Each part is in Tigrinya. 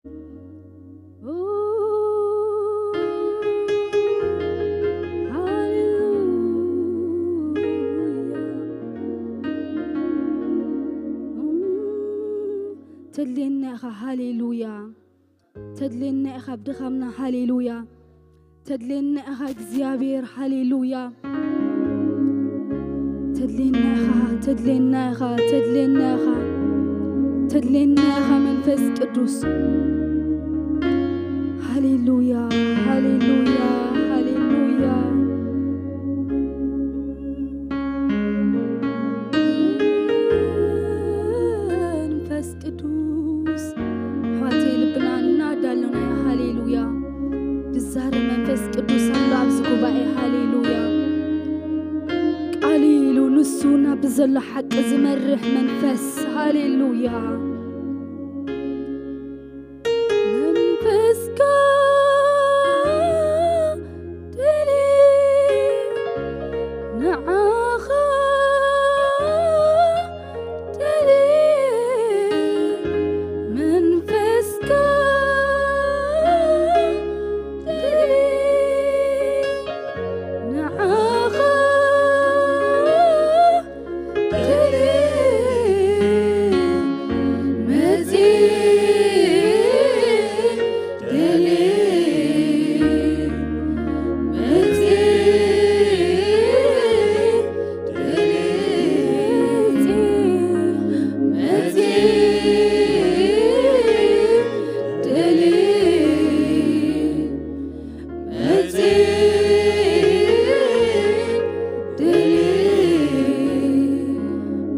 ሃሌሉያ። ተድልየና ኢኻ። ሃሌሉያ። ተድልየና ኢኻ ኣብ ድኻምና። ሃሌሉያ። ተድልየና ኢኻ እግዚኣብሔር። ሃሌሉያ። ተድልየና ኢኻ፣ ተድልየና ኢኻ፣ ተድልየና ኢኻ፣ ተድልየና ኢኻ መንፈስ ቅዱስ። ሃሌሉያ፣ ሃሌሉያ፣ ሃሌሉያ። መንፈስ ቅዱስ ኣሕዋተይ ልብና እናዳለናዮ። ሃሌሉያ። ዝዛረብ መንፈስ ቅዱስ ኣሎ ኣብዚ ጉባኤ። ሃሌሉያ። ቃል ኢሉ ንሱ ናብ ዘሎ ሓቂ ዝመርሕ መንፈስ። ሃሌሉያ። መንፈስካ ደልየ ንዓኻ ደልየ መንፈስካ ደልየ ንዓኻ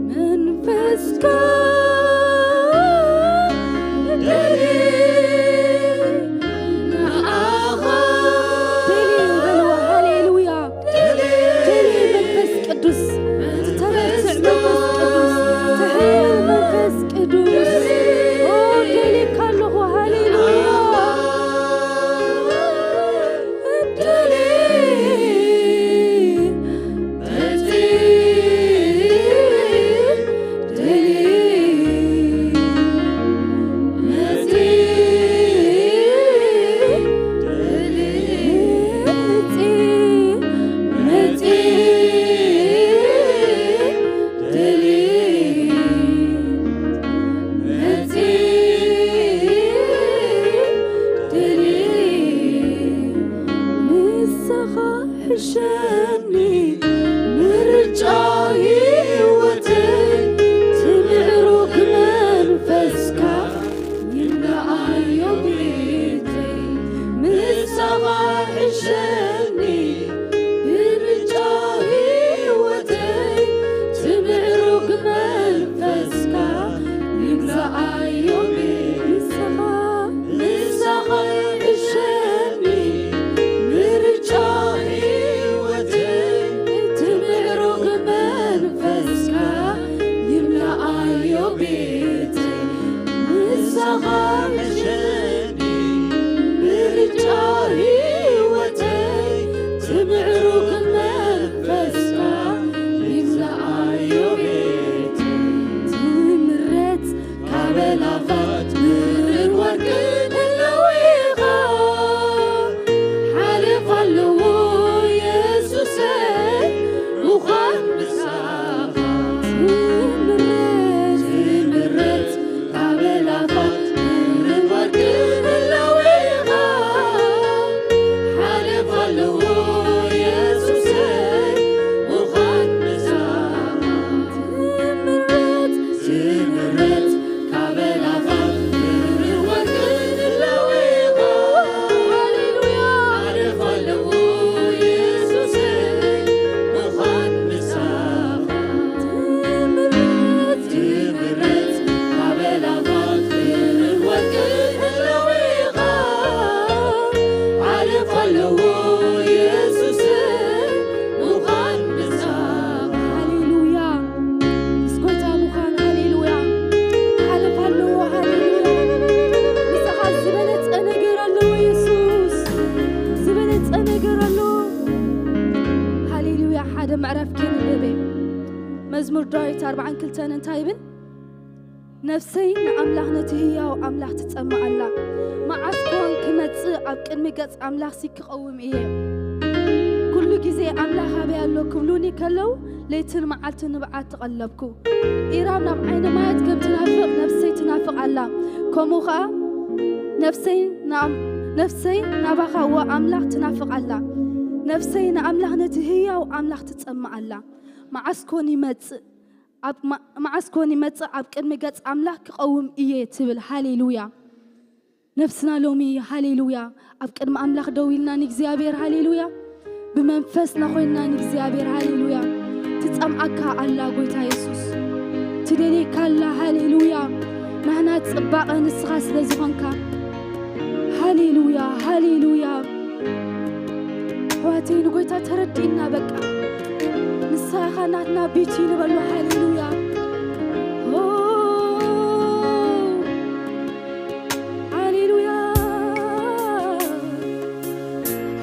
መንፈስካ ደልየ ንዓኻ ደልየ በልዎ። ሃሌሉያ። ደልየ መንፈስ ቅዱስ፣ እቲ ተበርትዕ መንፈስ ቅዱስ፣ ትሕል መንፈስ ቅዱስ። ኦ፣ ደልየካ ኣለኹ። ሃሌሉያ። ንስኻ ሕሸኒ ምርጫ ህይወተይ፣ ትምዕሩግ መንፈስካ ይምልኣዮ ቤተይ። ምሳኻ ሕሸኒ ምርጫ ህይወተይ፣ ትምዕሩግ መንፈስካ ይግዛኣዮ ቤተይ። ንስኻ ንስኻ ሕሸኒ ምርጫ ህይወተይ፣ ትምዕሩግ መንፈስካ ይምልኣዮ ቤተይ። ንስኻ ሕሸኒ ምርጫ ህይወተይ፣ ትምዕሩግ መንፈስካ ይምልኣዮ ቤተይ። ትምረት ካብ ኣእላፋት ብርን ወርቅን ህላዌኻ ሓለፋ ኣለዎ የሱሰይ ምዃን ምሳኻ። ትምረት ትምረት ካብ ኣእላፋት ብርን ወርቅን ህላዌኻ ሓለፋ ኣለዎ የሱሰይ ምዃን ምሳኻ። ትምረት ትምረት ካብ ኣእላፋት ብርን ወርቅን ህላዌኻ። ሃሌሉያ። ሓለፋ ኣለዎ የሱሰይ ምዃን ምሳኻ። ትምረት ትምረት ካብ ኣእላፋት ብርን ወርቅን ህላዌኻ። ሓለፋ ኣለዎ የሱሰይ ምዃን ምሳኻ። ሃሌሉያ። ምስ ጎይታ ምዃን፣ ሃሌሉያ። ሓለፋ ኣለዎ፣ ሃሌሉያ። ምሳኻ ዝበለጸ ነገር ኣለዎ የሱስ። ዝበለጸ ነገር ኣለዎ። ሃሌሉያ። ሓደ ምዕራፍ ከንብብ። መዝሙር ዳዊት ኣርብዓን ክልተን እንታይ ይብል? ነፍሰይ ንኣምላኽ ነቲ ህያው ኣምላኽ ትጸምእ ኣላ። መዓስ ኮን ክመጽእ ኣብ ቅድሚ ገጽ ኣምላኽሲ ክቐውም እየ? ኩሉ ግዜ ኣምላኽ ኣበይ ኣሎ ክብሉኒ ከለዉ ለይትን መዓልትን ንብዓት ተቐለብኩ። ኢራብ ናብ ዓይኒ ማያት ከም ትናፍቕ ነፍሰይ ትናፍቕ ኣላ። ከምኡ ኸኣ ነፍሰይ ናብ-፣ ነፍሰይ ናባኻ እወ ኣምላኽ ትናፍቕ ኣላ። ነፍሰይ ንኣምላኽ ነቲ ህያው ኣምላኽ ትጸምእ ኣላ። መዓስ ኮን ይመጽእ? ኣብ ማ-፣ መዓስ ኮን ይመጽእ ኣብ ቅድሚ ገጽ ኣምላኽ ክቐውም እየ ትብል። ሃሌሉያ። ነፍስና ሎሚ ሃሌሉያ ኣብ ቅድሚ ኣምላኽ ደው ኢልና ንእግዚኣብሔር ሃሌሉያ ብመንፈስና ኮይንና ንእግዚኣብሔር ሃሌሉያ። ትጸምኣካ ኣላ ጎይታ የሱስ። ትደልየካ ኣላ ሃሌሉያ። ናህና ጽባቐ ንስኻ ስለ ዝኾንካ። ሃሌሉያ፣ ሃሌሉያ። ኣሕዋተይ ንጎይታ ተረዲእና በቃ። ንስኻ ኢኻ ናትና ቢቲ ንበሎ ሃሌሉያ። ኦ፣ ሃሌሉያ፣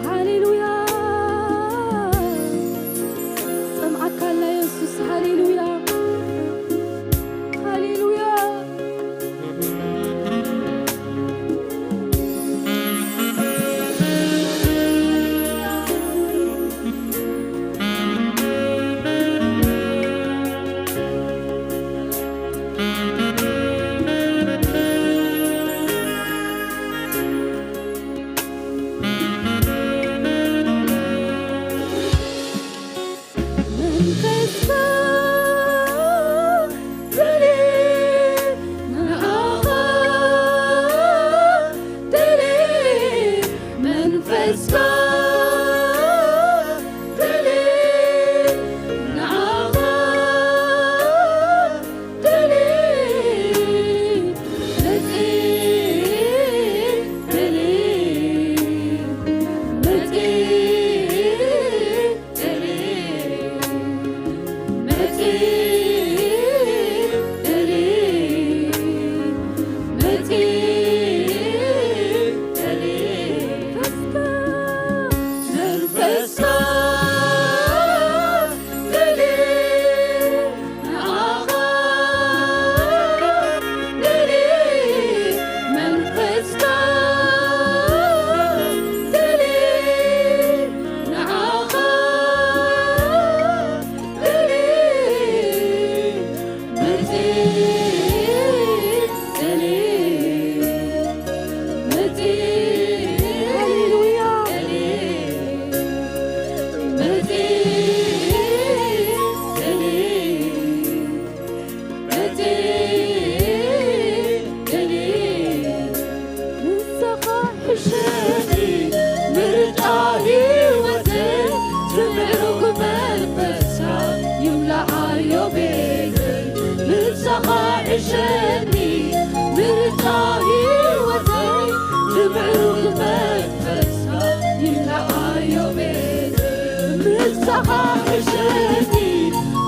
ሃሌሉያ። ጸምኣካ ኣላ የሱስ ሃሌሉያ፣ ሃሌሉያ። መንፈስካ ደልየ፣ ንዓኻ ደልየ፣ መንፈስካ ደልየ፣ ንዓኻ ደልየ፣ መጽየ ደልየ፣ መጽየ ንስኻ ሕሸኒ ምርጫ ህይወተይ፣ ብምዕሩግ መንፈስካ ይምላኣዮ ቤተይ። ንስኻ ሕሸኒ ምርጫ ህይወተይ፣ ብምዕሩግ መንፈስካ ይምላኣዮ ቤተይ። ንስኻ ሕሸኒ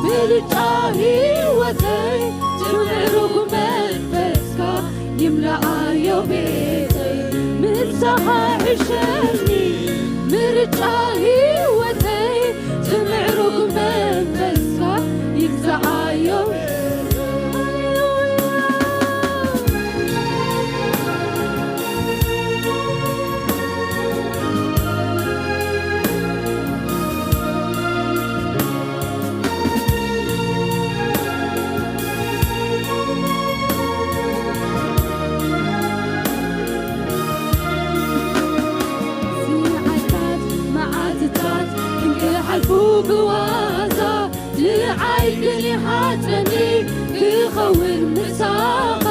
ምርጫ ህይወተይ፣ ብምዕሩግ መንፈስካ ይምላኣዮ ቤተይ። ንስኻ ሕሸኒ ምርጫ ህይወተይ፣ ብምዕሩግ መንፈስካ ይግዛኣዮ። ሰዓታት መዓልትታት ክንክሓልፉ ብዋዛ፣ ንዓይ ግን ይሓጸኒ ክኸውን ምሳኻ።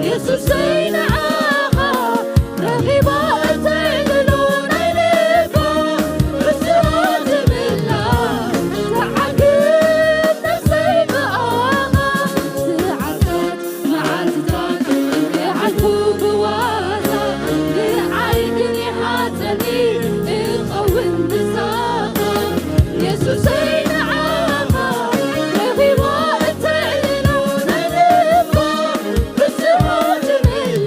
የሱሰይ ንዓኻ ረኺባ እተዕልሎ ናይ ልባ ብስራት ምላ ተዓግብ ነፍሰይ ብኣኻ። ሰዓታት መዓልትታት እንክሓልፉ ብዋዛ፣ ንዓይ ግን ይሓጸኒ ክኸውን ምሳኻ። የሱሰይ ንዓኻ ረኺባ እተዕልሎ ናይ ልባ ብስራት ምላ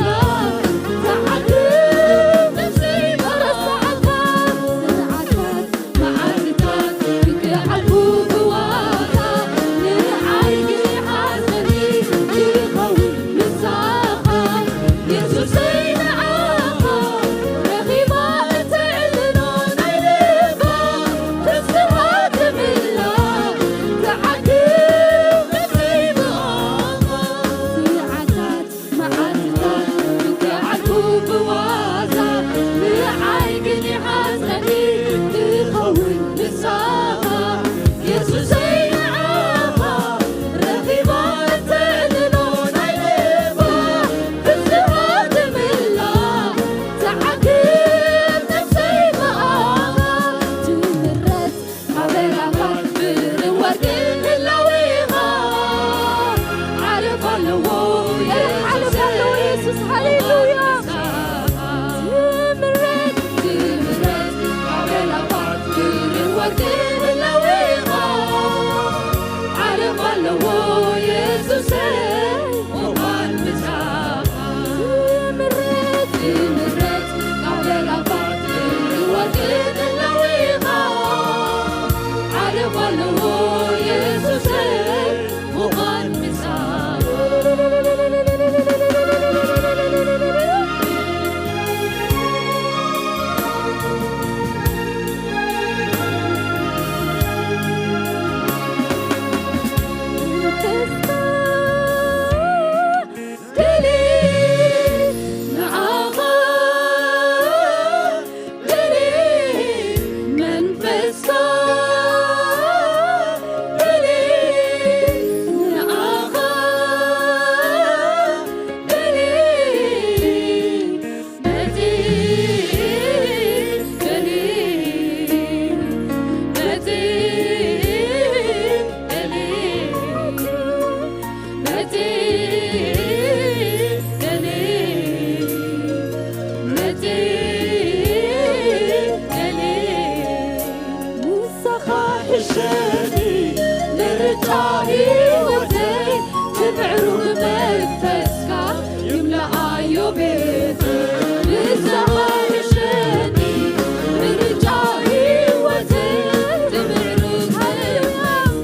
ንስኻ ሕሸኒ ምርጫ ህይወተይ፣ ትምዕሩግ መንፈስካ ይምልኣዮ ቤተይ። ንስኻ ሕሸኒ ምርጫ ህይወተይ፣ ትምዕሩግ መንፈስካ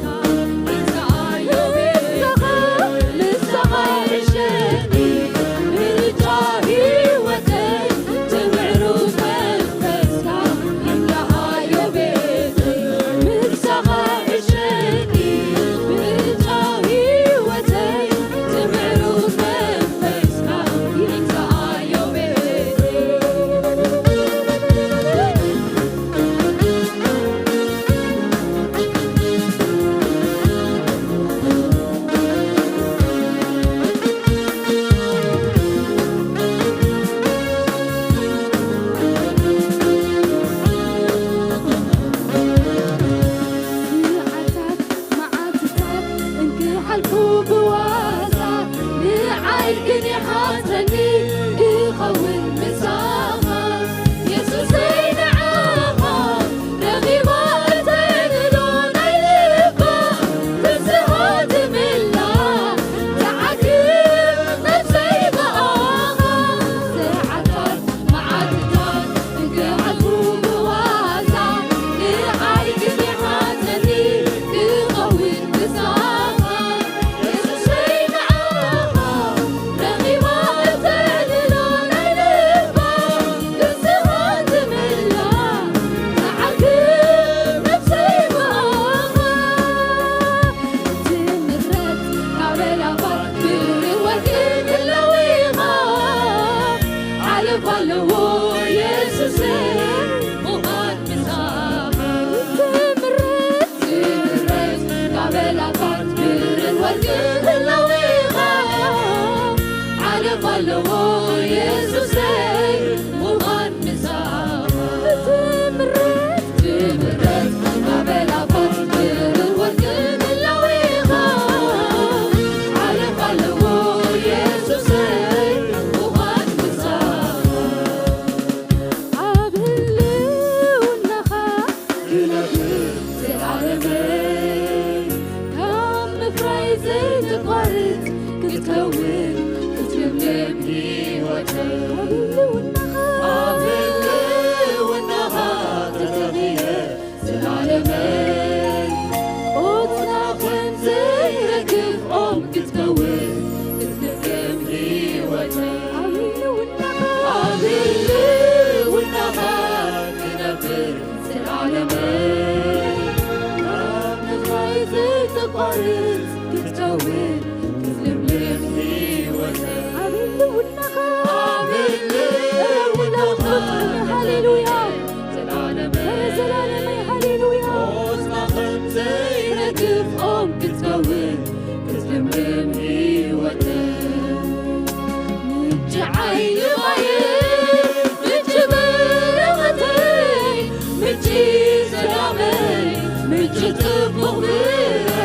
መዓልታት እንክሓልፉ ብዋዛ፣ ንዓይ ግን ይሓተኒ ክኸውን ምሳኻ። የሱሰይ ንዓኻ ረኺባ እተድሎ ናይ ልባ ፍስሃ ትምላ፣ ትዓግብ ነፍሰይ ብኣኻ። ሰዓታት መዓልታት እንክሓልፉ ብዋዛ፣ ንዓይ ግን ይሓተኒ ክኸውን ምሳኻ። የሱሰይ ንዓኻ ረኺባ እተድሎ ናይ ልባ ፍስሃ ትምላ፣ ትዓግብ ነፍሰይ ብኣኻ። ትምረት ካብ ኣእላፋት ብርን ወርቅን ህላዌኻ፣ ሓለፋ ኣለዎ የሱሰይ ምዃን ምሳኻ። ትምረት ትምረት ካብ ኣእላፋት ብርን ወርቅን ህላዌኻ፣ ሓለፋ ኣለዎ የሱሰይ ምዃን ምሳኻ። ትምረት ትምረት ካብ ኣእላፋት ብርን ወርቅን ህላዌኻ፣ ሓለፋ ኣለዎ የሱሰይ ምዃን ምሳኻ። ኣብ ህልውናኻ ክነብር ዘላለመይ፣ ካብ ምፍራይ ዘይተቋርጽ ክትከውን ክትልምልም ህይወተይ። ኣብ ህልውናኻ ኣብ ህልውናኻ ተተኺለ ዘላለመይ፣ ቆጽላ ከም ዘይረግፍ ኦም ክትከውን ክትልምልም ህይወተይ። ኣብ ህልውናኻ ኣብ ህልውናኻ ክነብር ዘላለመይ፣ ካብ ምፍራይ ዘይተቋርጽ ክትከውን ክትልምልም ህይወተይ። ኣብ ህልውናኻ ኣብ ህልውናኻ ሃሌሉያ። ዘላለመይ፣ ዘላለመይ፣ ሃሌሉያ። ቆጽላ ከም ዘይረግፍ ኦም ክትከውን ክትልምልም ህይወተይ። ምንጪ ዓይኒ ማየ፣ ምንጪ በረኸተይ፣ ምንጪ ሰላመይ፣ ምንጪ ጽቡቕ ፍረ።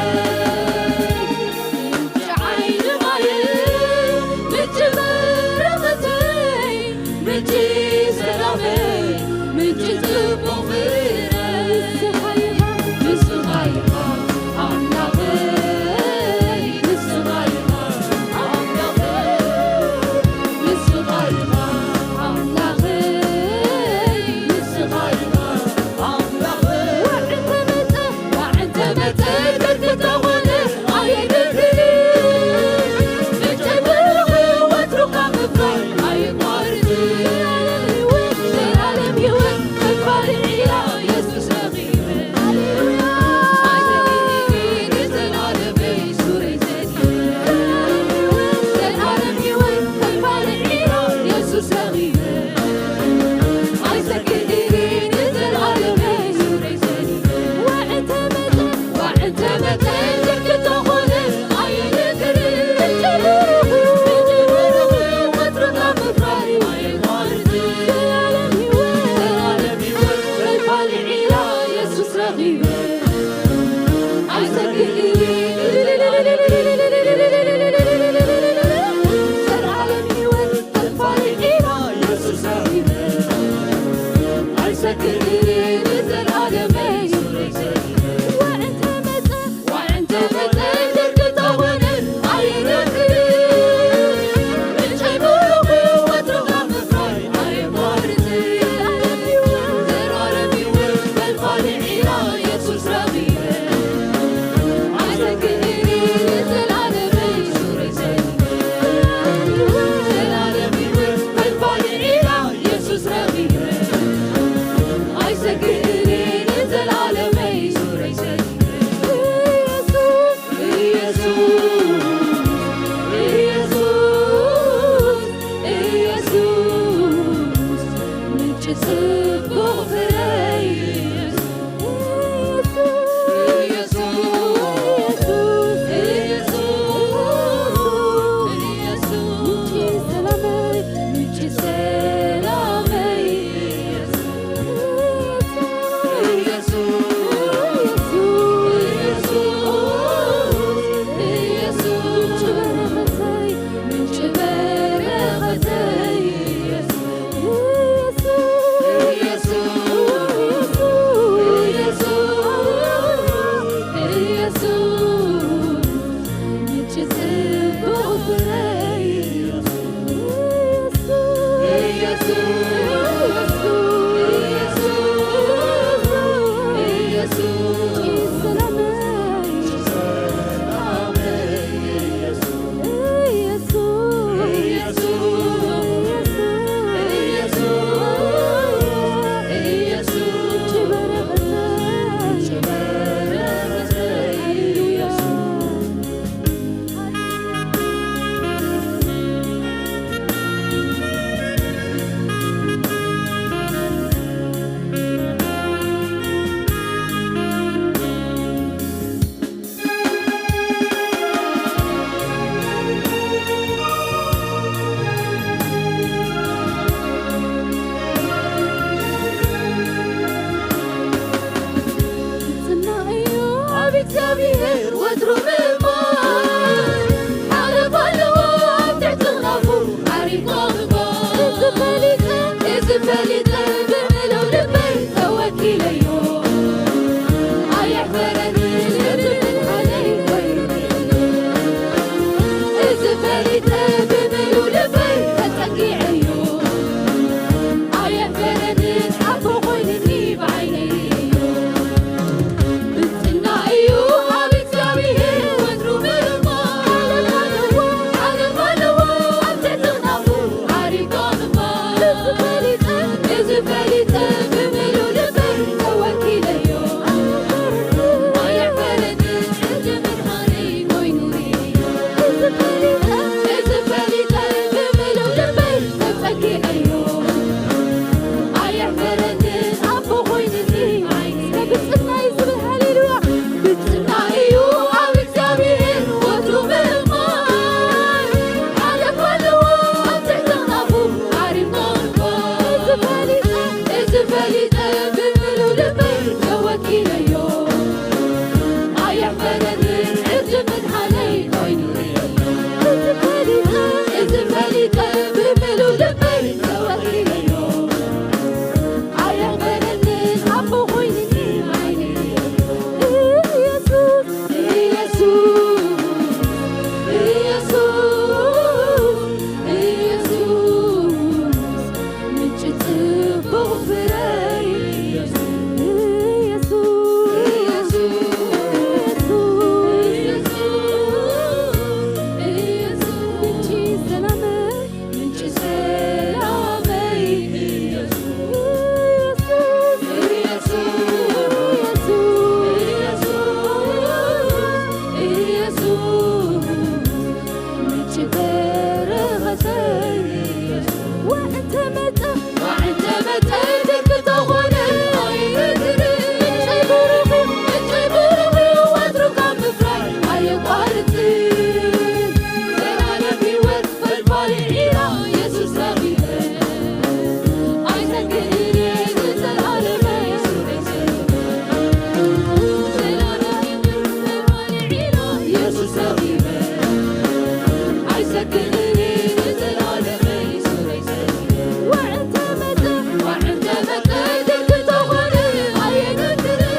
ፈሊጠ፣ እዚ ፈሊጠ ብምሉእ ልበይ ተጸጊዐዮ። ኣየሕፈረንን ኣቦ ኮይንኒ ዓይኒ። ብጽና እዩ ዝብል ሃሌሉያ። ብጽና እዩ ኣብ እግዚኣብሔር ወትሩ ምእማን። ሓለፋ ኣለዎ ኣብ ትሕቲ ኣፉ ዓሪፍና እኳ። እዚ ፈሊጠ፣ እዚ ፈሊጠ ብምሉእ ልበይ ተወኪለዮ። ኣየሕፈረንን ዕርዲ ምድሓነይ ኮይኑ እየ። እዚ ፈሊጠ፣ እዚ ፈሊጠ ብምሉእ ልበይ ተወኪለዮ። ኣየሕፈረንን ኣቦ ኮይንኒ ዓይኒ። ኢየሱስ፣ ኢየሱስ፣ ኢየሱስ፣ ኢየሱስ፣ ምንጪ ጽቡቕ ፍረይ። ኢየሱስ፣ ኢየሱስ፣ ኢየሱስ፣ ኢየሱስ፣ ምንጪ ሰላመይ። ምንጪ ሰላመይ ኢየሱስ፣ ኢየሱስ፣ ኢየሱስ፣ ኢየሱስ፣ ምንጪ በረኸተይ ኢየሱስ። ወእንተ መጠ፣ ወእንተ መጠ ደቂ ተኾነ ኣይበድርን። ምንጨይ ብሩኽ እዩ፣ ምንጨይ ብሩኽ እዩ፣ ወትሩ ካብ ምፍራይ ኣየቋርጽን። ዘላለም ህይወት ፈልፋሊ ዒላ ኢየሱስ ረኺበ። ኣይሰግእን እየ ንዘለኣለመይ ሱረይ ሰሪበ። ዘላለም ህይወት ፈልፋሊ ዒላ ኢየሱስ ረኺበ። ኣይሰግእን እየ ንዘለኣለመይ ሱረይ ሰሪበ። ወዕንተ መጠ፣ ወዕንተ መጠ ደቂ ተኾነ ኣየገድርን።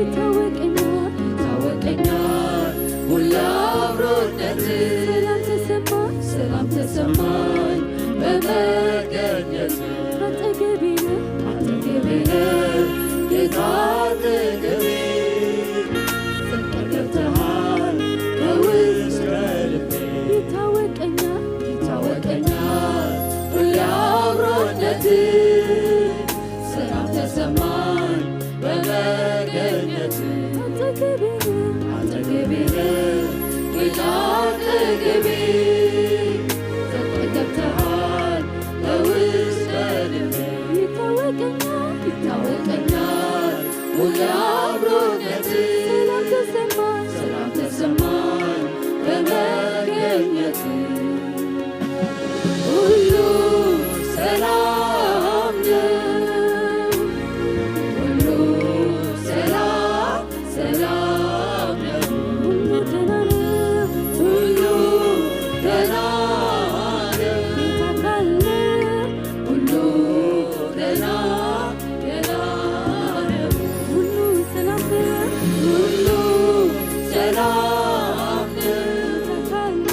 ይታወቀኛል፣ ይታወቀኛል ሁሉ አብሮነት። ሰላም ተሰማኝ፣ ሰላም ተሰማኝ በመገኘት። አጠገቤ ነህ፣ አጠገቤ ነህ ጌታ አጠገቤ። ዘልቀህ ገብተሃል ከውስጥ ከልቤ። ይታወቀኛል፣ ይታወቀኛል ሁሉ አብሮነት። ሰላም ተሰማኝ በመገኘት። አጠገቤ ነህ፣ አጠገቤ ነህ ጌታ አጠገቤ። ዘልቀህ ገብተሃል ከውስጥ ከልቤ። ይታወቀኛል፣ ይታወቀኛል ሁሉ አብሮነት። ሰላም ተሰማኝ፣ ሰላም ተሰማኝ በመገኘት። ሁሉ ሰላም ነው፣ ሁሉ ሰላም፣ ሰላም ነው። ሁሉ ደህና ነው፣ ሁሉ ደህና ነው። ጌታ ካለ ሁሉ ደህና፣ ደህና ነው። ሁሉ ሰላም ነው፣ ሁሉ ሰላም ነው። ጌታ ካለ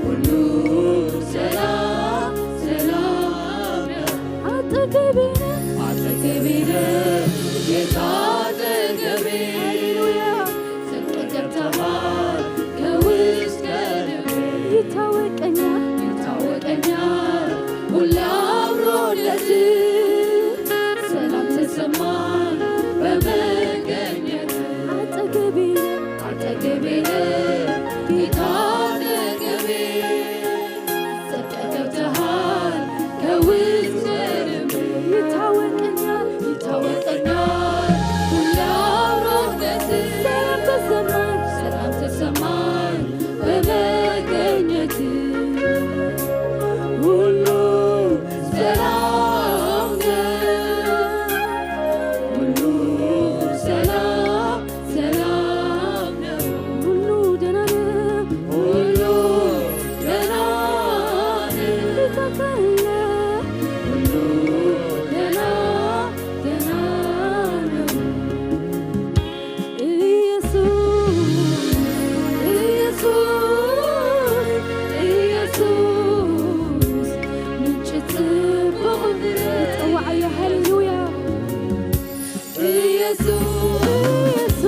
ሁሉ ሰላም፣ ሰላም ነው። አጠገቤ ነህ፣ አጠገቤ ነህ ጌታ አጠገቤ። ሃሌሉያ። ዘልቀህ ገብተሃል ከውስጥ ከልቤ። ይታወቀኛል፣ ይታወቀኛል ሁሉ አብሮነት። ሰላም ተሰማኝ በመገኘት። አጠገቤ ነህ፣ አጠገቤ ነህ ጌታ አጠገቤ። ዘልቀህ ገብተሃል ከውስጥ ከልቤ። ይታወቀኛል፣ ይታወቀኛል ሁሉ አብሮነት። ሰላም ተሰማኝ፣ ሰላም ተሰማኝ በመገኘት። ሁሉ ሰላም ነው፣ ሁሉ ሰላም፣ ሰላም ነው። ሁሉ ደህና ነው፣ ሁሉ ደህና ነው። ጌታ ካለ ሁሉ ደህና፣ ደህና ነው። ኢየሱስ፣ ኢየሱስ፣ ኢየሱስ ምንጭ ጽቡቕ። ጸዋዓዮ። ሃሌሉያ። ኢየሱስ፣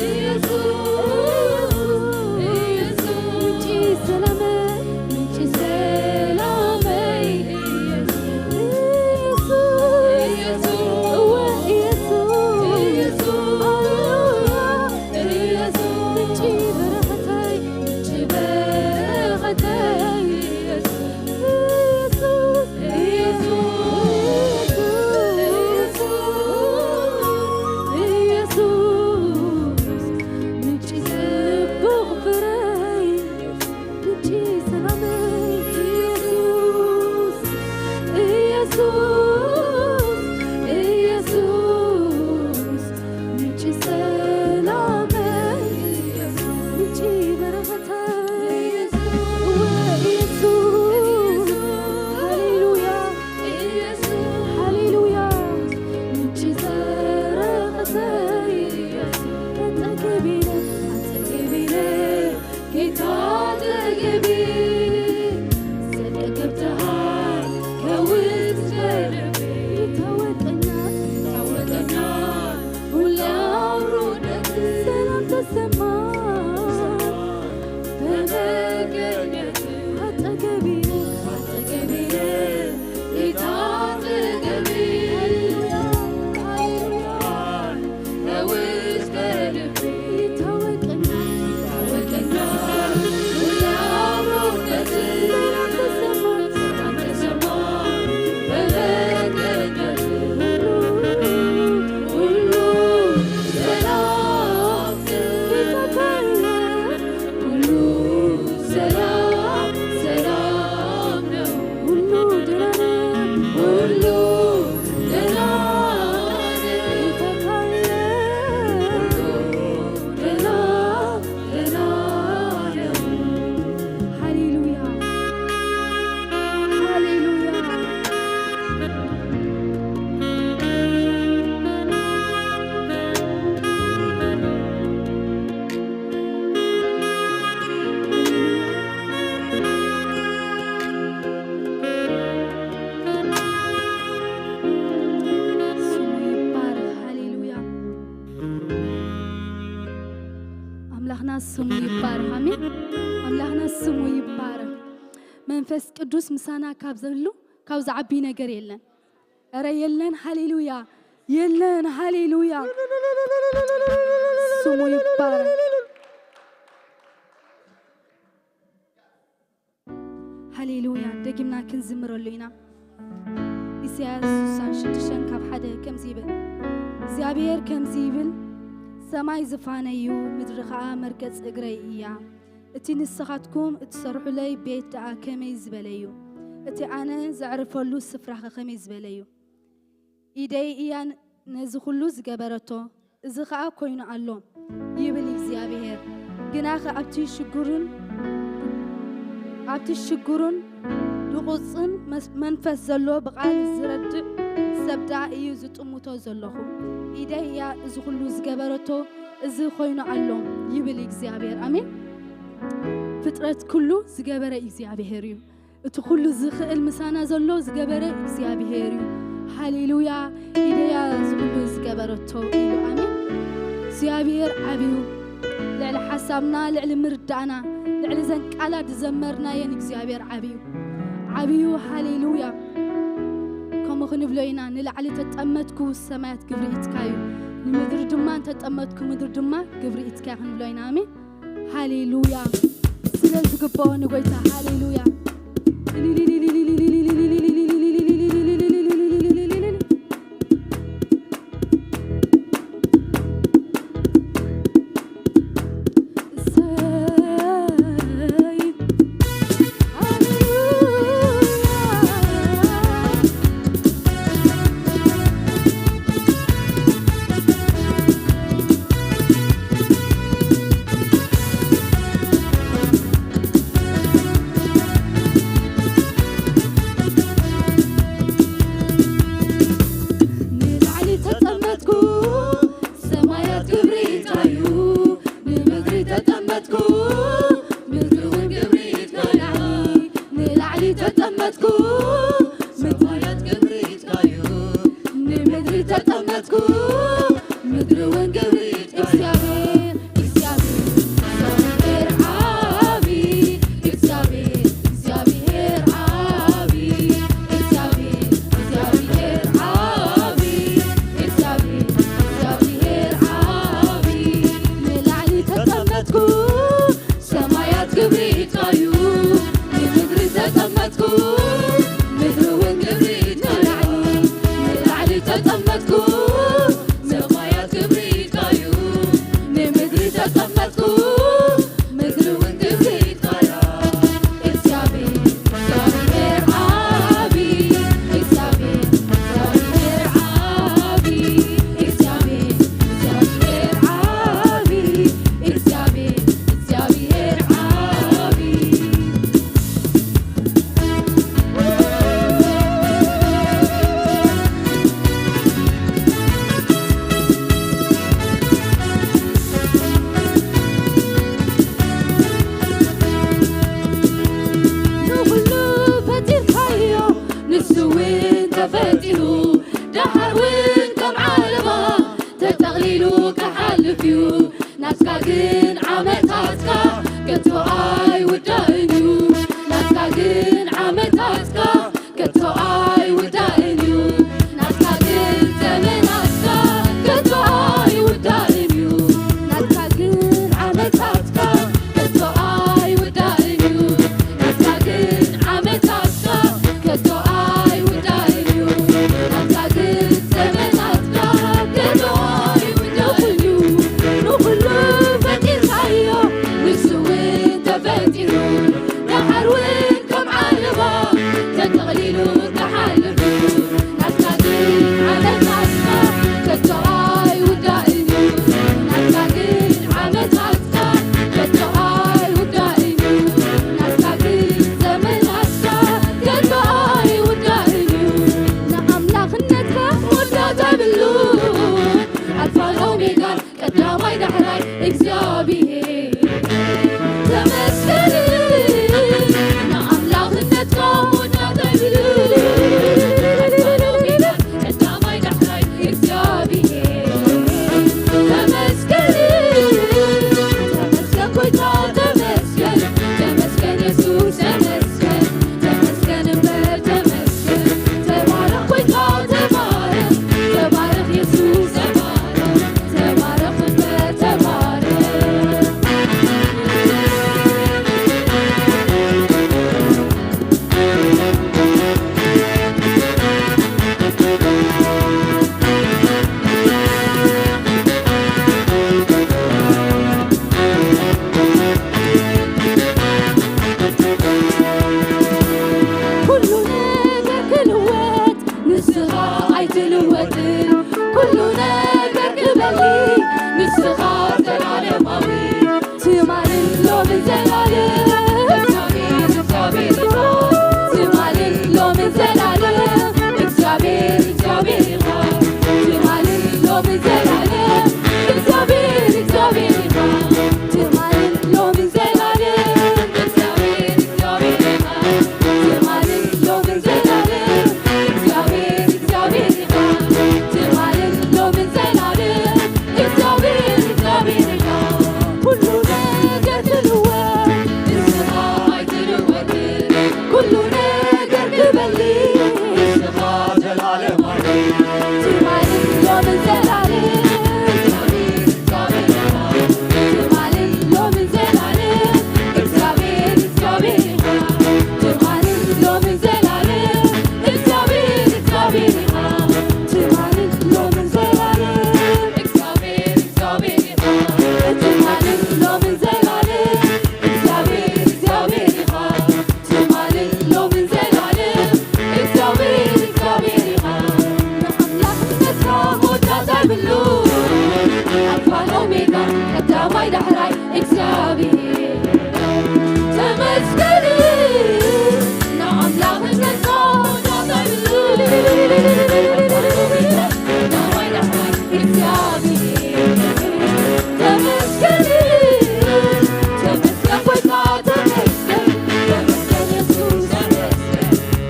ኢየሱስ፣ ኢየሱስ ምንጪ ሰላመይ፣ ምንጪ ሰላመይ። ኢየሱስ፣ ኢየሱስ፣ እወ፣ ኢየሱስ፣ ኢየሱስ፣ ሃሌሉያ። ኢየሱስ ምንጪ በረኸተይ፣ ምንጪ በረኸተይ። ኢየሱስ፣ ኢየሱስ፣ ኢየሱስ፣ ኢየሱስ ኣምላኽና ስሙ ይባረኽ። ኣሜን። ኣምላኽና ስሙ ይባረኽ። መንፈስ ቅዱስ ምሳና ካብ ዘሉ ካብ ዝዓቢ ነገር የለን። ኧረ የለን። ሃሌሉያ የለን። ሃሌሉያ ስሙ ይባረኽ። ሃሌሉያ። ደጊምና ክንዝምረሉ ኢና። ኢሳያስ ስሳን ሽዱሽተን ካብ ሓደ ከምዚ ይብል፣ እግዚኣብሔር ከምዚ ይብል፣ ሰማይ ዝፋነዩ፣ ምድሪ ኸኣ መርገጽ እግረይ እያ። እቲ ንስኻትኩም እትሰርሑለይ ቤት ደኣ ከመይ ዝበለዩ፣ እቲ ኣነ ዘዕርፈሉ ስፍራኸ ከመይ ዝበለዩ። ኢደይ እያ ነዚ ኹሉ ዝገበረቶ፣ እዚ ኸኣ ኮይኑ ኣሎ ይብል እግዚኣብሔር። ግናኸ ኣብቲ ሽጉሩን ኣብቲ ሽጉሩን ድቑጽን መስ- መንፈስ ዘሎ ብቓል ዝረድእ ሰብ ደኣ እዩ ዝጥምቶ ዘለኹ። ኢደይ እያ እዚ ኹሉ ዝገበረቶ፣ እዚ ኮይኑ ኣሎ ይብል እግዚኣብሔር። ኣሜን። ፍጥረት ኩሉ ዝገበረ እግዚኣብሔር እዩ። እቲ ኩሉ ዝኽእል ምሳና ዘሎ ዝገበረ እግዚኣብሔር እዩ። ሃሌሉያ። ኢደያ እዚ ኩሉ ዝገበረቶ እዩ። ኣሜን። እግዚኣብሔር ዓብዩ፣ ልዕሊ ሓሳብና፣ ልዕሊ ምርዳእና፣ ልዕሊ ዘን ቃላት ዝዘመርናየን እግዚኣብሔር ዓብዩ። ዓብዩ። ሃሌሉያ። ከምኡ ክንብሎ ኢና፣ ንላዕሊ ተጠመትኩ፣ ሰማያት ግብሪ ኢትካ እዩ፣ ንምድሪ ድማ እንተጠመትኩ፣ ምድሪ ድማ ግብሪ ኢትካ ክንብሎ ኢና። ኣሜን። ሃሌሉያ። ስለ ዝግብኦ ንጎይታ። ሃሌሉያ። እሰይ። ሃሌሉያ። ንላዕሊ ተጠመትኩ፣ ሰማያት ግብሪ ኢትካዩ። ንምድሪ ተጠመትኩ፣ ምድሪ እውን ግብሪ ኢትካዩ። ንላዕሊ ተጠመትኩ፣ ሰማያት ግብሪ ኢትካዩ። ንምድሪ ተጠመትኩ፣ ምድሪ እውን ግብሪ ኢትካዩ። እግዚኣብሔር፣ እግዚኣብሔር፣ እግዚኣብሔር ዓቢ፣ እግዚኣብሔር፣ እግዚኣብሔር ዓቢ፣ እግዚኣብሔር፣ እግዚኣብሔር ዓቢ፣ እግዚኣብሔር፣ እግዚኣብሔር ዓቢ። ንላዕሊ ተጠመትኩ፣ ሰማያት ግብሪ ኢትካዩ። ንምድሪ ተጠመትኩ፣ ምድሪ እውን ግብሪ ኢትካዩ። ንላዕሊ ተጠመትኩ፣ ሰማያት ግብሪ ኢትካዩ። ንምድሪ ተጠመትኩ፣ ምድሪ እውን ግብሪ ኢትካያ። እግዚኣብሔር፣ እግዚኣብሔር ዓቢ፣ እግዚኣብሔር፣ እግዚኣብሔር ዓቢ፣ እግዚኣብሔር፣ እግዚኣብሔር ዓቢ፣ እግዚኣብሔር፣ እግዚኣብሔር ዓቢ። ንኹሉ ፈጢርካዮ፣ ንሱ እውን ተፈጢሩ፣ ደሓር እውን ከም ዓለባ ተጠቕሊሉ ክሓልፍ እዩ። ናትካ ግን ዓመታትካ ከቶ ኣይውዳእን እዩ። ናትካ ግን ዓመታትካ ከቶ ኣይውዳእን እዩ። ናትካ ግን ዘመናትካ ከቶ ኣይውዳእን እዩ። ናትካ ግን ዓመታትካ ከቶ ኣይውዳእን እዩ። ናትካ ግን ዓመታትካ ከቶ ኣይውዳእን እዩ። ናትካ ግን ዘመናትካ ከቶ ኣይውዳእን እዩ። ንኹሉ ፈጢርካዮ፣ ንሱ እውን ተፈ- ተመስገን፣ ተመስገን ጎይታ፣ ተመስገን፣ ተመስገን የሱስ፣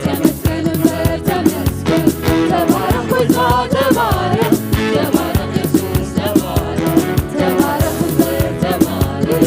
ተመስገን እምበር፣ ተመስገን። ተባረኽ ጎይታ፣ ተባረኽ፣ ተባረኽ የሱስ፣ ተባረኽ፣ ተባረኽ እምበር፣ ተባረኽ።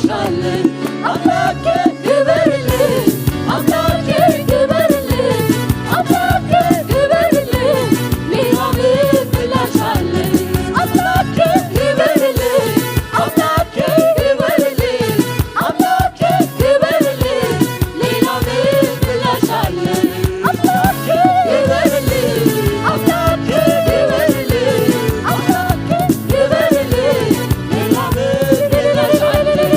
ኣምላኬ ክበርልኝ፣ ኣምላኬ ክበርልኝ፣ ኣምላኬ ክበርልኝ፣ ሌላ ምን ምላሽ አለኝ? ኣምላኬ ክበርልኝ፣ ኣምላኬ ክበርልኝ፣ ኣምላኬ ክበርልኝ፣ ሌላ ምን ምላሽ አለኝ? ኣምላኬ ክበርልኝ፣ ኣምላኬ ክበርልኝ፣ ኣምላኬ ክበርልኝ፣ ሌላ ምን ምላሽ አለኝ?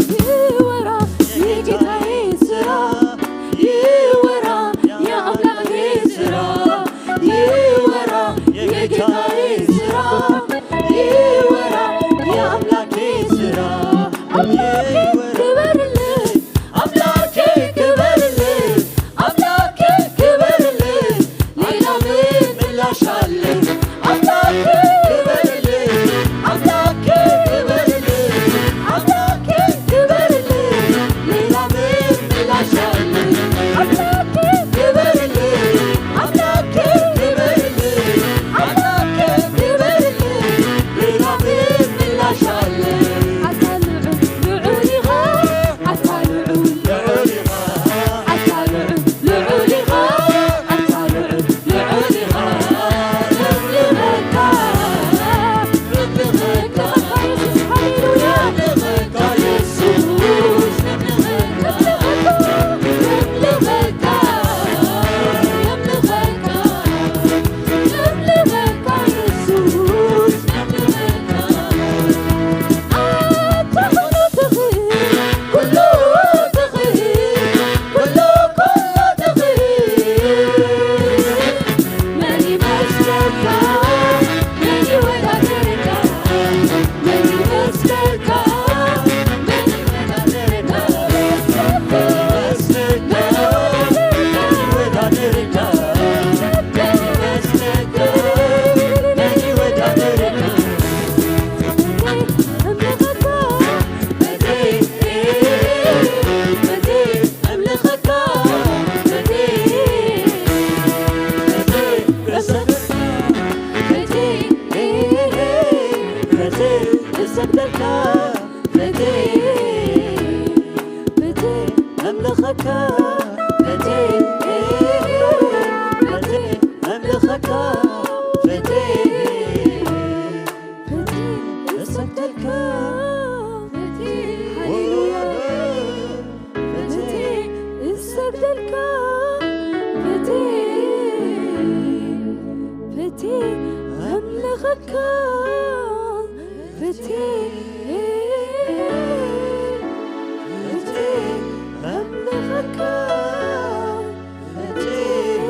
ይወራ የጌታዬ ስራ፣ ይወራ የአምላኬ ስራ፣ ይወራ የጌታዬ ስራ፣ ይወራ የአምላኬ ስራ። አምላኬ ክበርልኝ፣ አምላኬ ክበርልኝ፣ አምላኬ ክበርልኝ፣ ሌላ ምን ምላሽ አለኝ? አምላኬ ክበርልኝ፣ አምላኬ ክበርልኝ፣ አምላኬ ክበርልኝ፣ ሌላ ምን ምላሽ አለኝ? አምላኬ ክበርልኝ፣ አምላኬ ክበርልኝ፣ አምላኬ ክበርልኝ፣ ሌላ ምን ምላሽ አለኝ? ኣታ ልዑል ልዑል ኢኻ፣ ኣታ ልዑል ልዑል ኢኻ፣ ኣታ ልዑል ልዑል ኢኻ፣ ኣታ ልዑል ልዑል ኢኻ፣ ነምልኸካ፣ ነምልኸካ፣ የሱስ፣ ሃሌሉያ፣ ነምልኸካ፣ የሱስ፣ ነምልኸካ፣ ነምልኸካ፣ ነምልኸካ፣ ነምልኸካ፣ የሱስ፣ ነምልኸካ። ኣታ ኩሉ ትኽእል፣ ኩሉ ትኽእል፣ ኩሉ፣ ኩሉ ትኽእል። መን ይመስለካ? መን ይወዳደረካ? መን ይመስለካ? መን ይወዳደረካ? መን ይመስለካ? መን ይወዳደረካ? መን ይመስለካ? መን ይወዳደረካ? ሃሌሉያ። ፍትሕ እሰግደልካ፣ ፍትሕ፣ ፍትሕ ኣምልኸካ፣ ፍትሕ፣ ፍትሕ ኣምልኸካ፣ ፍትሕ፣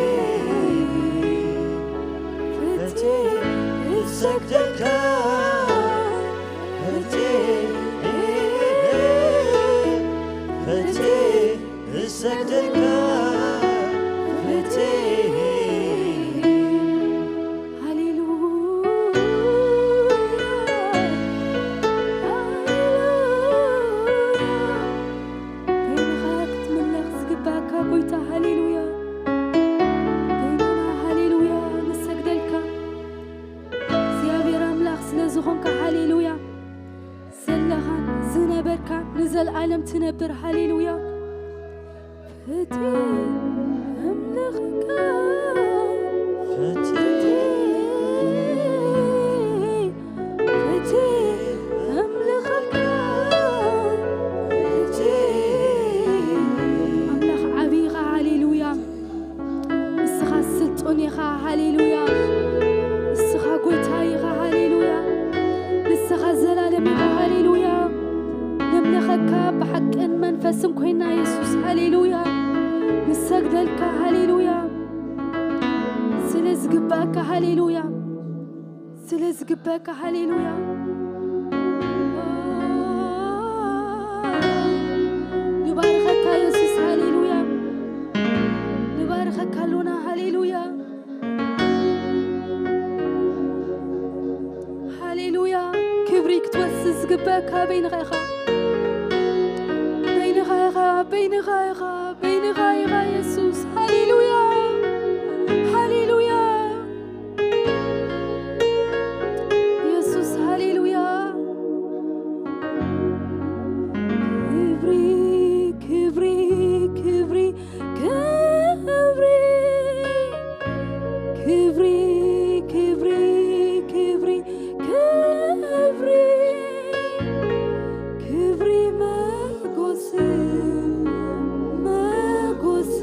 ፍትሕ እሰግደልካ፣ ፍትሕ፣ ፍትሕ እሰግደልካ፣ ፍትሕ። ሃሌሉያ፣ ሃሌሉያ። በይንኻ ክትምለኽ ዝግባእካ ጎይታ፣ ሃሌሉያ። በይንና፣ ሃሌሉያ፣ ንሰግደልካ። እግዚኣብሔር ኣምላኽ ስለ ዝኾንካ፣ ሃሌሉያ። ዘለኻን ዝነበርካን ንዘለኣለም ትነብር። ሃሌሉያ። ፍትሕ ኣምልኸካ። ፍትሕ። ፍትሕ ኣምልኸካ። ፍትሕ። ኣምላኽ ዓቢ ኢኻ። ሃሌሉያ። ንስኻ ስልጡን ኢኻ። ሃሌሉያ። ንስኻ ጎይታ ኢኻ። ሃሌሉያ። ንስኻ ዘላለም ኢኻ። ሃሌሉያ። ነምልኸካ ብሓቅን መንፈስን ኮይና የሱስ። ሃሌሉያ። ንሰግደልካ። ሃሌሉያ። ስለ ዝግባእካ። ሃሌሉያ። ስለ ዝግበካ። ሃሌሉያ። ንባርኸካ የሱስ። ሃሌሉያ። ንባርኸካ። ካሎና። ሃሌሉያ፣ ሃሌሉያ። ክብሪ ክትወስድ ዝግበካ በይንኻ ኢኻ፣ በይንኻ ኢኻ፣ በይንኻ ኢኻ፣ በይንኻ ኢኻ የሱስ። ሃሌሉያ፣ ሃሌሉያ። የሱስ፣ ሃሌሉያ። ክብሪ፣ ክብሪ፣ ክብሪ፣ ክብሪ፣ ክብሪ፣ ክብሪ፣ ክብሪ፣ ክብሪ፣ ክብሪ፣ መጎስ፣ መጎስ።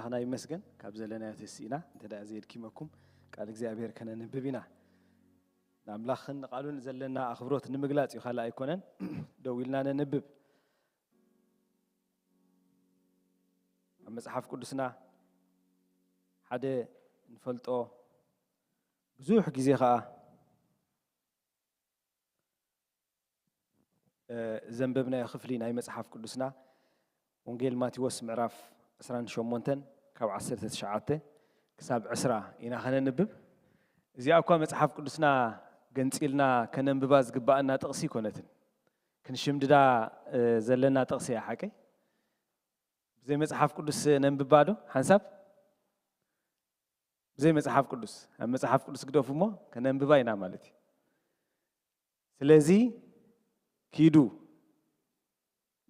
ኣምላኽና ይመስገን፣ ካብ ዘለናዮ ተሲእና። እንተ ደኣ ዘየድኪመኩም፣ ቃል እግዚኣብሔር ከነንብብ ኢና። ንኣምላኽን ንቓሉን ዘለና ኣኽብሮት ንምግላጽ እዩ፣ ካልእ ኣይኮነን። ደው ኢልና ነንብብ። ኣብ መጽሓፍ ቅዱስና ሓደ ንፈልጦ፣ ብዙሕ ግዜ ኸኣ እ፣ ዘንበብናዮ ክፍሊ ናይ መጽሓፍ ቅዱስና፣ ወንጌል ማቴዎስ ምዕራፍ ዕስራን ሸሞንተን ካብ ዓሰርተ ትሽዓተ ክሳብ ዕስራ ኢና ኸነንብብ። እዚኣ እኳ መጽሓፍ ቅዱስና ገንጺልና ከነንብባ ዝግብኣና ጥቕሲ ኣይኮነትን። ክንሽምድዳ፣ እ፣ ዘለና ጥቕሲ እያ ሓቀይ። ብዘይ መጽሓፍ ቅዱስ ነንብባ ዶ ሓንሳብ? ብዘይ መጽሓፍ ቅዱስ፣ ኣብ መጽሓፍ ቅዱስ ግደፉ እሞ ከነንብባ ኢና ማለት እዩ። ስለዚ ኪዱ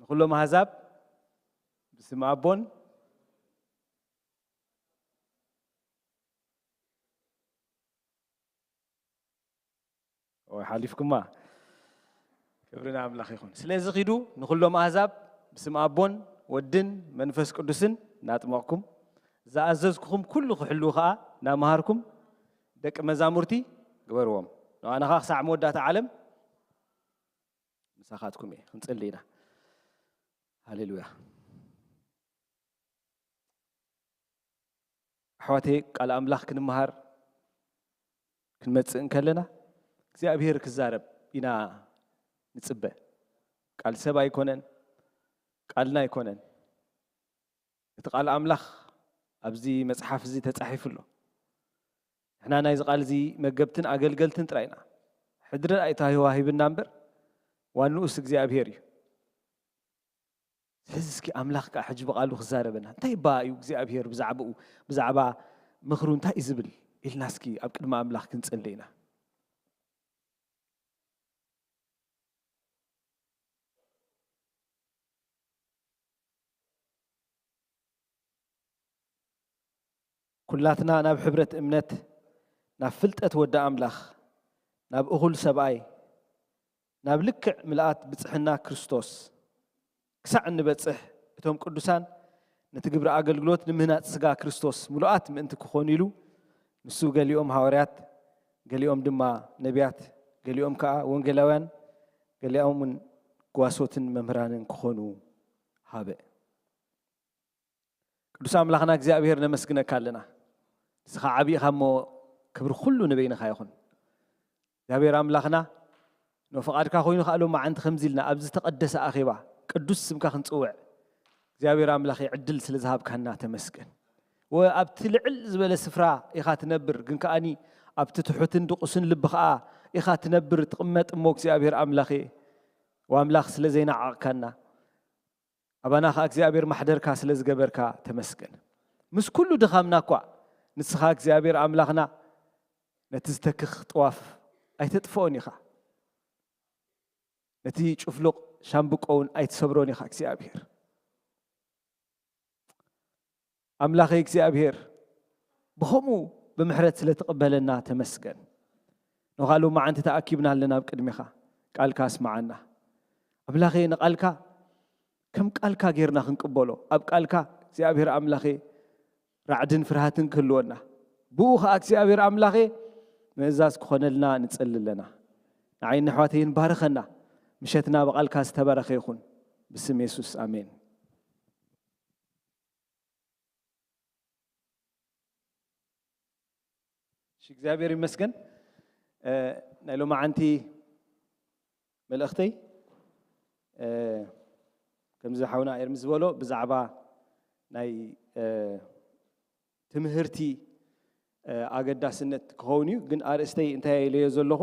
ንኹሎም ኣህዛብ ብስም ኣቦን ኦይ፣ ሓሊፍኩማ። ክብሪ ንኣምላኽ ይኹን። ስለዚ ኺዱ ንኹሎም ኣህዛብ ብስም ኣቦን ወድን መንፈስ ቅዱስን እናጥመቕኩም፣ ዝኣዘዝኩኹም ኩሉ ክሕልዉ ኸኣ እናመሃርኩም ደቂ መዛሙርቲ ግበርዎም። ንኣነ ኸኣ ክሳዕ መወዳእታ ዓለም ምሳኻትኩም እየ። ክንጽሊ ኢና። ሃሌሉያ። ኣሕዋተይ፣ ቃል ኣምላኽ ክንመሃር ክንመጽእ እንከለና፣ እግዚኣብሄር ክዛረብ ኢና ንጽበ። ቃል ሰብ ኣይኮነን፣ ቃልና ኣይኮነን። እቲ ቃል ኣምላኽ ኣብዚ መጽሓፍ እዚ ተጻሒፉ ኣሎ። ንሕና ናይዚ ቃል እዚ መገብትን ኣገልገልትን ጥራይ ኢና። ሕድሪ ኣይተዋሂብና እምበር፣ ዋንኡስ እግዚኣብሄር እዩ። ስለዚ እስኪ ኣምላኽ ከኣ ሕጂ ብቓሉ ክዛረበና። እንታይ እባ እዩ እግዚኣብሄር ብዛዕባኡ፣ ብዛዕባ ምኽሩ እንታይ እዩ ዝብል? ኢልና እስኪ ኣብ ቅድሚ ኣምላኽ ክንጽሊ ኢና። ኩላትና ናብ ሕብረት እምነት፣ ናብ ፍልጠት ወዲ ኣምላኽ፣ ናብ እኹል ሰብኣይ፣ ናብ ልክዕ ምልኣት ብጽሕና ክርስቶስ ክሳዕ እንበጽሕ፣ እቶም ቅዱሳን ነቲ ግብሪ ኣገልግሎት ንምህናጽ ስጋ ክርስቶስ ምሉኣት ምእንቲ ክኾኑ ኢሉ፣ ንሱ ገሊኦም ሃዋርያት፣ ገሊኦም ድማ ነቢያት፣ ገሊኦም ከኣ ወንጌላውያን፣ ገሊኦም እውን ጓሶትን መምህራንን ክኾኑ ሃበ። ቅዱስ ኣምላኽና እግዚኣብሔር ነመስግነካ ኣለና። ንስኻ ዓቢ ኢኻ እሞ ክብሪ ኩሉ ንበይንኻ ይኹን። እግዚኣብሔር ኣምላኽና፣ ኖ ፍቓድካ ኮይኑ ከኣ ሎማዓንቲ ከምዚ ኢልና ኣብዚ ዝተቐደሰ ኣኼባ ቅዱስ ስምካ ክንጽውዕ እግዚኣብሔር ኣምላኽ ዕድል ስለ ዝሃብካና ተመስገን። ወ-፣ ኣብቲ ልዕል ዝበለ ስፍራ ኢኻ ትነብር፣ ግን ከኣኒ ኣብቲ ትሑትን ድቑስን ልቢ ኸኣ ኢኻ ትነብር ትቕመጥ እሞ እግዚኣብሔር ኣምላኸ፣ ወኣምላኽ ስለ ዘይነዓቕካና፣ ኣባና ኸኣ እግዚኣብሔር ማሕደርካ ስለ ዝገበርካ ተመስገን። ምስ ኩሉ ድኻምና እኳ ንስኻ እግዚኣብሔር ኣምላኽና ነቲ ዝተክኽ ጥዋፍ ኣይተጥፍኦን ኢኻ። ነቲ ጭፍሉቕ ሻምብቆ እውን ኣይትሰብሮን ኢኻ እግዚኣብሔር። ኣምላኸይ እግዚኣብሔር ብኸምኡ ብምሕረት ስለ ትቕበለና ተመስገን። ንኻ ሎማዓንቲ ተኣኪብና ኣለና ኣብ ቅድሜኻ፣ ቃልካ ኣስምዓና። ኣምላኸይ ንቓልካ ከም ቃልካ ጌርና ክንቅበሎ፣ ኣብ ቃልካ እግዚኣብሔር ኣምላኸ ራዕድን ፍርሃትን ክህልወና፣ ብኡ ኸኣ እግዚኣብሔር ኣምላኸ ምእዛዝ ክኾነልና ንጸሊ ኣለና። ንዓይን ኣሕዋተይን ባርኸና። ምሸትና ብቓልካ ዝተባረኸ ይኹን። ብስም የሱስ ኣሜን። እሺ፣ እግዚኣብሔር ይመስገን። እ፣ ናይ ሎማዓንቲ መልእኽተይ፣ እ፣ ከምዚ ሓውና ኤርሚ ዝበሎ ብዛዕባ ናይ፣ እ፣ ትምህርቲ፣ እ፣ ኣገዳስነት ክኸውን እዩ። ግን ኣርእስተይ እንታይ ኢለዮ ዘለኹ?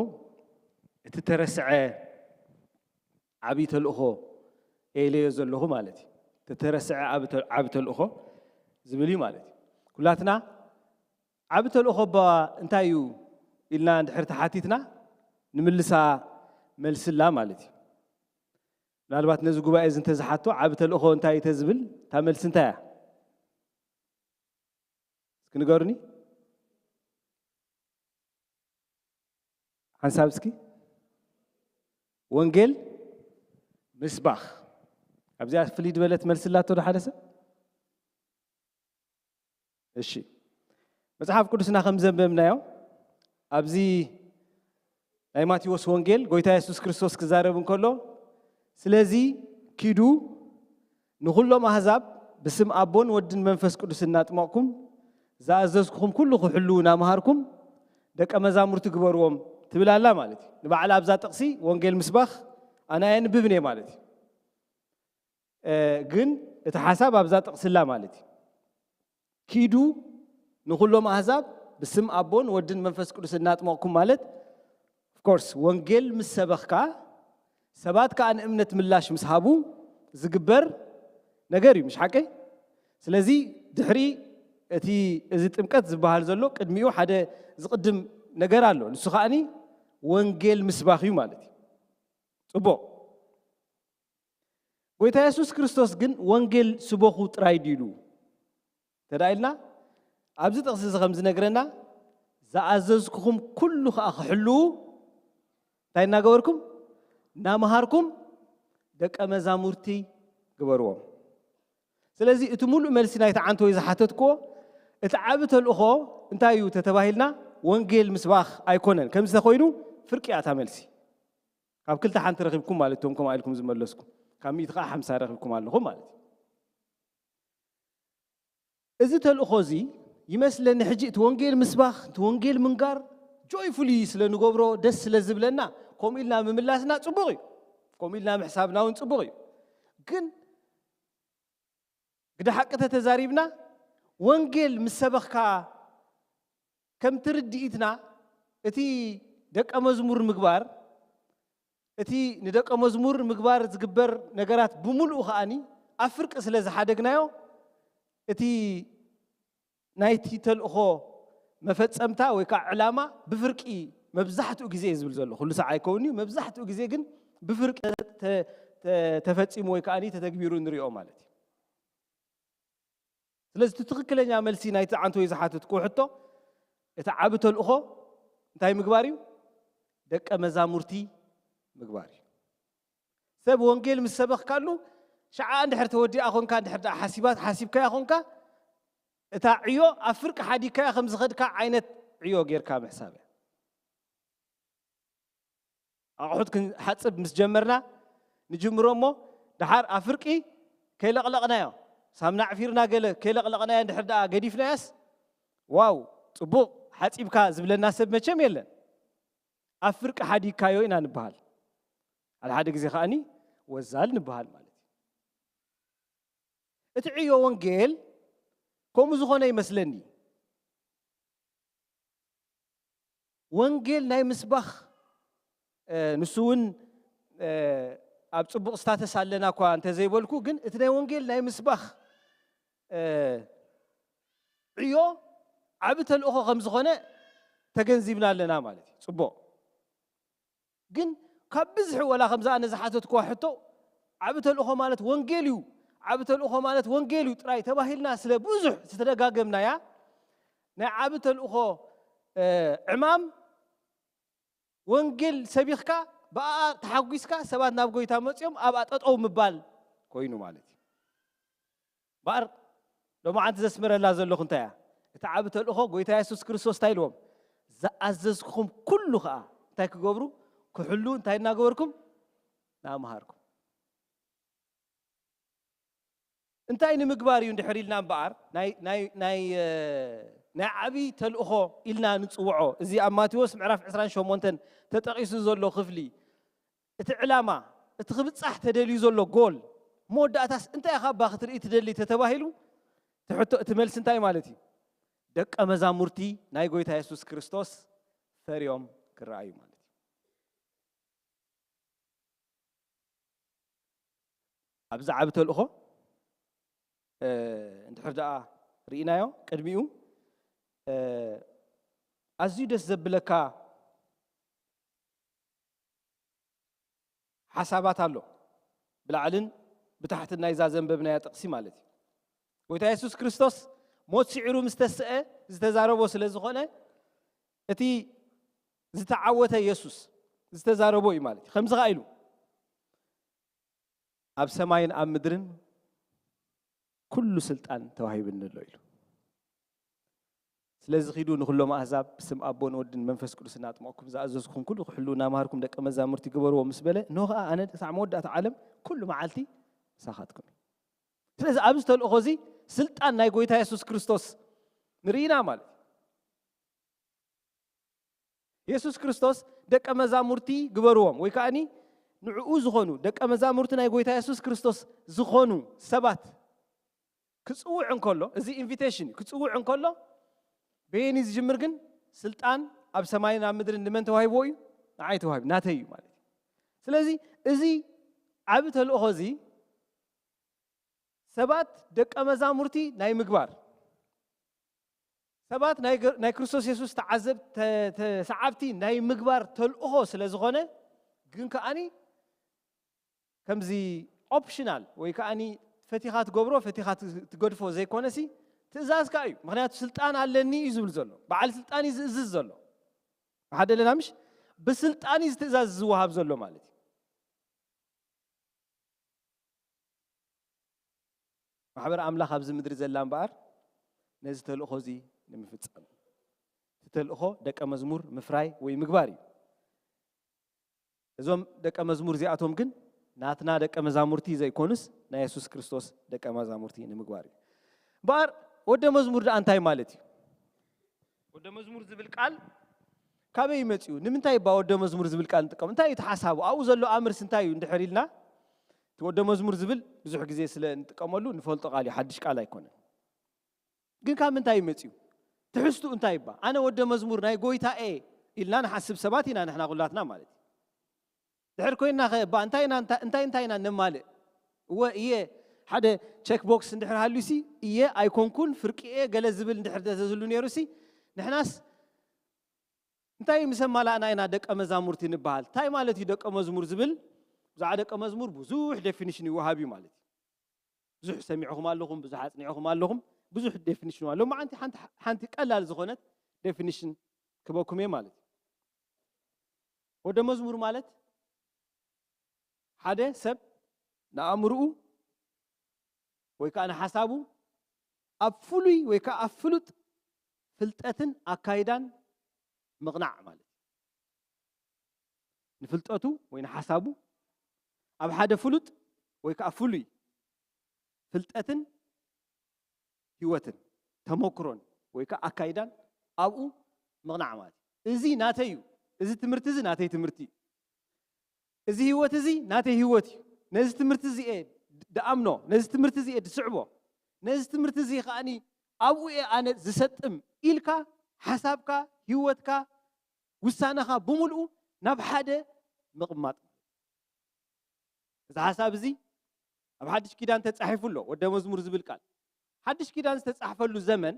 እቲ ተረስዐ ዓብዪ ተልእኾ ኢለዮ ዘለኹ ማለት እዩ። እቲ ተረስዐ ዓቢ ተ-፣ ዓቢ ተልእኾ ዝብል እዩ ማለት እዩ። ኩላትና ዓቢ ተልእኾ እባ እንታይ እዩ ኢልና እንድሕር ተሓቲትና፣ ንምልሳ መልሲ ኣላ ማለት እዩ። ምናልባት ነዚ ጉባኤ እዚ እንተዝሓቶ፣ ዓቢ ተልእኾ እንታይ እዩ ተዝብል፣ እታ መልሲ እንታይ እያ? እስኪ ንገሩኒ። ሓንሳብ እስኪ። ወንጌል ምስባኽ። ኣብዚኣ ፍልይ ዝበለት መልሲ ኣላቶ ዶ ሓደ ሰብ? እሺ፣ መጽሓፍ ቅዱስና ከም ዘንበብናዮ ኣብዚ ናይ ማቴዎስ ወንጌል ጎይታ የሱስ ክርስቶስ ክዛረብ እንከሎ፣ ስለዚ ኪዱ ንኹሎም ኣህዛብ ብስም ኣቦን ወድን መንፈስ ቅዱስ እናጥመቕኩም ዝኣዘዝኩኹም ኩሉ ክሕልዉ እናምሃርኩም ደቀ መዛሙርቲ ግበርዎም ትብል ኣላ ማለት እዩ። ንባዕላ ኣብዛ ጥቕሲ ወንጌል ምስባኽ ኣነ ኣየንብብን እየ ማለት እዩ። ግን እቲ ሓሳብ ኣብዛ ጥቕስላ ማለት እዩ። ኪዱ ንኹሎም ኣህዛብ ብስም ኣቦን ወድን መንፈስ ቅዱስ እናጥመቕኩም ማለት፣ ኦፍኮርስ፣ ወንጌል ምስ ሰበኽካ ሰባት ከኣ ንእምነት ምላሽ ምስ ሃቡ ዝግበር ነገር እዩ። ምሽ ሓቀይ? ስለዚ ድሕሪ እቲ እዚ ጥምቀት ዝበሃል ዘሎ ቅድሚኡ ሓደ ዝቕድም ነገር ኣሎ። ንሱ ከኣኒ ወንጌል ምስባኽ እዩ ማለት እዩ። ጽቡቕ። ጎይታ የሱስ ክርስቶስ ግን ወንጌል ስበኹ ጥራይ ድዩ ኢሉ? ተዳ ኢልና ኣብዚ ጥቕሲ እዚ ከም ዝነግረና፣ "ዝኣዘዝኩኹም ኩሉ ኸኣ ክሕልዉ እንታይ እናገበርኩም? እናመሃርኩም ደቀ መዛሙርቲ ግበርዎም።" ስለዚ እቲ ሙሉእ መልሲ ናይቲ ዓንቶ ዝሓተትክዎ፣ እቲ ዓቢ ተልእኾ እንታይ እዩ ተተባሂልና፣ ወንጌል ምስባኽ ኣይኮነን። ከምዚ ተኾይኑ ፍርቂ እያ እታ መልሲ። ካብ ክልተ ሓንቲ ረኺብኩም ማለት እቶም ከምኣ ኢልኩም ዝመለስኩም፣ ካብ ሚእቲ ከዓ ሓምሳ ረኺብኩም ኣለኹም ማለት እዩ። እዚ ተልእኾ እዚ ይመስለኒ ሕጂ እቲ ወንጌል ምስባኽ፣ እቲ ወንጌል ምንጋር ጆይፉሊ ስለ ንገብሮ፣ ደስ ስለ ዝብለና፣ ከምኡ ኢልና ምምላስና ጽቡቕ እዩ። ከምኡ ኢልና ምሕሳብና እውን ጽቡቕ እዩ። ግን ግደ ሓቂ ተተዛሪብና፣ ወንጌል ምስ ሰበኽካ፣ ከምቲ ርድኢትና፣ እቲ ደቀ መዝሙር ምግባር፣ እቲ ንደቀ መዝሙር ምግባር ዝግበር ነገራት ብምሉኡ ከኣኒ ኣብ ፍርቂ ስለ ዝሓደግናዮ፣ እቲ ናይቲ ተልእኾ መፈጸምታ ወይ ከዓ ዕላማ ብፍርቂ መብዛሕትኡ ግዜ እዩ ዝብል ዘሎ። ኩሉ ሳዕ ኣይከውን እዩ፣ መብዛሕትኡ ግዜ ግን ብፍርቂ ተ-፣ ተ-፣ ተፈጺሙ ወይ ከኣኒ ተተግቢሩ ንሪኦ ማለት እዩ። ስለዚ እቲ ትኽክለኛ መልሲ ናይቲ ዓንቶ ዝሓተትክዎ ሕቶ፣ እቲ ዓቢ ተልእኾ እንታይ ምግባር እዩ? ደቀ መዛሙርቲ ምግባር እዩ። ሰብ ወንጌል ምስ ሰበኽካሉ፣ ሽዓ እንድሕር ተወዲኣ ኾንካ፣ እንድሕር ደኣ ሓሲባት-፣ ሓሲብካያ ኾንካ፣ እታ ዕዮ ኣብ ፍርቂ ሓዲግካያ ከም ዝኸድካ ዓይነት ዕዮ ጌርካ ምሕሳብ እያ። ኣቑሑት ክንሓጽብ ምስ ጀመርና ንጅምሮ እሞ፣ ደሓር ኣብ ፍርቂ ከይለቕለቕናዮ፣ ሳምና ኣዕፊርና ገለ ከይለቕለቕናዮ እንድሕር ደኣ ገዲፍናያስ፣ "ዋው፣ ጽቡቕ ሓጺብካ" ዝብለና ሰብ መቸም የለን። ኣብ ፍርቂ ሓዲግካዮ ኢና ንበሃል። ሓደ ሓደ ግዜ ከኣኒ ወዛል ንበሃል ማለት እዩ። እቲ ዕዮ ወንጌል ከምኡ ዝኾነ ይመስለኒ። ወንጌል ናይ ምስባኽ፣ እ፣ ንሱ እውን፣ እ፣ ኣብ ጽቡቕ ስታተስ ኣለና እኳ እንተዘይበልኩ፣ ግን እቲ ናይ ወንጌል ናይ ምስባኽ፣ እ፣ ዕዮ ዓቢ ተልእኾ ከም ዝኾነ ተገንዚብና ኣለና ማለት እዩ። ጽቡቕ። ግን ካብ ብዝሒ ወላ ከምዚ ኣነ ዝሓተትክዋ ሕቶ፣ ዓቢ ተልእኾ ማለት ወንጌል እዩ፣ ዓቢ ተልእኾ ማለት ወንጌል እዩ ጥራይ ተባሂልና ስለ ብዙሕ ዝተደጋገምናያ፣ ናይ ዓቢ ተልእኾ፣ እ፣ ዕማም ወንጌል ሰቢኽካ ብኣኣ ተሓጒስካ ሰባት ናብ ጎይታ መጺኦም ኣብኣ ጠጠው ምባል ኮይኑ ማለት እዩ። እምበኣር ሎማዓንቲ ዘስምረላ ዘለኹ እንታይ እያ? እቲ ዓቢ ተልእኾ ጎይታ የሱስ ክርስቶስ እንታይ ኢልዎም? "ዝኣዘዝኩኹም ኩሉ ኸኣ እንታይ ክገብሩ? ክሕሉ እንታይ እናገበርኩም? እናመሃርኩም።" እንታይ ንምግባር እዩ እንድሕር ኢልና እምበኣር፣ ናይ፣ ናይ፣ ናይ፣ እ፣ ናይ ዓቢ ተልእኾ ኢልና ንጽውዖ፣ እዚ ኣብ ማቴዎስ ምዕራፍ ዕስራን ሸሞንተን ተጠቒሱ ዘሎ ክፍሊ፣ እቲ ዕላማ፣ እቲ ክብጻሕ ተደልዩ ዘሎ ጎል፣ መወዳእታስ እንታይ ኢኻ እባ ክትርኢ ትደሊ ተተባሂሉ፣ እቲ ሕቶ፣ እቲ መልሲ እንታይ ማለት እዩ? ደቀ መዛሙርቲ ናይ ጎይታ የሱስ ክርስቶስ ፈርዮም ክረኣዩ ማለት እዩ። ኣብዚ ዓቢ ተልእኾ፣ እ፣ እንድሕር ደኣ ርኢናዮ፣ ቅድሚኡ፣ እ፣ ኣዝዩ ደስ ዘብለካ ሓሳባት ኣሎ። ብላዕልን ብታሕትን ናይዛ ዘንበብናያ ጥቕሲ ማለት እዩ። ጎይታ የሱስ ክርስቶስ ሞት ስዒሩ ምስ ተስአ ዝተዛረቦ ስለ ዝኾነ፣ እቲ ዝተዓወተ የሱስ ዝተዛረቦ እዩ ማለት እዩ። ከምዚ ኸኣ ኢሉ፣ "ኣብ ሰማይን ኣብ ምድርን ኩሉ ስልጣን ተዋሂብኒ ኣሎ" ኢሉ። ስለዚ ኺዱ ንኹሎም ኣህዛብ ብስም ኣቦን ወድን መንፈስ ቅዱስን ኣጥምቕኩም፣ ዝኣዘዝኩም ኩሉ ክሕሉ እናምሃርኩም ደቀ መዛሙርቲ ግበርዎ ምስ በለ፣ እንሆ ኸኣ ኣነ ክሳዕ መወዳእታ ዓለም ኩሉ መዓልቲ ምሳኻትኩም እየ። ስለዚ ኣብዚ ተልእኾ እዚ ስልጣን ናይ ጎይታ የሱስ ክርስቶስ ንርኢና ማለት እዩ። የሱስ ክርስቶስ ደቀ መዛሙርቲ ግበርዎም ወይ ከኣኒ ንዕኡ ዝኾኑ ደቀ መዛሙርቲ ናይ ጎይታ የሱስ ክርስቶስ ዝኾኑ ሰባት ክጽውዕ እንከሎ፣ እዚ ኢንቪቴሽን እዩ። ክጽውዕ እንከሎ በየኒ ዝጅምር ግን? ስልጣን ኣብ ሰማይን ኣብ ምድርን ንመን ተዋሂብዎ እዩ? ንዓይ ተዋሂቡ፣ ናተይ እዩ ማለት እዩ። ስለዚ እዚ ዓቢ ተልእኾ እዚ ሰባት ደቀ መዛሙርቲ ናይ ምግባር፣ ሰባት ናይ ገ-፣ ናይ ክርስቶስ የሱስ ተዓዘብ-፣ ተ-፣ ተሰዓብቲ ናይ ምግባር ተልእኾ ስለ ዝኾነ፣ ግን ከኣኒ ከምዚ ኦፕሽናል ወይ ከኣኒ ፈቲኻ ትገብሮ፣ ፈቲኻ ት-፣ ትገድፎ ዘይኮነሲ ትእዛዝ ከኣ እዩ። ምኽንያቱ ስልጣን ኣለኒ እዩ ዝብል ዘሎ። በዓል ስልጣን እዩ ዝእዝዝ ዘሎ። ሓደ ኣለና ምሽ? ብስልጣን እዩ ትእዛዝ ዝወሃብ ዘሎ ማለት እዩ። ማሕበር ኣምላኽ ኣብዚ ምድሪ ዘላ እምበኣር ነዚ ተልእኾ እዚ ንምፍጻም። እቲ ተልእኾ ደቀ መዝሙር ምፍራይ ወይ ምግባር እዩ። እዞም ደቀ መዝሙር እዚኣቶም ግን ናትና ደቀ መዛሙርቲ ዘይኮኑስ ናይ የሱስ ክርስቶስ ደቀ መዛሙርቲ ንምግባር እዩ። እምበኣር ወደ መዝሙር ደኣ እንታይ ማለት እዩ? ወደ መዝሙር ዝብል ቃል ካበይ እዩ መጺኡ? ንምንታይ እባ ወደ መዝሙር ዝብል ቃል ንጥቀም? እንታይ እዩ እቲ ሓሳቡ? ኣብኡ ዘሎ ኣምርስ እንታይ እዩ እንድሕር ኢልና፣ እቲ ወደ መዝሙር ዝብል ብዙሕ ግዜ ስለ እንጥቀመሉ ንፈልጦ ቃል እዩ፣ ሓድሽ ቃል ኣይኮነን። ግን ካብ ምንታይ እዩ መጺኡ? ትሕዝትኡ እንታይ እባ? ኣነ ወደ መዝሙር ናይ ጎይታ እየ ኢልና ንሓስብ ሰባት ኢና ንሕና ኩላትና ማለት እዩ። ድሕር ኮይንና ኸ እባ እንታይ ኢና፣ እንታይ፣ እንታይ እንታይ ኢና ነማልእ? እወ እየ ሓደ ቸክ ቦክስ እንድሕር ሃልዩሲ፣ እየ ኣይኮንኩን፣ ፍርቂ እየ፣ ገለ ዝብል እንድሕር ተዝህሉ ነይሩሲ፣ ንሕናስ እንታይ ምስ ኣማላእና ኢና ደቀ መዛሙርቲ ንበሃል? እንታይ ማለት እዩ ደቀ መዝሙር ዝብል? ብዛዕባ ደቀ መዝሙር ብዙሕ ዴፊኒሽን ይወሃብ እዩ ማለት እዩ። ብዙሕ ሰሚዕኹም ኣለኹም፣ ብዙሕ ኣጽኒዕኹም ኣለኹም፣ ብዙሕ ዴፊኒሽን ኣሎ። ሎማዓንቲ ሓንቲ፣ ሓንቲ ቀላል ዝኾነት ዴፊኒሽን ክበኩም እየ ማለት እዩ። ወደ መዝሙር ማለት ሓደ ሰብ ንኣእምርኡ ወይ ከኣ ንሓሳቡ ኣብ ፍሉይ ወይ ከኣ ኣብ ፍሉጥ ፍልጠትን ኣካይዳን ምቕናዕ ማለት እዩ። ንፍልጠቱ ወይ ንሓሳቡ ኣብ ሓደ ፍሉጥ ወይ ከኣ ፍሉይ ፍልጠትን ህይወትን ተመክሮን ወይ ከኣ ኣካይዳን ኣብኡ ምቕናዕ ማለት እዩ። እዚ ናተይ እዩ፣ እዚ ትምህርቲ እዚ ናተይ ትምህርቲ እዩ፣ እዚ ህይወት እዚ ናተይ ህይወት እዩ፣ ነዚ ትምህርቲ እዚ እየ ድኣምኖ፣ ነዚ ትምህርቲ እዚ እየ ድስዕቦ፣ ነዚ ትምህርቲ እዚ ከኣኒ ኣብኡ እየ ኣነ ዝሰጥም ኢልካ ሓሳብካ፣ ህይወትካ፣ ውሳነኻ ብምልኡ ናብ ሓደ ምቕማጥ። እዚ ሓሳብ እዚ ኣብ ሓድሽ ኪዳን ተጻሒፉ ኣሎ። ወደ መዝሙር ዝብል ቃል ሓድሽ ኪዳን ዝተጻሕፈሉ ዘመን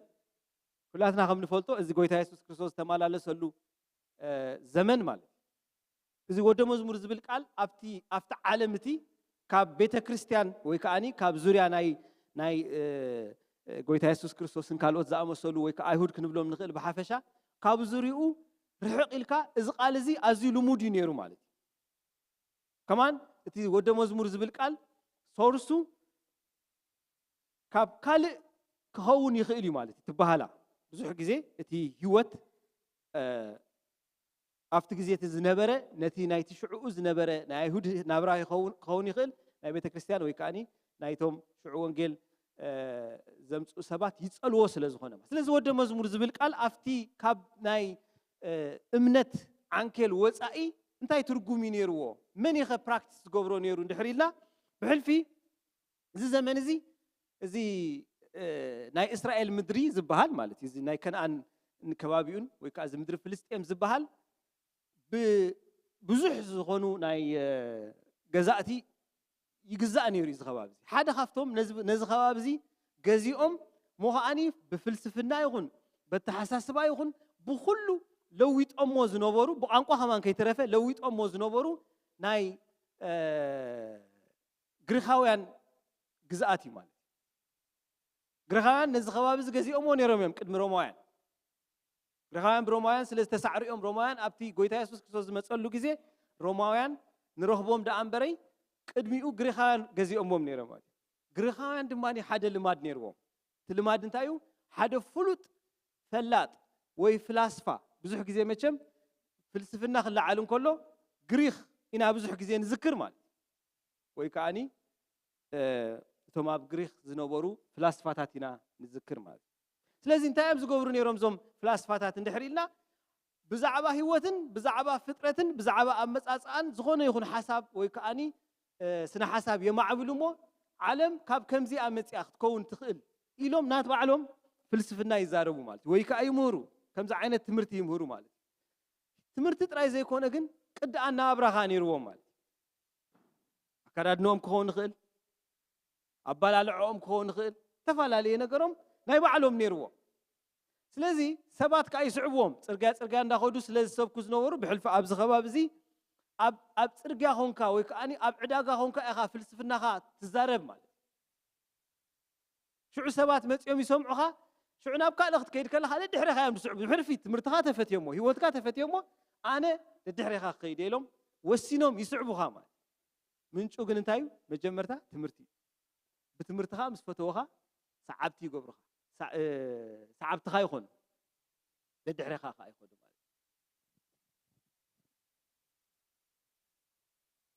ኩላትና ከም ንፈልጦ እዚ ጎይታ የሱስ ክርስቶስ ዝተመላለሰሉ፣ እ፣ ዘመን ማለት እዩ። እዚ ወደ መዝሙር ዝብል ቃል ኣብቲ፣ ኣብቲ ዓለም እቲ ካብ ቤተ ክርስቲያን ወይ ከኣኒ ካብ ዙርያ ናይ፣ ናይ፣ እ፣ እ፣ ጎይታ የሱስ ክርስቶስን ካልኦት ዝኣመሰሉ ወይ ከኣ ኣይሁድ ክንብሎም ንኽእል ብሓፈሻ ካብ ዙርይኡ ርሕቕ ኢልካ እዚ ቃል እዚ ኣዝዩ ልሙድ እዩ ነይሩ ማለት እዩ። ከማን እቲ ወደ መዝሙር ዝብል ቃል ሶርሱ ካብ ካልእ ክኸውን ይኽእል እዩ ማለት እዩ። ትበሃላ ብዙሕ ግዜ እቲ ህይወት፣ እ፣ ኣብቲ ግዜ እቲ ዝነበረ ነቲ ናይቲ ሽዕኡ ዝነበረ ናይ ኣይሁድ ናብራ ይኸውን፣ ክኸውን ይኽእል፣ ናይ ቤተ ክርስቲያን ወይ ከኣኒ ናይቶም ሽዑ ወንጌል፣ እ፣ ዘምጽኡ ሰባት ይጸልዎ ስለ ዝኾነ። ስለዚ ወደ መዝሙር ዝብል ቃል ኣብቲ ካብ ናይ፣ እ፣ እምነት ዓንኬል ወጻኢ እንታይ ትርጉም እዩ ነይርዎ? መን እዩ ኸ ፕራክቲስ ዝገብሮ ነይሩ እንድሕር ኢልና ብሕልፊ እዚ ዘመን እዚ፣ እዚ፣ እ፣ ናይ እስራኤል ምድሪ ዝበሃል ማለት እዩ፣ እዚ ናይ ከነኣን ከባቢኡን ወይ ከኣ እዚ ምድሪ ፍልስጤም ዝበሃል ብ-፣ ብዙሕ ዝኾኑ ናይ፣ እ፣ ገዛእቲ ይግዛእ ነይሩ እዩ እዚ ከባቢ እዚ። ሓደ ካብቶም ነዚ፣ ነዚ ከባቢ እዚ ገዚኦም እሞ ከኣኒ ብፍልስፍና ይኹን በተሓሳስባ ይኹን ብኹሉ ለዊጦሞ ዝነበሩ፣ ብቋንቋ ከማን ከይተረፈ ለዊጦሞ ዝነበሩ ናይ፣ እ፣ ግሪኻውያን ግዝኣት እዩ ማለት እዩ። ግሪኻውያን ነዚ ከባቢ እዚ ገዚኦምዎ ነይሮም እዮም ቅድሚ ሮማውያን። ግሪኻውያን ብሮማውያን ስለ ዝተሳዕሩ እዮም ሮማውያን ኣብቲ ጎይታ የሱስ ክርስቶስ ዝመጸሉ ግዜ ሮማውያን ንረኽቦም ደኣ እምበረይ ቅድሚኡ ግሪኻውያን ገዚኦምዎም ነይሮም ማለት እዩ። ግሪኻውያን ድማ ሓደ ልማድ ነይርዎም። እቲ ልማድ እንታይ እዩ? ሓደ ፍሉጥ ፈላጥ ወይ ፍላስፋ፣ ብዙሕ ግዜ መቸም ፍልስፍና ክለዓል እንከሎ ግሪኽ ኢና ብዙሕ ግዜ ንዝክር ማለት እዩ። ወይ ከዓኒ እቶም ኣብ ግሪኽ ዝነበሩ ፍላስፋታት ኢና ንዝክር ማለት እዩ። ስለዚ እንታይ እዮም ዝገብሩ ነይሮም እዞም ፍላስፋታት እንድሕር ኢልና፣ ብዛዕባ ህይወትን ብዛዕባ ፍጥረትን ብዛዕባ ኣመፃፅኣን ዝኾነ ይኹን ሓሳብ ወይ ከዓኒ ስነ ሓሳብ የማዕብሉ እሞ፣ ዓለም ካብ ከምዚኣ መፂኣ ክትከውን ትኽእል ኢሎም ናት ባዕሎም ፍልስፍና ይዛረቡ ማለት እዩ። ወይ ከዓ ይምህሩ፣ ከምዚ ዓይነት ትምህርቲ ይምህሩ ማለት እዩ። ትምህርቲ ጥራይ ዘይኮነ ግን ቅዲ ኣነባብራኻ ነይርዎም ማለት እዩ። ኣከዳድንኦም ክኸውን ይኽእል፣ ኣባላልዕኦም ክኸውን ይኽእል፣ ዝተፈላለየ ነገሮም ናይ ባዕሎም ነይርዎም። ስለዚ ሰባት ከዓ ይስዕብዎም። ፅርግያ ፅርግያ እንዳኸዱ ስለ ዝሰብኩ ዝነበሩ፣ ብሕልፊ ኣብዚ ከባቢ እዚ ኣብ ኣብ ፅርግያ ኾንካ ወይ ከዓ ኣብ ዕዳጋ ኾንካ ኢኻ ፍልስፍናኻ ትዛረብ ማለት እዩ። ሽዑ ሰባት መፂኦም ይሰምዑኻ። ሽዑ ናብ ካልእ ክትከይድ ከለኻ ደድሕሬኻ እዮም ዝስዕቡ። ብሕልፊ ትምህርትኻ ተፈትዮሞ፣ ህይወትካ ተፈትዮሞ፣ ኣነ ደድሕሬኻ ክኸይድ ኢሎም ወሲኖም ይስዕቡኻ ማለት። ምንጩ ግን እንታይ እዩ? መጀመርታ ትምህርቲ እዩ። ብትምህርትኻ ምስ ፈተወኻ ሰዓብቲ ይገብሩኻ። ሰዓብትኻ ይኾኑ፣ ደድሕሬኻ ከዓ ይኾኑ ማለት።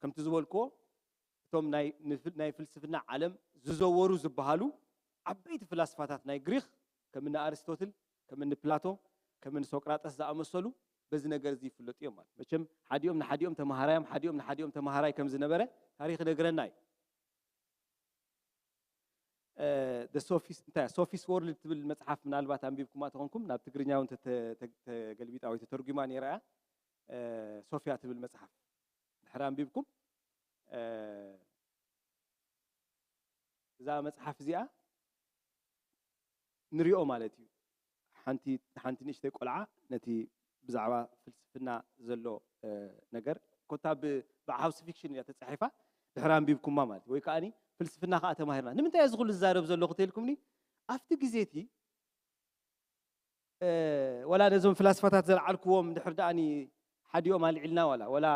ከምቲ ዝበልክዎ፣ እቶም ናይ ፍልስፍና ዓለም ዝዘወሩ ዝበሃሉ ዓበይቲ ፍላስፋታት ናይ ግሪኽ፣ ከምኒ ኣርስቶትል፣ ከምኒ ፕላቶ፣ ከምኒ ሶቅራጠስ ዝኣመሰሉ በዚ ነገር እዚ ይፍለጡ እዮም ማለት። መቸም ሓዲኦም ንሓዲኦም ተማሃራዮም፣ ሓዲኦም ንሓዲኦም ተማሃራይ ከም ዝነበረ ታሪኽ ይነግረና እዩ። ሶፊስ እንታይ ሶፊስ ወርልድ ትብል መጽሓፍ ምናልባት ኣንቢብኩማ ተኾንኩም፣ ናብ ትግርኛ እውን ተገልቢጣ ወይ ተተርጉማ ነይራ እያ። ሶፊያ ትብል መጽሓፍ ድሕሪ ኣንቢብኩም፣ እዛ መጽሓፍ እዚኣ ንሪኦ ማለት እዩ። ሓንቲ ሓንቲ ንእሽተይ ቆልዓ ነቲ ብዛዕባ ፍልስፍና ዘሎ ነገር ኮታ ብዓውስ ፊክሽን እያ ተጻሒፋ፣ ድሕሪ ኣንቢብኩማ ማለት እዩ። ወይ ከዓኒ ፍልስፍና ከዓ ተማሂርና። ንምንታይ እዚ ኩሉ ዝዛረብ ዘለኹ ተልኩምኒ? ኣብቲ ግዜ እቲ ወላ ነዞም ፍላስፋታት ዘልዓልክዎም ድሕር ደኣኒ ሓዲኦም ኣልዒልና ዋላ ወላ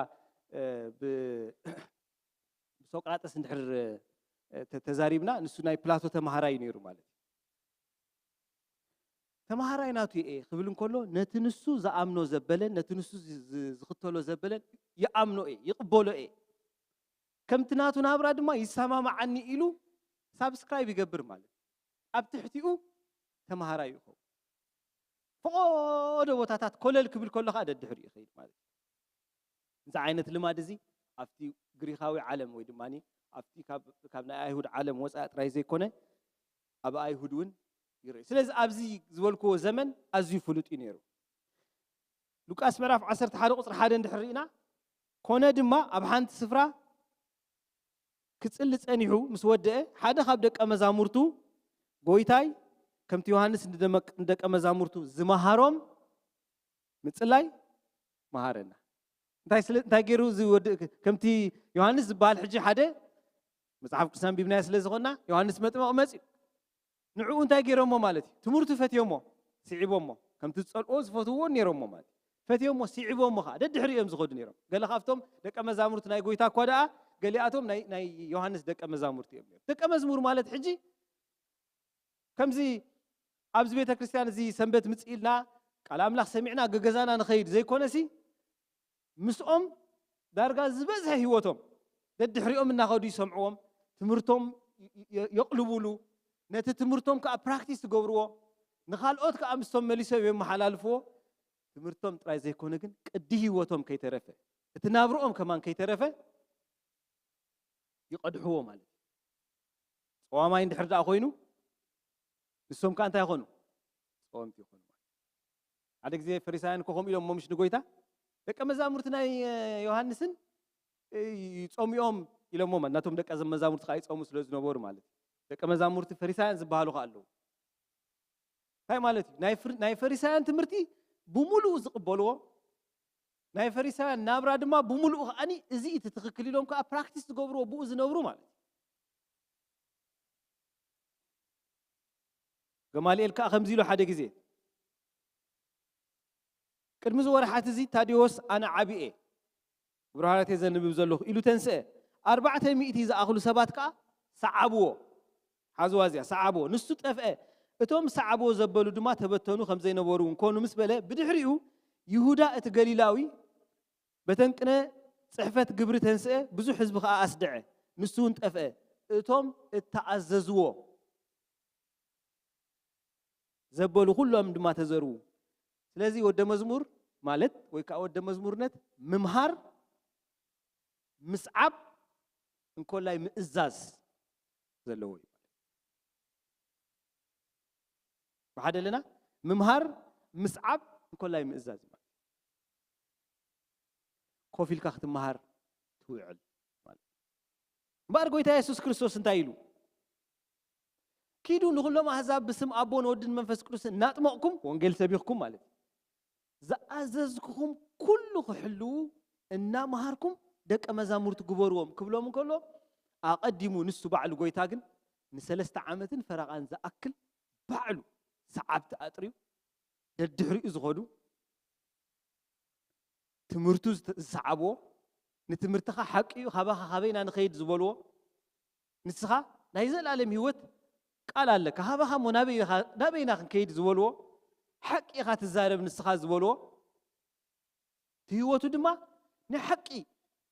ብሶቅራጠስ እንድሕር ተዛሪብና፣ ንሱ ናይ ፕላቶ ተማሃራይ እዩ ነይሩ ማለት እዩ። ተማሃራይ ናቱ እየ ክብል እንከሎ፣ ነቲ ንሱ ዝኣምኖ ዘበለን ነቲ ንሱ ዝኽተሎ ዘበለን ይኣምኖ እየ፣ ይቕበሎ እየ። ከምቲ ናቱ ናብራ ድማ ይሰማማዓኒ ኢሉ ሳብስክራይብ ይገብር ማለት እዩ። ኣብ ትሕቲኡ ተማሃራይ ይኸውን። ፈቐዶ ቦታታት ኮለል ክብል ከሎ ከዓ ደድሕሪኡ ይኸይድ ማለት እዩ። እዚ ዓይነት ልማድ እዚ ኣብቲ ግሪኻዊ ዓለም ወይ ድማ ኣብቲ ካብ ናይ ኣይሁድ ዓለም ወፃኢ ጥራይ ዘይኮነ ኣብ ኣይሁድ እውን ይረኣዩ። ስለዚ ኣብዚ ዝበልክዎ ዘመን ኣዝዩ ፍሉጥ እዩ ነይሩ። ሉቃስ ምዕራፍ ዓሰርተ ሓደ ቁፅሪ ሓደ እንድሕር ርኢና፣ ኮነ ድማ ኣብ ሓንቲ ስፍራ ክጽሊ ጸኒሑ ምስ ወደአ፣ ሓደ ካብ ደቀ መዛሙርቱ፣ ጎይታይ፣ ከምቲ ዮሃንስ ንደመ-፣ ንደቀ መዛሙርቱ ዝመሃሮም ምጽላይ መሃረና። እንታይ ስለ-፣ እንታይ ገይሩ እዚ ወዲ-፣ ከምቲ ዮሃንስ ዝበሃል ሕጂ ሓደ መጽሓፍ ቅዱስ ኣንቢብናዮ ስለ ዝኾንና፣ ዮሃንስ መጥምቕ መጺኡ። ንዕኡ እንታይ ገይሮሞ ማለት እዩ? ትምህርቱ ፈትዮሞ፣ ስዒቦሞ። ከምቲ ዝጸልኦ ዝፈትውዎ ነይሮሞ ማለት እዩ። ፈትዮሞ፣ ስዒቦሞ ኸዓ ደድሕሪ እዮም ዝኸዱ ነይሮም። ገለ ካብቶም ደቀ መዛሙርቲ ናይ ጎይታ እኳ ደኣ፣ ገሊኣቶም ናይ፣ ናይ ዮሃንስ ደቀ መዛሙርቲ እዮም ነይሮም። ደቀ መዝሙር ማለት ሕጂ ከምዚ ኣብዚ ቤተ ክርስቲያን እዚ ሰንበት ምጽእ ኢልና ቃል ኣምላኽ ሰሚዕና ገገዛና ንኸይድ ዘይኮነሲ፣ ምስኦም ዳርጋ ዝበዝሐ ህይወቶም ደድሕሪኦም እናኸዱ ይሰምዕዎም፣ ትምህርቶም የ-፣ የ-፣ የቕልቡሉ፣ ነቲ ትምህርቶም ከኣ ፕራክቲስ ትገብርዎ፣ ንኻልኦት ከኣ ምስቶም መሊሶም የመሓላልፍዎ። ትምህርቶም ጥራይ ዘይኮነ ግን ቅዲ ህይወቶም ከይተረፈ፣ እቲ ናብርኦም ከማን ከይተረፈ ይቐድሕዎ ማለት እዩ። ጸዋማይ እንድሕር ደኣ ኮይኑ፣ ንሶም ከኣ እንታይ ይኾኑ? ጸወምቲ ይኾኑ ማለት እዩ። ሓደ ግዜ ፈሪሳውያን እኮ ከምኡ ኢሎሞ ምሽ ንጎይታ፣ ደቀ መዛሙርቲ ናይ ዮሃንስን ይጾሙ እዮም ኢሎሞ ማለት፣ ናቶም ደቀ መዛሙርቲ ከኣ ይጾሙ ስለ ዝነበሩ ማለት እዩ። ደቀ መዛሙርቲ ፈሪሳውያን ዝበሃሉ ከኣ ኣለዉ። እንታይ ማለት እዩ? ናይ ፍር-፣ ናይ ፈሪሳውያን ትምህርቲ ብምሉኡ ዝቕበልዎ፣ ናይ ፈሪሳውያን ናብራ ድማ ብምሉኡ ከኣኒ እዚ እቲ ትኽክል ኢሎም ከኣ ፕራክቲስ ዝገብርዎ፣ ብኡ ዝነብሩ ማለት እዩ። ገማልኤል ከኣ ከምዚ ኢሉ ሓደ ግዜ፣ ቅድሚ እዚ ወርሓት እዚ ታዲዎስ ኣነ ዓቢ እየ፣ ብርሃናት እየ ዘንብብ ዘለኹ ኢሉ ተንስአ። ኣርባዕተ ሚእቲ ዝኣኽሉ ሰባት ከኣ ሰዓብዎ። ሓዝዋ እዚኣ፣ ሰዓብዎ። ንሱ ጠፍአ። እቶም ሰዓቦ ዘበሉ ድማ ተበተኑ፣ ከም ዘይነበሩ እውን ኮኑ ምስ በለ፣ ብድሕሪኡ ይሁዳ እቲ ገሊላዊ በተን ቅነ ጽሕፈት ግብሪ ተንስአ፣ ብዙሕ ህዝቢ ከኣ ኣስድዐ፣ ንሱ እውን ጠፍአ። እቶም እተኣዘዝዎ ዘበሉ ኩሎም ድማ ተዘርዉ። ስለዚ ወደ መዝሙር ማለት ወይ ከዓ ወደ መዝሙርነት ምምሃር፣ ምስዓብ፣ እንኮላይ ምእዛዝ ዘለዎ እዩ። ብሓደ ኣለና ምምሃር፣ ምስዓብ፣ እንኮላይ ምእዛዝ ማለት ኮፍ ኢልካ ክትመሃር ትውዕል ማለት። እምበኣር ጎይታ የሱስ ክርስቶስ እንታይ ኢሉ? "ኪዱ ንኹሎም ኣህዛብ ብስም ኣቦን ወድን መንፈስ ቅዱስን እናጥመቕኩም" ወንጌል ሰቢኽኩም ማለት እዩ። "ዝኣዘዝኩኹም ኩሉ ክሕልዉ እናመሃርኩም ደቀ መዛሙርቲ ግበርዎም" ክብሎም እንከሎ፣ ኣቐዲሙ ንሱ ባዕሉ ጎይታ ግን ንሰለስተ ዓመትን ፈረቓን ዝኣክል ባዕሉ ሰዓብቲ ኣጥርዩ፣ ደድሕሪኡ ዝኸዱ፣ ትምህርቱ ዝተ-፣ ዝሰዓብዎ፣ ንትምህርትኻ ሓቂ እዩ፣ ካባኻ ካበይና ንኸይድ ዝበልዎ፣ ንስኻ ናይ ዘላለም ህይወት ቃል ኣለካ፣ ካባኻ እሞ ናበይ ኢኻ-፣ ናበይና ክንከይድ ዝበልዎ፣ ሓቂ ኢኻ ትዛረብ ንስኻ ዝበልዎ፣ እቲ ህይወቱ ድማ ንሓቂ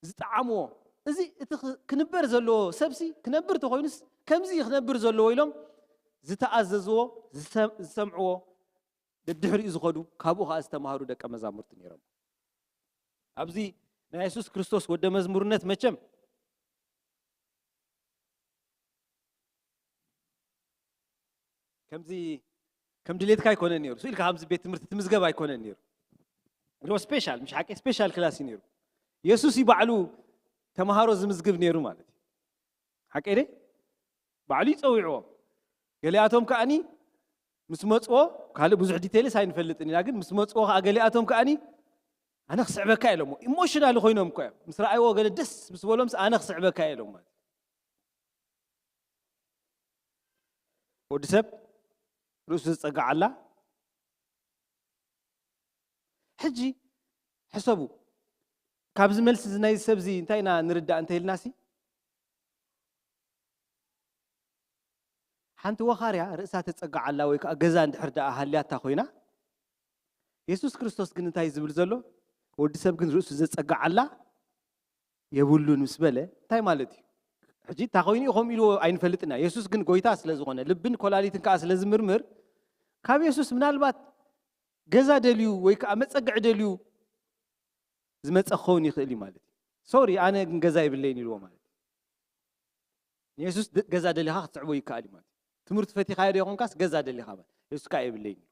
ዝጠዓምዎ፣ እዚ እቲ ክ-፣ ክንበር ዘለዎ ሰብሲ ክነብር ተኾይኑስ ከምዚ እዩ ክነብር ዘለዎ ኢሎም ዝተኣዘዝዎ፣ ዝሰ-፣ ዝሰምዕዎ፣ ደድሕሪኡ ዝኸዱ፣ ካብኡ ኸዓ ዝተማሃሩ ደቀ መዛሙርቲ ነይሮም። ኣብዚ ናይ የሱስ ክርስቶስ ወደ መዝሙርነት መቸም ከምዚ ከም ድሌትካ ኣይኮነን ነይሩ። ስኢልካ ከምዚ ቤት ትምህርቲ ትምዝገብ ኣይኮነን ነይሩ። ዶ ስፔሻል፣ ምሽ ሓቂ ስፔሻል ክላስ እዩ ነይሩ። የሱስ እዩ ባዕሉ ተማሃሮ ዝምዝግብ ነይሩ ማለት እዩ። ሓቂ ደ? ባዕሉ ይጸውዕዎም። ገሊኣቶም ከኣኒ ምስ መጽዎ፣ ካልእ ብዙሕ ዲቴልስ ኣይንፈልጥን ኢና፣ ግን ምስ መጽዎ ከኣ ገሊኣቶም ከኣኒ "ኣነ ክስዕበካ" ኢሎሞ። ኢሞሽናል ኮይኖም እኮ እዮም። ምስ ረኣይዎ ገለ ደስ ምስ በሎምስ "ኣነ ክስዕበካ" ኢሎም ማለት። ወዲ ሰብ ርእሱ ዝጸግዓላ። ሕጂ ሕሰቡ፣ ካብዚ መልሲ እዚ ናይዚ ሰብ እዚ እንታይ ኢና ንርዳእ እንተ ኢልናሲ፣ ሓንቲ ወኻርያ ርእሳ ተጸግዓላ ወይ ከኣ ገዛ እንድሕር ደኣ ሃልያታ ኮይና፣ የሱስ ክርስቶስ ግን እንታይ ዝብል ዘሎ? ወዲ ሰብ ግን ርእሱ ዘጸግዓላ የብሉን ምስ በለ እንታይ ማለት እዩ? ሕጂ እንታይ ኮይኑ እዩ ከምኡ ኢልዎ ኣይንፈልጥና። የሱስ ግን ጎይታ ስለ ዝኾነ፣ ልብን ኮላሊትን ከኣ ስለ ዝምርምር፣ ካብ የሱስ ምናልባት ገዛ ደልዩ ወይ ከኣ መጸግዒ ደልዩ ዝመጸ ክኸውን ይኽእል እዩ ማለት እዩ። ሶሪ፣ ኣነ ግን ገዛ የብለይን ኢልዎ ማለት እዩ። ንየሱስ ደ-፣ ገዛ ደሊኻ ክትስዕቦ ይከኣል እዩ ማለት እዩ። ትምህርቲ ፈቲኻዮ ዶ ይኾንካስ ገዛ ደሊኻ ማለት? የሱስ ከኣ የብለይን ኢልዎ።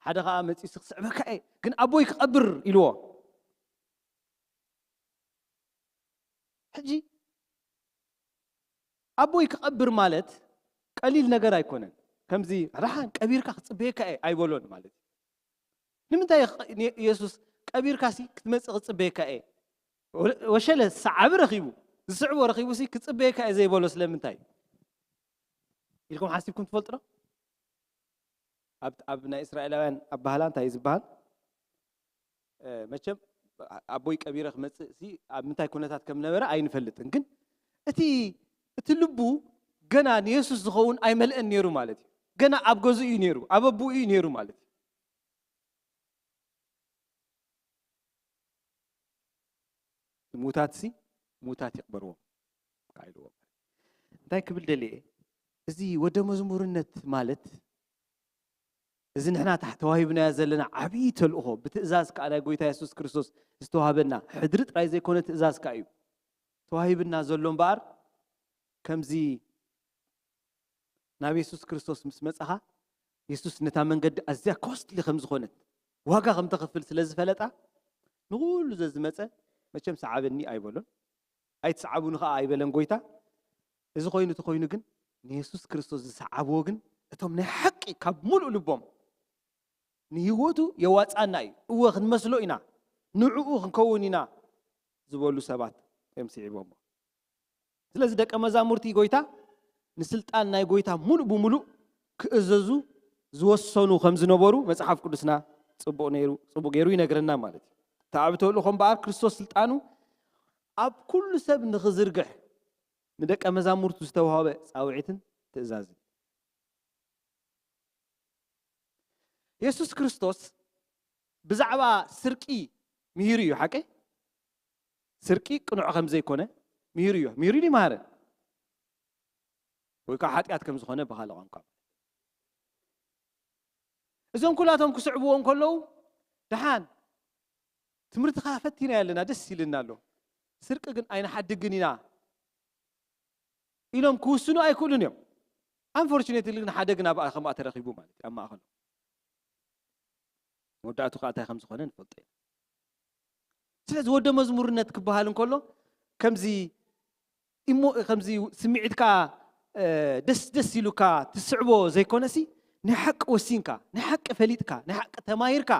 ሓደ ከኣ መጺኡ "ክስዕበካ እየ፣ ግን ኣቦይ ክቐብር" ኢልዎ። ሕጂ ኣቦይ ክቐብር ማለት ቀሊል ነገር ኣይኮነን። ከምዚ ረሓን ቀቢርካ ክጽበየካ እየ ኣይበሎን ማለት እዩ። ንምንታይ ኽ-፣ ን-፣ የሱስ ቀቢርካሲ ክትመጽእ ክጽበየካ እየ? ወ-፣ ወሸለ ሰዓቢ ረኺቡ፣ ዝስዕቦ ረኺቡሲ ክጽበየካ እየ ዘይበሎ ስለምንታይ? ኢልኩም ሓሲብኩም ትፈልጡ ዶ? ኣብ፣ ኣብ ናይ እስራኤላውያን ኣባህላ እንታይ እዩ ዝበሃል? እ፣ መቸም ኣቦይ ቀቢረ ክመጽእ ሲ ኣብ ምንታይ ኩነታት ከም ነበረ ኣይንፈልጥን። ግን እቲ፣ እቲ ልቡ ገና ንየሱስ ዝኸውን ኣይመልአን ነይሩ ማለት እዩ። ገና ኣብ ገዝኡ እዩ ነይሩ፣ ኣብ ኣቦኡ እዩ ነይሩ ማለት እዩ። ሙታትሲ ሙታት ይቕበርዎም ከኣ ኢልዎም። እንታይ ክብል ደልየ? እዚ ወደ መዝሙርነት ማለት፣ እዚ ንሕና ታሕ-፣ ተዋሂብናዮ ዘለና ዓብዪ ተልእኾ፣ ብትእዛዝ ከኣ ናይ ጎይታ የሱስ ክርስቶስ ዝተዋህበና፣ ሕድሪ ጥራይ ዘይኮነ ትእዛዝ ከኣ እዩ ተዋሂብና ዘሎ እምበኣር፣ ከምዚ ናብ የሱስ ክርስቶስ ምስ መጻኻ፣ የሱስ ነታ መንገዲ ኣዝያ ኮስትሊ ከም ዝኾነት፣ ዋጋ ከም ተኸፍል ስለ ዝፈለጣ፣ ንኹሉ ዘዝመጸ መቸም ሰዓበኒ ኣይበሎን፣ ኣይትስዓቡኒ ኸኣ ኣይበለን ጎይታ። እዚ ኮይኑ ተኾይኑ ግን፣ ንየሱስ ክርስቶስ ዝሰዓብዎ ግን፣ እቶም ናይ ሓቂ ካብ ሙሉእ ልቦም፣ ንህይወቱ የዋጻና እዩ፣ እወ ክንመስሎ ኢና፣ ንዕኡ ክንከውን ኢና ዝበሉ ሰባት እዮም ስዒቦሞ። ስለዚ ደቀ መዛሙርቲ ጎይታ ንስልጣን ናይ ጎይታ ሙሉእ ብሙሉእ ክእዘዙ ዝወሰኑ ከም ዝነበሩ መጽሓፍ ቅዱስና ጽቡቕ ነይሩ፣ ጽቡቕ ገይሩ ይነግረና ማለት እዩ። እቲ ዓቢ ተልእኾ እምበኣር ክርስቶስ ስልጣኑ ኣብ ኩሉ ሰብ ንኽዝርግሕ ንደቀ መዛሙርቱ ዝተዋህበ ጻውዒትን ትእዛዝን። የሱስ ክርስቶስ ብዛዕባ ስርቂ ምሂሩ እዩ። ሓቀይ? ስርቂ ቅኑዕ ከም ዘይኮነ ምሂሩ እዩ። ምሂሩ እዩ ይመሃረን። ወይ ከዓ ሓጢኣት ከም ዝኾነ ብኻልእ ቋንቋ። እዞም ኩላቶም ክስዕብዎ እንከለዉ፣ ደሓን ትምህርትኻ ፈቲና ኣለና፣ ደስ ኢልና ኣሎ፣ ስርቂ ግን ኣይንሓድግን ኢና ኢሎም ክውስኑ ኣይክእሉን እዮም። ኣንፎርቹኔትሊ ግን ሓደ ግን ኣብኣ ከምኣ ተረኺቡ ማለት እዩ፣ ኣብ ማእኸሎም። መወዳእቱ ከዓ እንታይ ከም ዝኾነ ንፈልጦ ኢና። ስለዚ ወደ መዝሙርነት ክበሃል እንከሎ ከምዚ እሞ ከምዚ ስምዒትካ እ፣ ደስ ደስ ኢሉካ ትስዕቦ ዘይኮነሲ፣ ናይ ሓቂ ወሲንካ፣ ናይ ሓቂ ፈሊጥካ፣ ናይ ሓቂ ተማሂርካ፣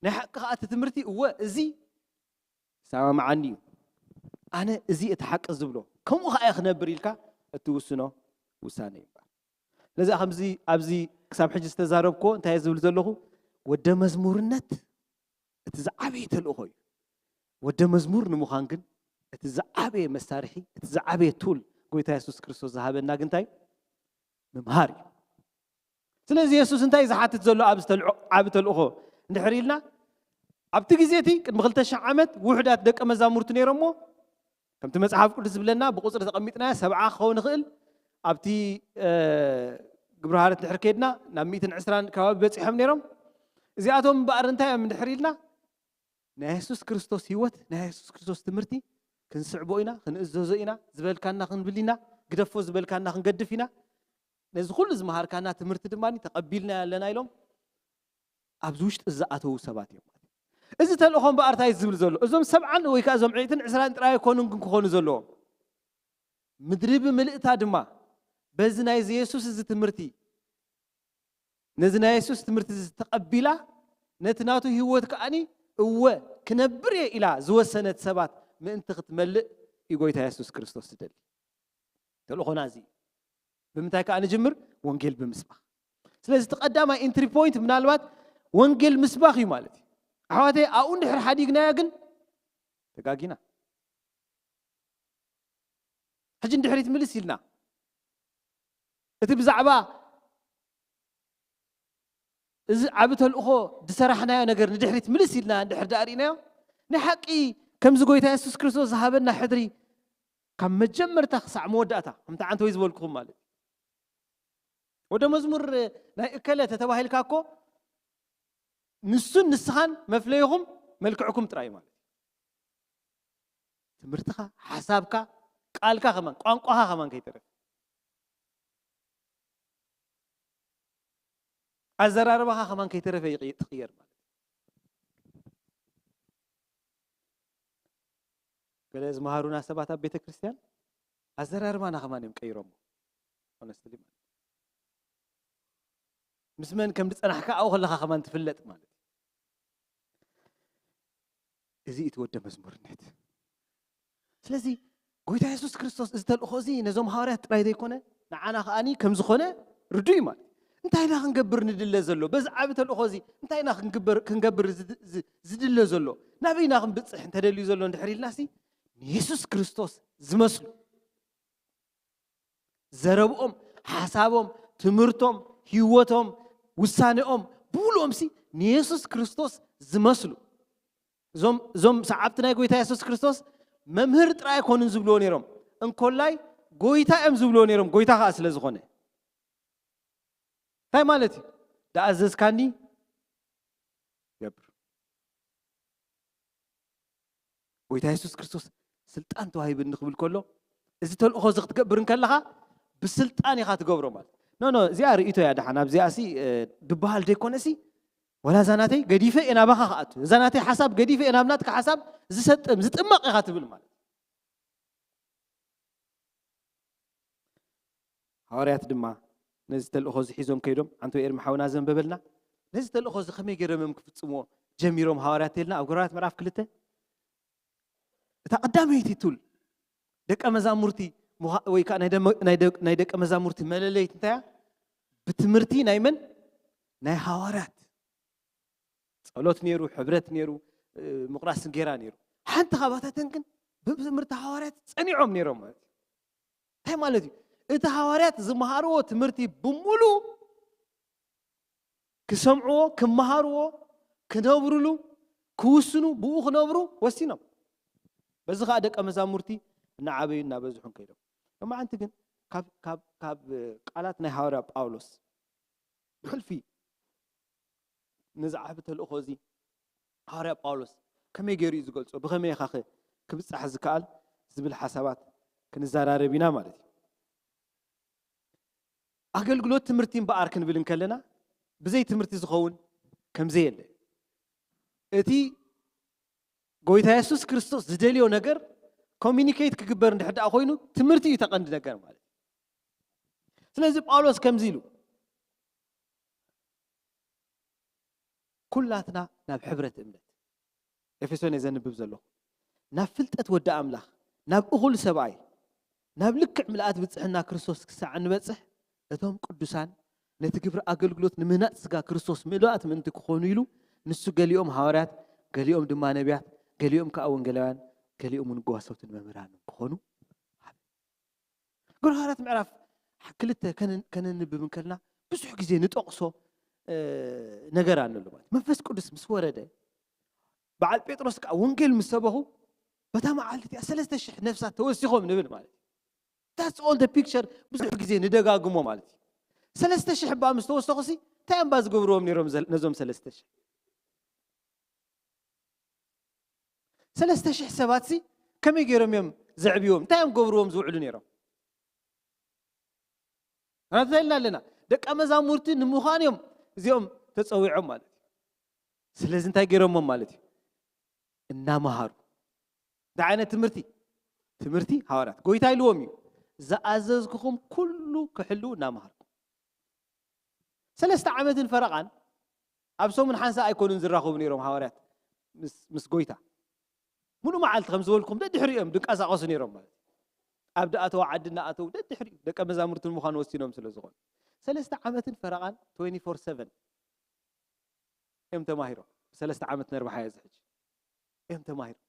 ናይ ሓቂ ከዓ እቲ ትምህርቲ እወ እዚ ይሰማምዓኒ እዩ፣ ኣነ እዚ እቲ ሓቂ ዝብሎ ከምኡ ከዓ እየ ክነብር ኢልካ እትውስኖ ውሳነ እዩ እምበር። ስለዚ ከምዚ ኣብዚ ክሳብ ሕጂ ዝተዛረብክዎ እንታይ እየ ዝብል ዘለኹ? ወደ መዝሙርነት እቲ ዝዓበየ ተልእኾ እዩ። ወደ መዝሙር ንምዃን ግን እቲ ዝዓበየ መሳርሒ፣ እቲ ዝዓበየ ቱል ጎይታ የሱስ ክርስቶስ ዝሃበና ግን እንታይ? ምምሃር እዩ። ስለዚ የሱስ እንታይ እዩ ዝሓትት ዘሎ ኣብዚ ተልዖ-፣ ዓቢ ተልእኾ እንድሕር ኢልና፣ ኣብቲ ግዜ እቲ ቅድሚ ክልተ ሽሕ ዓመት ውሑዳት ደቀ መዛሙርቱ ነይሮሞ፣ ከምቲ መጽሓፍ ቅዱስ ዝብለና ብቁጽሪ ተቐሚጥናዮ ሰብዓ ክኸውን ይኽእል። ኣብቲ፣ እ፣ ግብረ ሃዋርያት እንድሕር ከይድና ናብ ሚእትን ዕስራን ከባቢ በጺሖም ነይሮም። እዚኣቶም እምበኣር እንታይ እዮም እንድሕር ኢልና፣ ናይ የሱስ ክርስቶስ ህይወት፣ ናይ የሱስ ክርስቶስ ትምህርቲ ክንስዕቦ ኢና፣ ክንእዘዞ ኢና፣ ዝበልካና ክንብል ኢና፣ ግደፎ ዝበልካና ክንገድፍ ኢና። ነዚ ኩሉ ዝመሃርካና ትምህርቲ ድማ ተቐቢልና ኣለና ኢሎም ኣብዚ ውሽጢ ዝኣተዉ ሰባት እዮም። እዚ ተልእኾ እምበኣር እንታይ ዝብል ዘሎ? እዞም ሰብዓን ወይ ከዓ እዞም ዕትን ዕስራን ጥራይ ኣይኮኑን ግን ክኾኑ ዘለዎም። ምድሪ ብምልእታ ድማ በዚ ናይ የሱስ እዚ ትምህርቲ፣ ነዚ ናይ የሱስ ትምህርቲ እዚ ተቐቢላ፣ ነቲ ናቱ ህይወት ከኣኒ እወ ክነብር እየ ኢላ ዝወሰነት ሰባት ምእንቲ ክትመልእ እዩ ጎይታ የሱስ ክርስቶስ ዝደሊ። ተልእኾና እዚ እዩ። ብምንታይ ከኣ ንጅምር? ወንጌል ብምስባኽ። ስለዚ እቲ ቀዳማይ ኢንትሪ ፖይንት ምናልባት ወንጌል ምስባኽ እዩ ማለት እዩ። ኣሕዋተይ፣ ኣብኡ እንድሕር ሓዲግናዮ ግን ተጋጊና። ሕጂ እንድሕሪት ምልስ ኢልና፣ እቲ ብዛዕባ እዚ ዓቢ ተልእኾ ዝሰራሕናዮ ነገር ንድሕሪት ምልስ ኢልና እንድሕር ደኣ ርኢናዮ፣ ናይ ሓቂ ከምዚ ጎይታ የሱስ ክርስቶስ ዝሃበና ሕድሪ ካብ መጀመርታ ክሳዕ መወዳእታ፣ ከምቲ ዓንተወይ ዝበልኩኹም ማለት እዩ። ወደ መዝሙር ናይ እከለ ተተባሂልካ እኮ ንሱን ንስኻን መፍለይኹም መልክዕኩም ጥራይ ማለት እዩ። ትምህርትኻ፣ ሓሳብካ፣ ቃልካ ከማን፣ ቋንቋኻ ከማን ከይተረፈ፣ ኣዘራርባኻ ከማን ከይተረፈ ይቕየ-፣ ትቕየር ማለት እዩ። ገለ ዝመሃሩና ሰባት ኣብ ቤተ ክርስቲያን ኣዘራርባና ከማን እዮም ቀይሮሞ። ሆነስትሊ ማለት እዩ። ምስ መን ከም ዝጸናሕካ ኣብኡ ከለኻ ከማን ትፍለጥ ማለት እዩ። እዚ እቲ ወደ መዝሙርነት። ስለዚ ጎይታ የሱስ ክርስቶስ እዚ ተልእኾ እዚ ነዞም ሃዋርያት ጥራይ ዘይኮነ ንዓና ከኣኒ ከም ዝኾነ ርዱእ እዩ ማለት እዩ። እንታይ ኢና ክንገብር ንድለ ዘሎ? በዚ ዓቢ ተልእኾ እዚ እንታይ ኢና ክንግበር-፣ ክንገብር ዝድ-፣ ዝ-፣ ዝድለ ዘሎ? ናበይ ኢና ክንብጽሕ እንተደልዩ ዘሎ እንድሕር ኢልናሲ ንየሱስ ክርስቶስ ዝመስሉ ዘረብኦም፣ ሓሳቦም፣ ትምህርቶም፣ ህይወቶም፣ ውሳኔኦም ብሙሉኦምሲ ንየሱስ ክርስቶስ ዝመስሉ። እዞም፣ እዞም ሰዓብቲ ናይ ጎይታ የሱስ ክርስቶስ መምህር ጥራይ ኣይኮኑን ዝብልዎ ነይሮም። እንኮላይ ጎይታ እዮም ዝብልዎ ነይሮም፣ ጎይታ ኸዓ ስለ ዝኾነ። እንታይ ማለት እዩ? "ደኣ ኣዘዝካኒ ገብር።" ጎይታ የሱስ ክርስቶስ ስልጣን ተዋሂብኒ ክብል ከሎ፣ እዚ ተልእኾ እዚ ክትገብር እንከለኻ ብስልጣን ኢኻ ትገብሮ ማለት። ኖ፣ ኖ፣ እዚኣ ርእይቶ እያ። ደሓን ኣብዚኣ ሲ፣ እ፣ ድበሃል ዘይኮነ ሲ፣ ወላ እዛ ናተይ ገዲፈ እየ ናባኻ ክኣቱ። እዛ ናተይ ሓሳብ ገዲፈ እየ ናብ ናትካ ሓሳብ ዝሰጥም፣ ዝጥመቕ ኢኻ ትብል ማለት። ሃዋርያት ድማ ነዚ ተልእኾ እዚ ሒዞም ከይዶም፣ ኣንቶ ኤርሚ ሓውና ዘንበበልና፣ ነዚ ተልእኾ እዚ ከመይ ገይሮም እዮም ክፍጽምዎ ጀሚሮም ሃዋርያት ተልና ኣብ ግብራት ምዕራፍ ክልተ። እታ ቀዳመይቲ ቱል ደቀ መዛሙርቲ ምዃ-፣ ወይ ከዓ ናይ ደመ-፣ ናይ ደ-፣ ናይ ደቀ መዛሙርቲ መለለይት እንታይ እያ? ብትምህርቲ ናይ መን? ናይ ሃዋርያት። ጸሎት ነይሩ፣ ሕብረት ነይሩ፣ እ፣ ምቑራስ እንጌራ ነይሩ። ሓንቲ ካብኣታተን ግን ብትምህርቲ ሃዋርያት ጸኒዖም ነይሮም ማለት እዩ። እንታይ ማለት እዩ? እቲ ሃዋርያት ዝመሃርዎ ትምህርቲ ብምሉእ ክሰምዕዎ፣ ክመሃርዎ፣ ክነብሩሉ፣ ክውስኑ፣ ብኡ ክነብሩ ወሲኖም። በዚ ኸዓ ደቀ መዛሙርቲ እናዓበዩ እናበዝሑን ከይዶም። ሎማዓንቲ ግን ካብ፣ ካብ፣ ካብ ቃላት ናይ ሃዋርያ ጳውሎስ ብሕልፊ ንዝዓቢ ተልእኾ እዚ ሃዋርያ ጳውሎስ ከመይ ገይሩ እዩ ዝገልጾ? ብኸመይ ኢኻ ኸ ክብጻሕ ዝከኣል ዝብል ሓሳባት ክንዘራረብ ኢና ማለት እዩ። ኣገልግሎት ትምህርቲ እምበኣር ክንብል እንከለና ብዘይ ትምህርቲ ዝኸውን ከምዘየለ፣ እቲ ጎይታ የሱስ ክርስቶስ ዝደልዮ ነገር ኮሚኒኬት ክግበር እንድሕር ደኣ ኮይኑ ትምህርቲ እዩ ተቐንዲ ነገር ማለት እዩ። ስለዚ ጳውሎስ ከምዚ ኢሉ፣ ኩላትና ናብ ሕብረት እምነት፣ ኤፌሶን እየ ዘንብብ ዘለኹ፣ ናብ ፍልጠት ወዲ ኣምላኽ፣ ናብ እኹል ሰብኣይ፣ ናብ ልክዕ ምልኣት ብጽሕና ክርስቶስ ክሳዕ እንበጽሕ፣ እቶም ቅዱሳን ነቲ ግብሪ ኣገልግሎት ንምህናጽ ስጋ ክርስቶስ ምሉኣት ምእንቲ ክኾኑ ኢሉ፣ ንሱ ገሊኦም ሃዋርያት፣ ገሊኦም ድማ ነቢያት፣ ገሊኦም ከኣ ወንጌላውያን፣ ገሊኦም እውን ጓሶትን መምህራንን ክኾኑ። ግብረ ሃዋርያት ምዕራፍ ክልተ ከነ-፣ ከነንብብ እንከልና ብዙሕ ግዜ ንጠቕሶ፣ እ፣ ነገር ኣሎ ማለት። መንፈስ ቅዱስ ምስ ወረደ፣ በዓል ጴጥሮስ ከኣ ወንጌል ምስ ሰበኹ፣ በታ መዓልቲ እቲኣ ሰለስተ ሽሕ ነፍሳት ተወሲኾም ንብል ማለት እዩ። That's all the picture፣ ብዙሕ ግዜ ንደጋግሞ ማለት እዩ። ሰለስተ ሽሕ እባ ምስ ተወሰኹሲ፣ እንታይ እምባ ዝገብርዎም ነይሮም ዘል-፣ ነዞም ሰለስተ ሽሕ? ሰለስተ ሽሕ ሰባትሲ ከመይ ገይሮም እዮም ዘዕብዎም? እንታይ እዮም ገብርዎም ዝውዕሉ ነይሮም? ናብዛ ኢልና ኣለና። ደቀ መዛሙርቲ ንምዃን እዮም እዚኦም ተጸዊዖም ማለት እዩ። ስለዚ እንታይ ገይሮሞም ማለት እዩ? እናመሃሩ። እንታይ ዓይነት ትምህርቲ? ትምህርቲ ሃዋርያት። ጎይታ ኢልዎም እዩ፣ "ዝኣዘዝኩኹም ኩሉ ክሕልዉ እናመሃርኩም።" ሰለስተ ዓመትን ፈረቓን ኣብ ሰሙን ሓንሳ ኣይኮኑን ዝራኸቡ ነይሮም ሃዋርያት ምስ፣ ምስ ጎይታ። ሙሉ መዓልቲ ከም ዝበልኩም ደድሕሪኡ እዮም ድንቀሳቐሱ ነይሮም ማለት እዩ። ኣብ ድኣተው ዓዲ እናኣተው ደድሕሪኡ ደቀ መዛሙርቲ ንምዃን ወሲኖም ስለ ዝኾኑ። ሰለስተ ዓመትን ፈረቓን ትዌንቲ ፎር ሰቨን እዮም ተማሂሮም። ሰለስተ ዓመት ነርብሓዮ እዚ ሕጂ እዮም ተማሂሮም።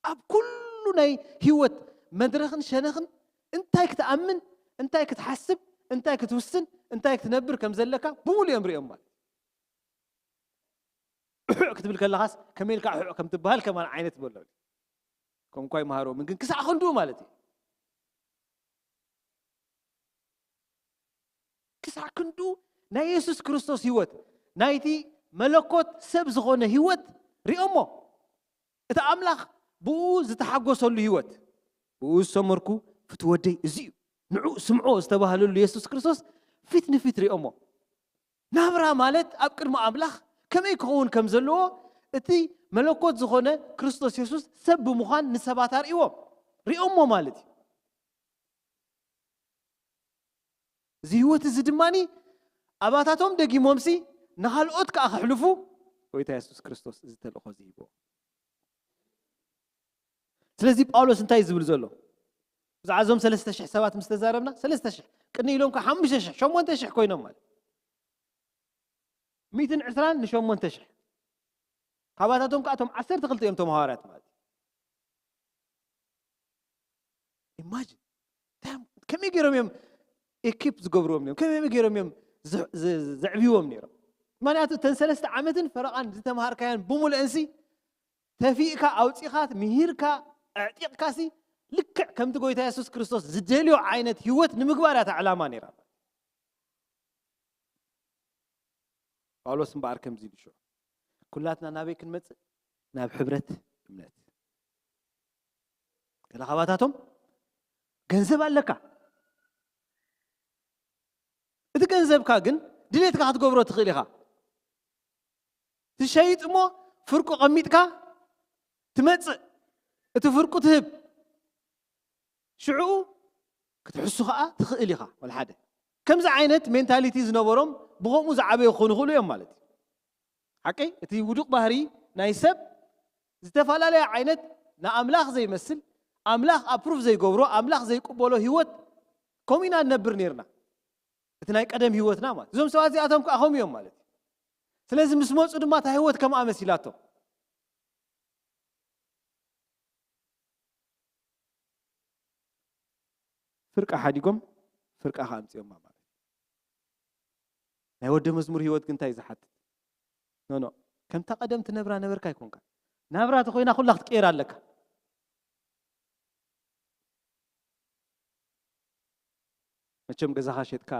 ኣብ ኩሉ ናይ ህይወት መድረኽን ሸነኽን እንታይ ክትኣምን፣ እንታይ ክትሓስብ፣ እንታይ ክትውስን፣ እንታይ ክትነብር ከም ዘለካ ብሙሉ እዮም ሪኦም ማለት እዩ። እሑዕ ክትብል ከለኻስ ከመይ ኢልካ እሑዕ ከም ትበሃል ከማን ዓይነት በሎ። ከምኳ ይመሃርዎም ግን ክሳዕ ክንድኡ ማለት እዩ። ክሳዕ ክንድኡ ናይ የሱስ ክርስቶስ ህይወት፣ ናይቲ መለኮት ሰብ ዝኾነ ህይወት ሪኦሞ። እቲ ኣምላኽ ብኡ ዝተሓጎሰሉ ህይወት፣ ብኡ ዝሰመርኩ ፍትወደይ እዚ እዩ፣ ንዑ ስምዖ ዝተባህለሉ የሱስ ክርስቶስ ፊት ንፊት ሪኦሞ። ናብራ ማለት ኣብ ቅድሚ ኣምላኽ ከመይ ክኸውን ከም ዘለዎ እቲ መለኮት ዝኾነ ክርስቶስ የሱስ ሰብ ብምዃን ንሰባት ኣርእይዎም፣ ሪኦሞ ማለት እዩ። እዚ ህይወት እዚ ድማኒ ኣባታቶም ደጊሞምሲ ንኻልኦት ከኣ ከሕልፉ ጎይታ የሱስ ክርስቶስ እዚ ተልእኾ እዚ ሂብዎ። ስለዚ ጳውሎስ እንታይ እዩ ዝብል ዘሎ? ብዛዕባ እዞም ሰለስተ ሽሕ ሰባት ምስ ተዛረብና፣ ሰለስተ ሽሕ፣ ቅድሚ ኢሎም ከ ሓሙሽተ ሽሕ፣ ሸሞንተ ሽሕ ኮይኖም ማለት። ሚእትን ዕስራን ንሸሞንተ ሽሕ። ካባታቶም ከኣ እቶም ዓሰርተ ክልተ እዮም እቶም ሃዋርያት ማለት እዩ። ኢማጂን። እንታይ እዮም፣ ከመይ ገይሮም እዮም ኤኪፕ ዝገብርዎም ነይሮም? ከመይ ገይሮም እዮም ዝ-፣ ዝ-፣ ዘዕብይዎም ነይሮም? ምኽንያቱ እተን ሰለስተ ዓመትን ፈረቓን ዝተምሃርካዮን ብምሉአንሲ ተፊእካ፣ ኣውጺኻ፣ ምሂርካ፣ ኣዕጢቕካሲ ልክዕ ከምቲ ጎይታ የሱስ ክርስቶስ ዝደልዮ ዓይነት ህይወት ንምግባር እያ እታ ዕላማ ነይራ። ጳውሎስ እምበኣር ከምዚ ኢሉ ሽዑ፣ ኩላትና ናበይ ክንመጽእ? ናብ ሕብረት እምነት። ገለ ካባታቶም ገንዘብ ኣለካ። እቲ ገንዘብካ ግን ድሌትካ ክትገብሮ ትኽእል ኢኻ። ትሸይጥ እሞ ፍርቁ ቀሚጥካ ትመጽእ፣ እቲ ፍርቁ ትህብ። ሽዑ ክትሕሱ ኸኣ ትኽእል ኢኻ። ወላ ሓደ ከምዚ ዓይነት ሜንታሊቲ ዝነበሮም ብኸምኡ ዝዓበዩ ክኾኑ ይኽእሉ እዮም ማለት እዩ። ሓቀይ? እቲ ውዱቕ ባህሪ ናይ ሰብ ዝተፈላለየ ዓይነት ንኣምላኽ ዘይመስል፣ ኣምላኽ ኣፕሩቭ ዘይገብሮ፣ ኣምላኽ ዘይቅበሎ ህይወት ከምኡ ኢና ንነብር ነይርና። እቲ ናይ ቀደም ህይወትና ማለት። እዞም ሰባት እዚኣቶም ከኣ ከምኡ እዮም ማለት እዩ። ስለዚ ምስ መጹ ድማ እታ ህይወት ከምኣ መሲላቶም። ፍርቃ ሓዲጎም ፍርቃ ከኣ ኣምጺኦማ ማለት እዩ። ናይ ወደ መዝሙር ህይወት ግን እንታይ እዩ ዝሓትት? ኖ ኖ፣ ከምታ ቀደም ትነብራ ነበርካ ኣይኮንካ። ናብራ ተኮይና ኩላ ክትቀየር ኣለካ። መቸም ገዛኻ ሸጥካ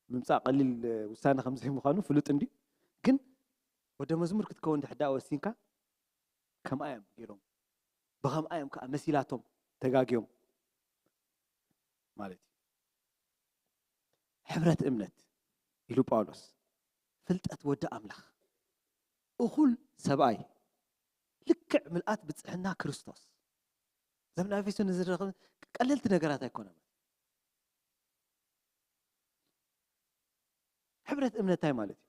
ምምፃእ ቀሊል ውሳነ ከም ዘይምዃኑ ፍሉጥ እንድዩ። ግን ወደ መዝሙር ክትከውን ድሕዳ ወሲንካ ከምኣ እዮም ገይሮም፣ ብኸምኣ እዮም ከዓ መሲላቶም ተጋግዮም ማለት እዩ። ሕብረት እምነት ኢሉ ጳውሎስ፣ ፍልጠት ወዲ ኣምላኽ፣ እኹል ሰብኣይ፣ ልክዕ ምልኣት ብፅሕና ክርስቶስ። እዞም ናብ ኤፌሶን ንዝረኸብ ቀለልቲ ነገራት ኣይኮነን። ሕብረት እምነት እንታይ ማለት እዩ?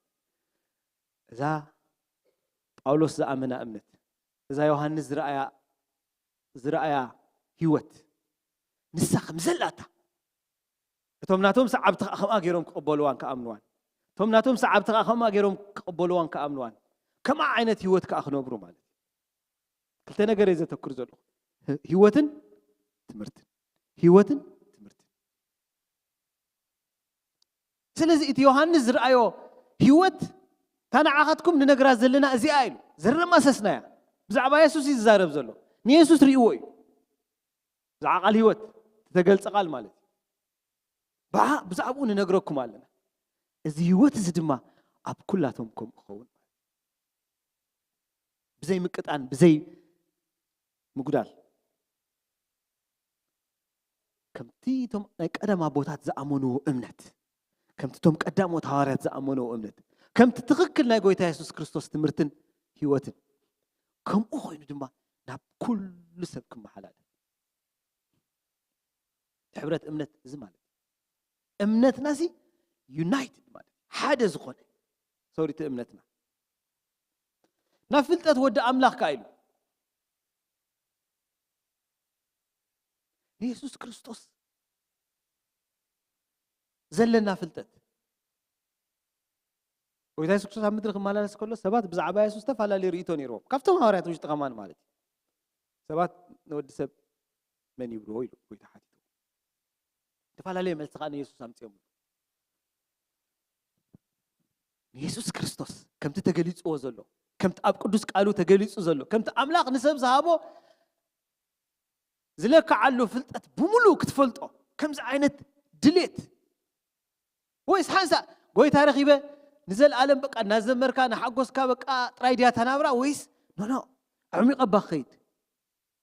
እዛ ጳውሎስ ዝኣመና እምነት፣ እዛ ዮሃንስ ዝረኣያ ዝረኣያ ህይወት፣ ንሳ ከም ዘላታ፣ እቶም ናቶም ሰዓብቲ ከዓ ከምኣ ገይሮም ክቕበልዋን ክኣምንዋን፣ እቶም ናቶም ሰዓብቲ ከዓ ከምኣ ገይሮም ክቕበልዋን ክኣምንዋን፣ ከምኣ ዓይነት ህይወት ከዓ ክነብሩ ማለት እዩ። ክልተ ነገር እየ ዘተኩር ዘለኹ፣ ህይወትን ትምህርትን፣ ህይወትን ትምህርትን። ስለዚ እቲ ዮሃንስ ዝረኣዮ ህይወት፣ እታ ንዓኻትኩም ንነግራ ዘለና እዚኣ ኢሉ ዘረማሰስናያ። ብዛዕባ የሱስ እዩ ዝዛረብ ዘሎ። ንየሱስ ርእይዎ እዩ። ብዛዕባ ቃል ህይወት፣ ዝተገልጸ ቃል ማለት እዩ። ብዓ-፣ ብዛዕባኡ ንነግረኩም ኣለና። እዚ ህይወት እዚ ድማ ኣብ ኩላቶም ከምኡ ክኸውን፣ ብዘይ ምቅጣን፣ ብዘይ ምጉዳል፣ ከምቲ እቶም ናይ ቀደም ኣቦታት ዝኣመንዎ እምነት፣ ከምቲ እቶም ቀዳሞት ሃዋርያት ዝኣመንዎ እምነት፣ ከምቲ ትኽክል ናይ ጎይታ የሱስ ክርስቶስ ትምህርትን ህይወትን፣ ከምኡ ኮይኑ ድማ ናብ ኩሉ ሰብ ክመሓላለፍ። ሕብረት እምነት እዚ ማለት እዩ። እምነትና ሲ ዩናይትድ ማለት እዩ። ሓደ ዝኾነ፣ ሶሪ፣ እቲ እምነትና ናብ ፍልጠት ወዲ ኣምላኽ ከኣ ኢሉ ንየሱስ ክርስቶስ ዘለና ፍልጠት። ጎይታ የሱስ ክርስቶስ ኣብ ምድሪ ክመላለስ ከሎ ሰባት ብዛዕባ የሱስ ዝተፈላለየ ርእይቶ ነይርዎም። ካብቶም ሃዋርያት ውሽጢ ከማን ማለት እዩ። ሰባት ንወዲ ሰብ መን ይብልዎ ኢሉ ጎይታ ሓቲትዎ። ዝተፈላለየ መልሲ ከዓ ንየሱስ ኣምፅኦምሉ። ንየሱስ ክርስቶስ ከምቲ ተገሊፅዎ ዘሎ፣ ከምቲ ኣብ ቅዱስ ቃሉ ተገሊፁ ዘሎ፣ ከምቲ ኣምላኽ ንሰብ ዝሃቦ ዝለክዓሉ ፍልጠት ብምሉእ ክትፈልጦ ከምዚ ዓይነት ድሌት፣ ወይስ ሓንሳ ጎይታ ረኺበ ንዘለኣለም በቃ እናዘመርካ እናሓጎስካ በቃ ጥራይ ድያ እታ ናብራ? ወይስ ኖ ኖ፣ ኣዕሚቐ እባ ክኸይድ፣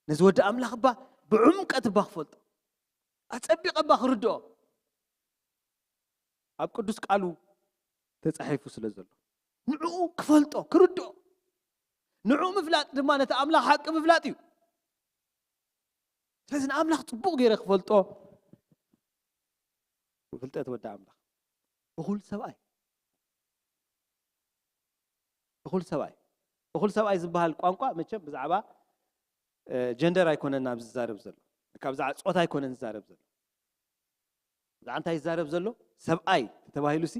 ነዚ ወዲ ኣምላኽ እባ ብዕምቀት እባ ክፈልጦ፣ ኣጸቢቐ እባ ክርድኦ፣ ኣብ ቅዱስ ቃሉ ተጻሒፉ ስለ ዘሎ ንዕኡ ክፈልጦ፣ ክርድኦ፣ ንዕኡ ምፍላጥ ድማ ነቲ ኣምላኽ ሓቂ ምፍላጥ እዩ። ስለዚ ንኣምላኽ ጽቡቕ ገይረ ክፈልጦ፣ ፍልጠት ወዲ ኣምላኽ። እኹል ሰብኣይ፣ እኹል ሰብኣይ፣ እኹል ሰብኣይ ዝበሃል ቋንቋ መቸም ብዛዕባ፣ እ፣ ጀንደር ኣይኮነን ኣብዚ ዝዛረብ ዘሎ። ካብ ብዛዕባ ጾታ ኣይኮነን ዝዛረብ ዘሎ። ብዛዕባ እንታይ ይዛረብ ዘሎ? ሰብኣይ ተባሂሉ ሲ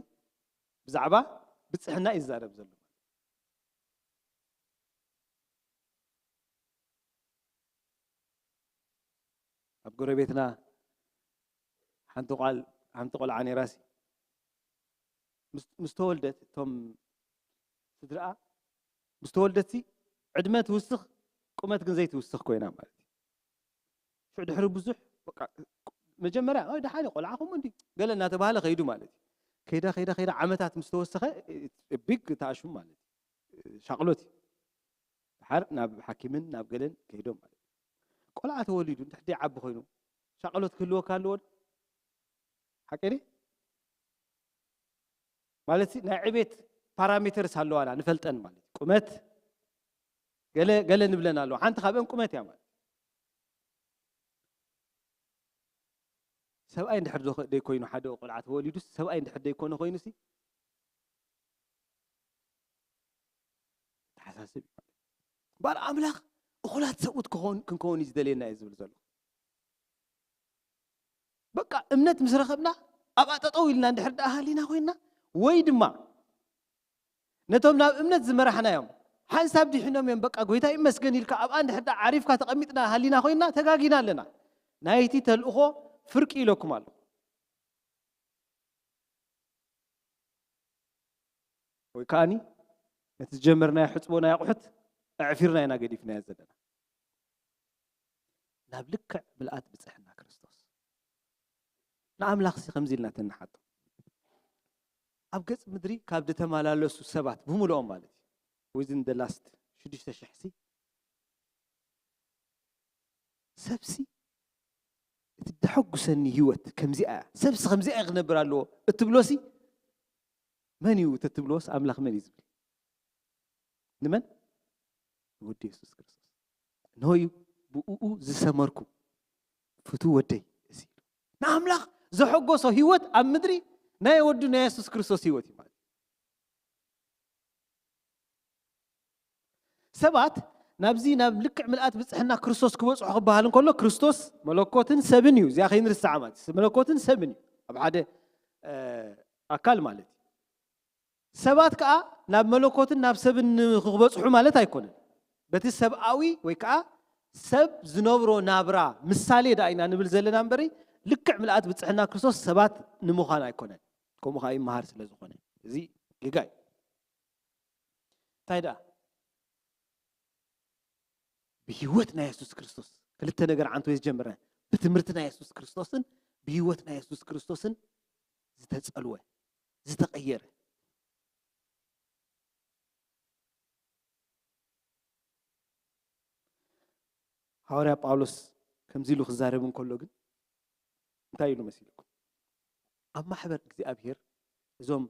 ብዛዕባ ብጽሕና እዩ ዝዛረብ ዘሎ። ኣብ ጎረቤትና ሓንቲ ቋል-፣ ሓንቲ ቆልዓ ነይራሲ ምስ፣ ምስ ተወልደት እቶም ስድራኣ ምስ ተወልደትሲ ዕድመ ትውስኽ፣ ቁመት ግን ዘይትውስኽ ኮይና ማለት እዩ። ሽዑ ድሕሪ ብዙሕ በቃ መጀመርያ "ኦይ ደሓን እዩ ቆልዓ ከምኡ እንዲ" ገለ እናተባህለ ከይዱ ማለት እዩ። ከይዳ ከይዳ ከይዳ ዓመታት ምስ ተወሰኸ ቢግ ተኣሽሙ ማለት እዩ። ሻቕሎት እዩ። ድሓር ናብ ሓኪምን ናብ ገለን ከይዶም ማለት እዩ። ቆልዓ ተወሊዱ እንድሕር ደይዓቢ ኮይኑ ሻቕሎት ክህልወካ ኣለዎ ዶ? ሓቂ ድዩ? ማለት ናይ ዕቤት ፓራሜተርስ ኣለዋና ንፈልጠን ማለት እዩ። ቁመት ገለ ገለ ንብለን ኣለዋ። ሓንቲ ካብአን ቁመት እያ ማለት እዩ። ሰብኣይ እንድሕር ዶ-፣ ደይኮይኑ ሓደ ቆልዓ ተወሊዱስ ሰብኣይ እንድሕር ደይኮነ ኮይኑሲ ተሓሳስብ እዩ ማለት እዩ። እምበኣር ኣምላኽ እኹላት ሰብኡት ክኾን-፣ ክንከውን እዩ ዝደልየና እዩ ዝብል ዘሎ። በቃ እምነት ምስ ረኸብና ኣብኣ ጠጠው ኢልና እንድሕር ደኣ ሃሊና ኮይንና ወይ ድማ ነቶም ናብ እምነት ዝመራሕናዮም ሓንሳብ ድሒኖም እዮም፣ በቃ ጎይታ ይመስገን ኢልካ ኣብኣ እንድሕር ደኣ ዓሪፍካ ተቐሚጥና ሃሊና ኮይንና ተጋጊና ኣለና። ናይቲ ተልእኾ ፍርቂ ኢለኩም ኣለኹ። ወይ ከዓኒ ነቲ ዝጀመርናዮ ሕጽቦ ናይ ኣቑሑት ኣዕፊርና ኢና ገዲፍናዮ ዘለና። ናብ ልክዕ ምልኣት ብጽሕና ክርስቶስ። ንኣምላኽሲ ከምዚ ኢልና ተንሓቶ። ኣብ ገጽ ምድሪ ካብ ዝተመላለሱ ሰባት ብምልኦም ማለት እዩ። Within the last ሽዱሽተ ሽሕ ሲ ሰብሲ እቲ ደሐጉሰኒ ህይወት ከምዚኣ እያ፣ ሰብሲ ከምዚኣ እዩ ክነብር ኣለዎ እትብሎሲ መን እዩ ተትብሎስ ኣምላኽ መን እዩ ዝብል? ንመን? ንወዲ የሱስ ክርስቶስ። እንሆ እዩ ብእኡ ዝሰመርኩ ፍቱ ወደይ እዚ ኢሉ። ንኣምላኽ ዘሐጎሶ ህይወት ኣብ ምድሪ ናይ ወዱ ናይ የሱስ ክርስቶስ ህይወት እዩ ማለት እዩ። ሰባት ናብዚ ናብ ልክዕ ምልኣት ብጽሕና ክርስቶስ ክበጽሑ ክበሃል እንከሎ ክርስቶስ መለኮትን ሰብን እዩ። እዚኣ ከይንርስዓ ማለት እዩ። መለኮትን ሰብን እዩ ኣብ ሓደ ኣካል ማለት እዩ። ሰባት ከኣ ናብ መለኮትን ናብ ሰብን ንክበጽሑ ማለት ኣይኮነን። በቲ ሰብኣዊ ወይ ከኣ ሰብ ዝነብሮ ናብራ ምሳሌ ደኣ ኢና ንብል ዘለና እምበሪ ልክዕ ምልኣት ብጽሕና ክርስቶስ ሰባት ንምዃን ኣይኮነን። ከምኡ ከኣ ይመሃር ስለ ዝኾነ እዚ ጌጋ እዩ። እንታይ ደኣ ብህይወት ናይ የሱስ ክርስቶስ ክልተ ነገር ዓንቶ ዝጀምረ ብትምህርቲ ናይ የሱስ ክርስቶስን ብህይወት ናይ የሱስ ክርስቶስን ዝተጸልወ ዝተቐየረ ሃዋርያ ጳውሎስ ከምዚ ኢሉ ክዛረብ እንከሎ ግን እንታይ ኢሉ መሲልኩም? ኣብ ማሕበር እግዚኣብሔር እዞም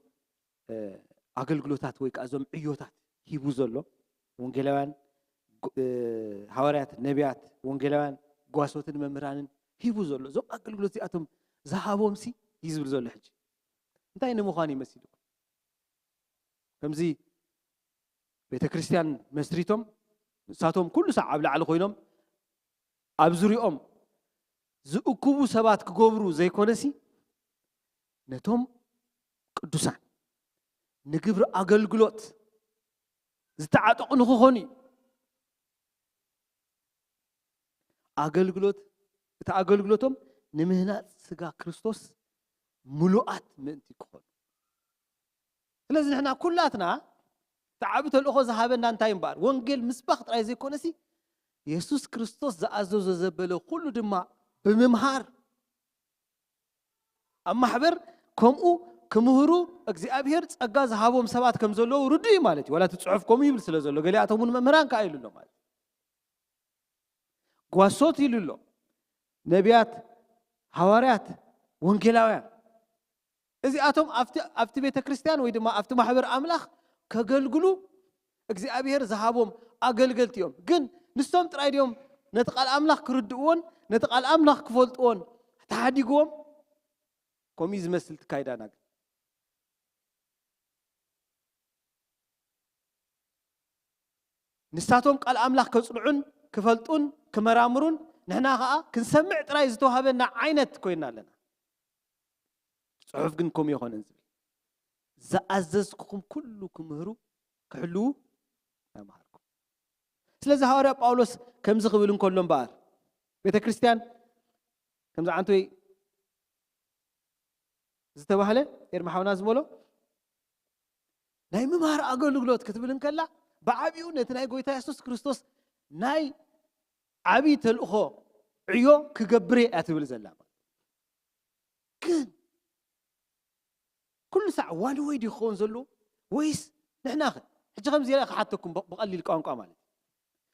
ኣገልግሎታት ወይ ከዓ እዞም ዕዮታት ሂቡ ዘሎ ወንጌላውያን ሃዋርያት፣ ነቢያት፣ ወንጌላውያን፣ ጓሶትን መምህራንን ሂቡ ዘሎ እዞም ኣገልግሎት እዚኣቶም ዝሃቦም ሲ እዩ ዝብል ዘሎ ሕጂ እንታይ ንምዃን ይመስልኩም? ከምዚ ቤተ ክርስቲያን መስሪቶም ንሳቶም ኩሉ ሳዕ ኣብ ላዕሊ ኮይኖም ኣብ ዙሪኦም ዝእኩቡ ሰባት ክገብሩ ዘይኮነሲ ነቶም ቅዱሳን ንግብሪ ኣገልግሎት ዝተዓጠቑ ንክኾኑ እዩ። ኣገልግሎት እቲ ኣገልግሎቶም ንምህናፅ ስጋ ክርስቶስ ምሉኣት ምእንቲ ክኾኑ ስለዚ ንሕና ኩላትና እቲ ዓቢ ተልእኾ ዝሃበና እንታይ እምበኣር ወንጌል ምስባኽ ጥራይ ዘይኮነሲ የሱስ ክርስቶስ ዝኣዘዞ ዘበለ ኩሉ ድማ ብምምሃር ኣብ ማሕበር ከምኡ ክምህሩ እግዚኣብሔር ጸጋ ዝሃቦም ሰባት ከም ዘለዉ ርዱ እዩ ማለት እዩ። ዋላ እቲ ጽሑፍ ከምኡ ይብል ስለ ዘሎ ገሊኣቶም እውን መምህራን ከኣ ኢሉ ኣሎ ማለት ጓሶት ኢሉ ኣሎ። ነቢያት፣ ሃዋርያት፣ ወንጌላውያን እዚኣቶም ኣብቲ ቤተ ክርስቲያን ወይ ድማ ኣብቲ ማሕበር ኣምላኽ ከገልግሉ እግዚኣብሔር ዝሃቦም ኣገልገልቲ እዮም። ግን ንሶም ጥራይ ድዮም ነቲ ቃል ኣምላኽ ክርድእዎን ነቲ ቃል ኣምላኽ ክፈልጥዎን ተሓዲግዎም? ከምኡ ዝመስል ትካይዳና ግን ንሳቶም ቃል ኣምላኽ ከጽንዑን ክፈልጡን ክመራምሩን ንሕና ኸኣ ክንሰምዕ ጥራይ ዝተዋህበና ዓይነት ኮይና ኣለና። ጽሑፍ ግን ከምኡ የኾነን ዝብል ዝኣዘዝኩኹም ኩሉ ክምህሩ ክሕልዉ ኣምሃርኩም። ስለዚ ሃዋርያ ጳውሎስ ከምዚ ክብል እንከሎ እምበኣር ቤተ ክርስቲያን ከምዚ ዓንቶይ ዝተባህለ ኤርሚ ሓውና ዝበሎ ናይ ምምሃር ኣገልግሎት ክትብል እንከላ ብዓቢኡ ነቲ ናይ ጎይታ የሱስ ክርስቶስ ናይ ዓብዪ ተልእኾ ዕዮ ክገብር እያ ትብል ዘላ ግን ኩሉ ሳዕ ዋን ወይ ድዩ ክኸውን ዘለዎ ወይስ ንሕና ኸ ሕጂ ከምዚ ኢለ ክሓተኩም ብቐሊል ቋንቋ ማለት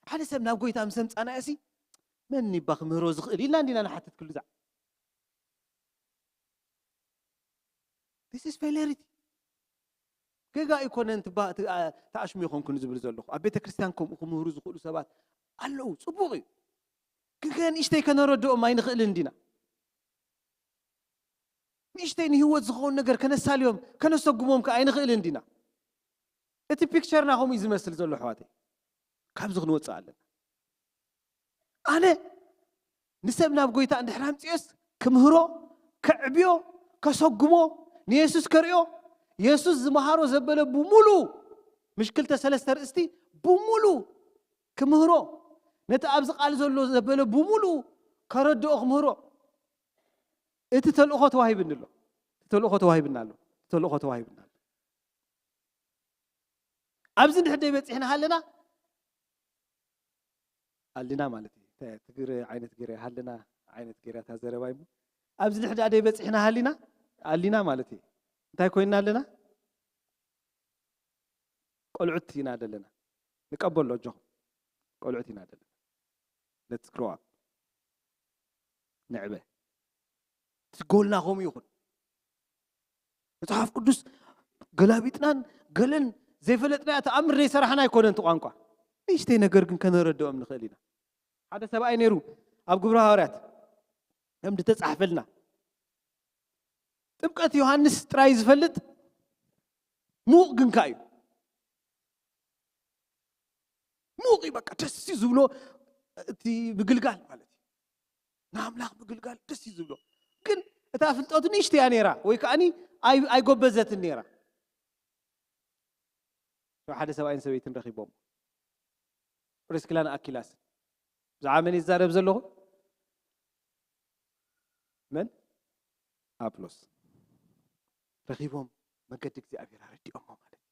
ሓደ ሰብ ናብ ጎይታ ምስ ኣምጻናዮ ሲ መን ይባ ክምህሮ ዝኽእል ኢልና እንዲና ንሓትት ክሉ ዛዕ This is failurity. ገጋ ኣይኮነን ትኣሽሙ ይኾንኩን ዝብል ዘለኹ ኣብ ቤተ ክርስቲያን ከምኡ ክምህሩ ዝኽእሉ ሰባት ኣለዉ ጽቡቕ እዩ ግን ከ ንእሽተይ ከነረድኦም ኣይንኽእልን እንዲና ንእሽተይ ንህይወት ዝኸውን ነገር ከነሳልዮም ከነሰጉሞም ከ ኣይንኽእልን እንዲና እቲ ፒክቸርና ከምኡ እዩ ዝመስል ዘሎ ኣሕዋተይ ካብዚ ክንወፅእ ኣለና ኣነ ንሰብ ናብ ጎይታ እንድሕር ኣምፅኦስ ክምህሮ ከዕብዮ ከሰጉሞ ንየሱስ ከርእዮ የሱስ ዝመሃሮ ዘበለ ብሙሉ ምሽ ክልተ ሰለስተ ርእስቲ ብሙሉ ክምህሮ ነቲ ኣብዚ ቃል ዘሎ ዘበለ ብሙሉ ከረድኦ ክምህሮ እቲ ተልእኾ ተዋሂብኒ ኣሎ ተልእኾ ተዋሂብና ኣሎ ተልእኾ ተዋሂብና ኣሎ ኣብዚ ንሕደይ በፂሕና ሃለና ኣልና ማለት እዩ። ትግረ ዓይነት ገይረ ሃልና ዓይነት ገይረ እታ ዘረባ እዩ። ኣብዚ ንሕዳ ደይ በፂሕና ሃሊና ኣሊና ማለት እዩ። እንታይ ኮይና ኣለና? ቆልዑት ኢና ዘለና። ንቀበሎ ኣጆኹም። ቆልዑት ኢና ዘለና። Let's grow up። ንዕበ። እቲ ጎልና ከምኡ ይኹን። መጽሓፍ ቅዱስ ገላቢጥናን ገለን ዘይፈለጥናያ ተኣምር ዘይሰራሕና ኣይኮነን እቲ ቋንቋ። ንእሽተይ ነገር ግን ከነረድኦም ንኽእል ኢና። ሓደ ሰብኣይ ነይሩ ኣብ ግብረ ሃዋርያት ከም ዝተጻሕፈልና፣ ጥምቀት ዮሃንስ ጥራይ ዝፈልጥ ምዉቕ ግንካ እዩ። ምዉቕ እዩ፣ በቃ ደስ እዩ ዝብሎ እቲ ምግልጋል ማለት እዩ። ንኣምላኽ ምግልጋል ደስ እዩ ዝብሎ። ግን እታ ፍልጠቱ ንእሽተይ እያ ነይራ፣ ወይ ከዓኒ ኣይ-፣ ኣይጎበዘትን ነይራ። ሓደ ሰብኣይን ሰበይትን ረኺቦም፣ ፕሪስክላን ኣኪላስን። ብዛዕባ መን ይዛረብ ዘለኹ? መን? ኣፕሎስ። ረኺቦም መገዲ እግዚኣብሔር ኣረዲኦሞ ማለት እዩ።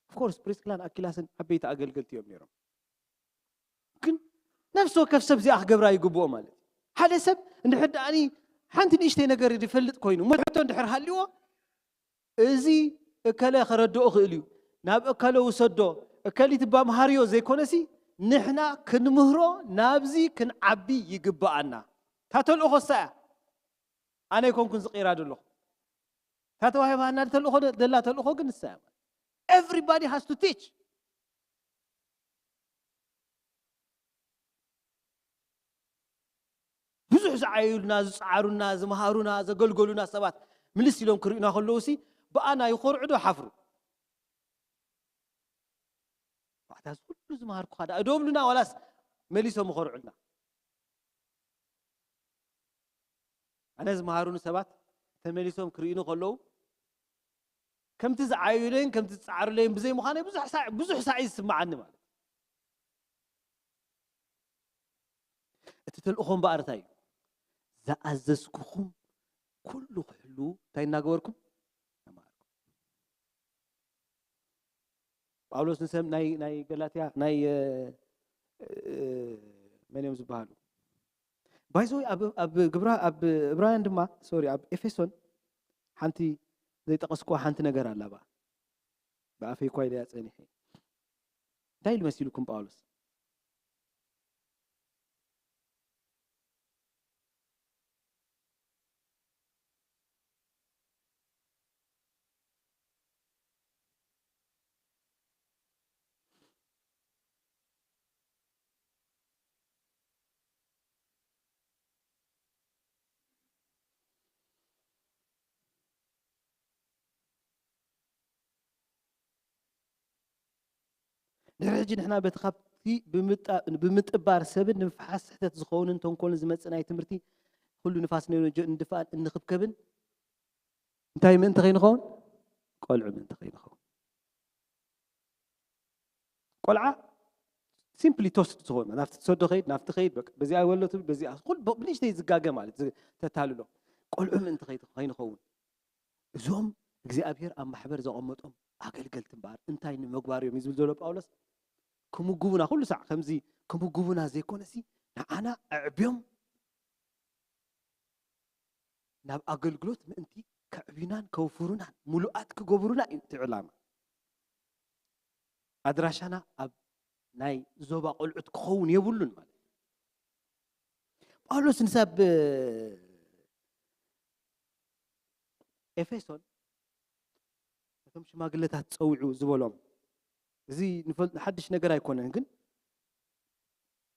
Of course ፕሪስክላን ኣኪላስን ዓበይቲ ኣገልገልቲ እዮም ነይሮም። ግን ነፍሲ ወከፍ ሰብ እዚኣ ክገብራ ይግብኦ ማለት እዩ። ሓደ ሰብ እንድሕር ደኣኒ ሓንቲ ንእሽተይ ነገር ዝፈልጥ ኮይኑ፣ እሞ ሕቶ እንድሕር ሃልዎ፣ እዚ እከለ ከረድኦ ክእል እዩ፣ ናብ እከለ ውሰዶ፣ እከሊት እባ መሃርዮ ዘይኮነሲ፣ ንሕና ክንምህሮ ናብዚ ክንዓቢ ይግብኣና። እታ ተልእኾ እሳ እያ። ኣነ ኣይኮንኩን ዝቕይራ ዘለኹ። እታ ተዋሂባና ተልእኾ፣ ዘላ ተልእኾ ግን ንሳ እያ። Everybody has to teach። ብዙሕ ዝዓዩልና፣ ዝጸዓሩና፣ ዝመሃሩና፣ ዘገልገሉና ሰባት ምልስ ኢሎም ክርእዩና ከለዉ ሲ ብኣና ይኾርዑ ዶ ሓፍሩ? ባዕታ እዚ ኩሉ ዝመሃርኩኻ ደኣ ዶ ብሉና፣ ዋላስ መሊሶም ይኾርዑልና? ኣነ ዝመሃሩኒ ሰባት ተመሊሶም ክርእዩኒ ከለዉ፣ ከምቲ ዝዓዩለይን ከምቲ ዝጸዓሩለይን ብዘይ ምዃነይ ብዙሕ ሳዕ፣ ብዙሕ ሳዕ እዩ ዝስምዓኒ ማለት እዩ። እቲ ተልእኾ እምበኣር እንታይ እዩ? ዝኣዘዝኩኹም ኩሉ ክሕልዉ እንታይ እናገበርኩም? ተማሃርኩም። ጳውሎስ ንሰብ ናይ፣ ናይ ገላትያ፣ ናይ፣ እ፣ እ፣ መን እዮም ዝበሃሉ? ባይዘወይ ኣብ፣ ኣብ ግብራ፣ ኣብ ዕብራውያን ድማ፣ ሶሪ፣ ኣብ ኤፌሶን ሓንቲ ዘይጠቐስኩዋ ሓንቲ ነገር ኣላ። ብኣ፣ ብኣፈይ እኳ ኢለያ ጸኒሐ። እንታይ ኢሉ መሲልኩም ጳውሎስ? ድሕሪ ሕጂ ንሕና በቲ ካብቲ ብምጣ-፣ ብምጥባር ሰብን ንምፍሓስ ስሕተት ዝኸውንን ተንኮልን ዝመጽእ ናይ ትምህርቲ፣ ኩሉ ንፋስ ነውንጆ እንድፋን እንኽብከብን እንታይ ምእንቲ ከይንኸውን? ቆልዑ ምእንቲ ከይንኸውን። ቆልዓ ሲምፕሊ ቶስድ ዝኾነ፣ ናብቲ ትሰዶ ከይድ፣ ናብቲ ከይድ፣ በቃ በዚኣ ወሎ ትብል፣ በዚኣ ኩል ብ-፣ ብንእሽተይ ዝጋገ ማለት ዝ-፣ ተታልሎ። ቆልዑ ምእንቲ ከይት-፣ ከይንኸውን። እዞም እግዚኣብሔር ኣብ ማሕበር ዘቐመጦም ኣገልገልቲ እምበኣር እንታይ ንምግባር እዮም እዩ ዝብል ዘሎ ጳውሎስ? ክምጉቡና፣ ኩሉ ሳዕ ከምዚ ክምጉቡና ዘይኮነሲ ንዓና ኣዕብዮም ናብ ኣገልግሎት ምእንቲ ከዕብዩናን ከውፍሩናን ምሉኣት ክገብሩና እዩ እቲ ዕላማ። ኣድራሻና ኣብ ናይ ዞባ ቆልዑት ክኸውን የብሉን ማለት እዩ። ጳውሎስ ንሰብ ኤፌሶን ነቶም ሽማግለታት ጸዊዑ ዝበሎም፣ እዚ ንፈል-፣ ሓድሽ ነገር ኣይኮነን፣ ግን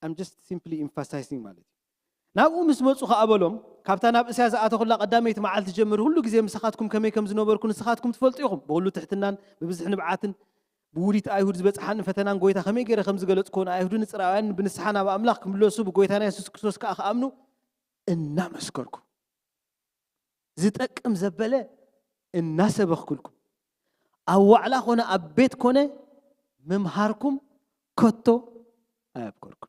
I'm just simply emphasizing ማለት እዩ። ናብኡ ምስ መጹ ከኣ በሎም፣ ካብታ ናብ እስያ ዝኣተኹላ ቀዳመይቲ መዓልቲ ጀምር፣ ኩሉ ግዜ ምሳኻትኩም ከመይ ከም ዝነበርኩ ንስኻትኩም ትፈልጡ ኢኹም። ብኹሉ ትሕትናን ብብዝሒ ንብዓትን ብውዲት ኣይሁድ ዝበጽሓኒ ፈተናን ጎይታ ከመይ ገይረ ከም ዝገለጽክዎ ንኣይሁድን ንጽራውያንን ብንስሓ ናብ ኣምላኽ ክምለሱ ብጎይታና የሱስ ክርስቶስ ከኣ ክኣምኑ እናመስከርኩ። ዝጠቅም ዘበለ እናሰበኽኩልኩም፣ ኣብ ዋዕላ ኮነ ኣብ ቤት ኮነ ምምሃርኩም ከቶ ኣየብከርኩን።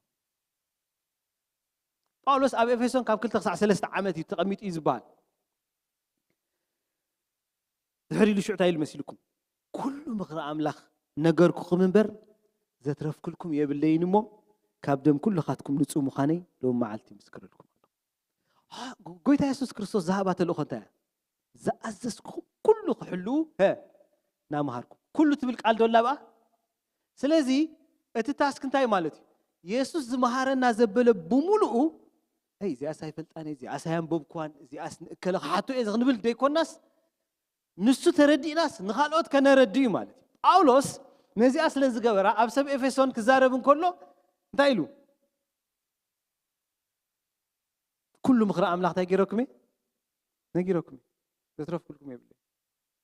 ጳውሎስ ኣብ ኤፌሶን ካብ ክልተ ክሳዕ ሰለስተ ዓመት እዩ ተቐሚጡ እዩ ዝበሃል። ድሕሪ ኢሉ ሽዑ እንታይ ኢሉ መሲልኩም? ኩሉ ምኽሪ ኣምላኽ ነገርኩኹም እምበር፣ ዘትረፍኩልኩም የብለይን እሞ፣ ካብ ደም ኩልኻትኩም ንጹህ ምዃነይ ሎም መዓልቲ ምስክረልኩም ኣለኹ። ጎይታ የሱስ ክርስቶስ ዝሃባ ተልእኾ እንታይ እያ? ዝኣዘዝኩኹም ኩሉ ክሕልዉ፣ ሀ፣ እናመሃርኩም። ኩሉ ትብል ቃል ዶ ኣላ ኣብኣ? ስለዚ እቲ ታስክ እንታይ ማለት እዩ? የሱስ ዝመሃረና ዘበለ ብምሉኡ፣ "ኣይ፣ እዚኣስ ኣይፈልጣን እየ፣ እዚኣስ ኣየንበብኩዋን፣ እዚኣስ ንእከለ ክሓቶ እየ" ክንብል ደይኮናስ፣ ንሱ ተረዲእናስ ንኻልኦት ከነረዲ እዩ ማለት እዩ። ጳውሎስ ነዚኣ ስለ ዝገበራ ኣብ ሰብ ኤፌሶን ክዛረብ እንከሎ እንታይ ኢሉ? "ኩሉ ምኽሪ ኣምላኽ እንታይ ገይረኩም እየ? ነጊረኩም እየ። ዘትረፍኩልኩም የብለይ."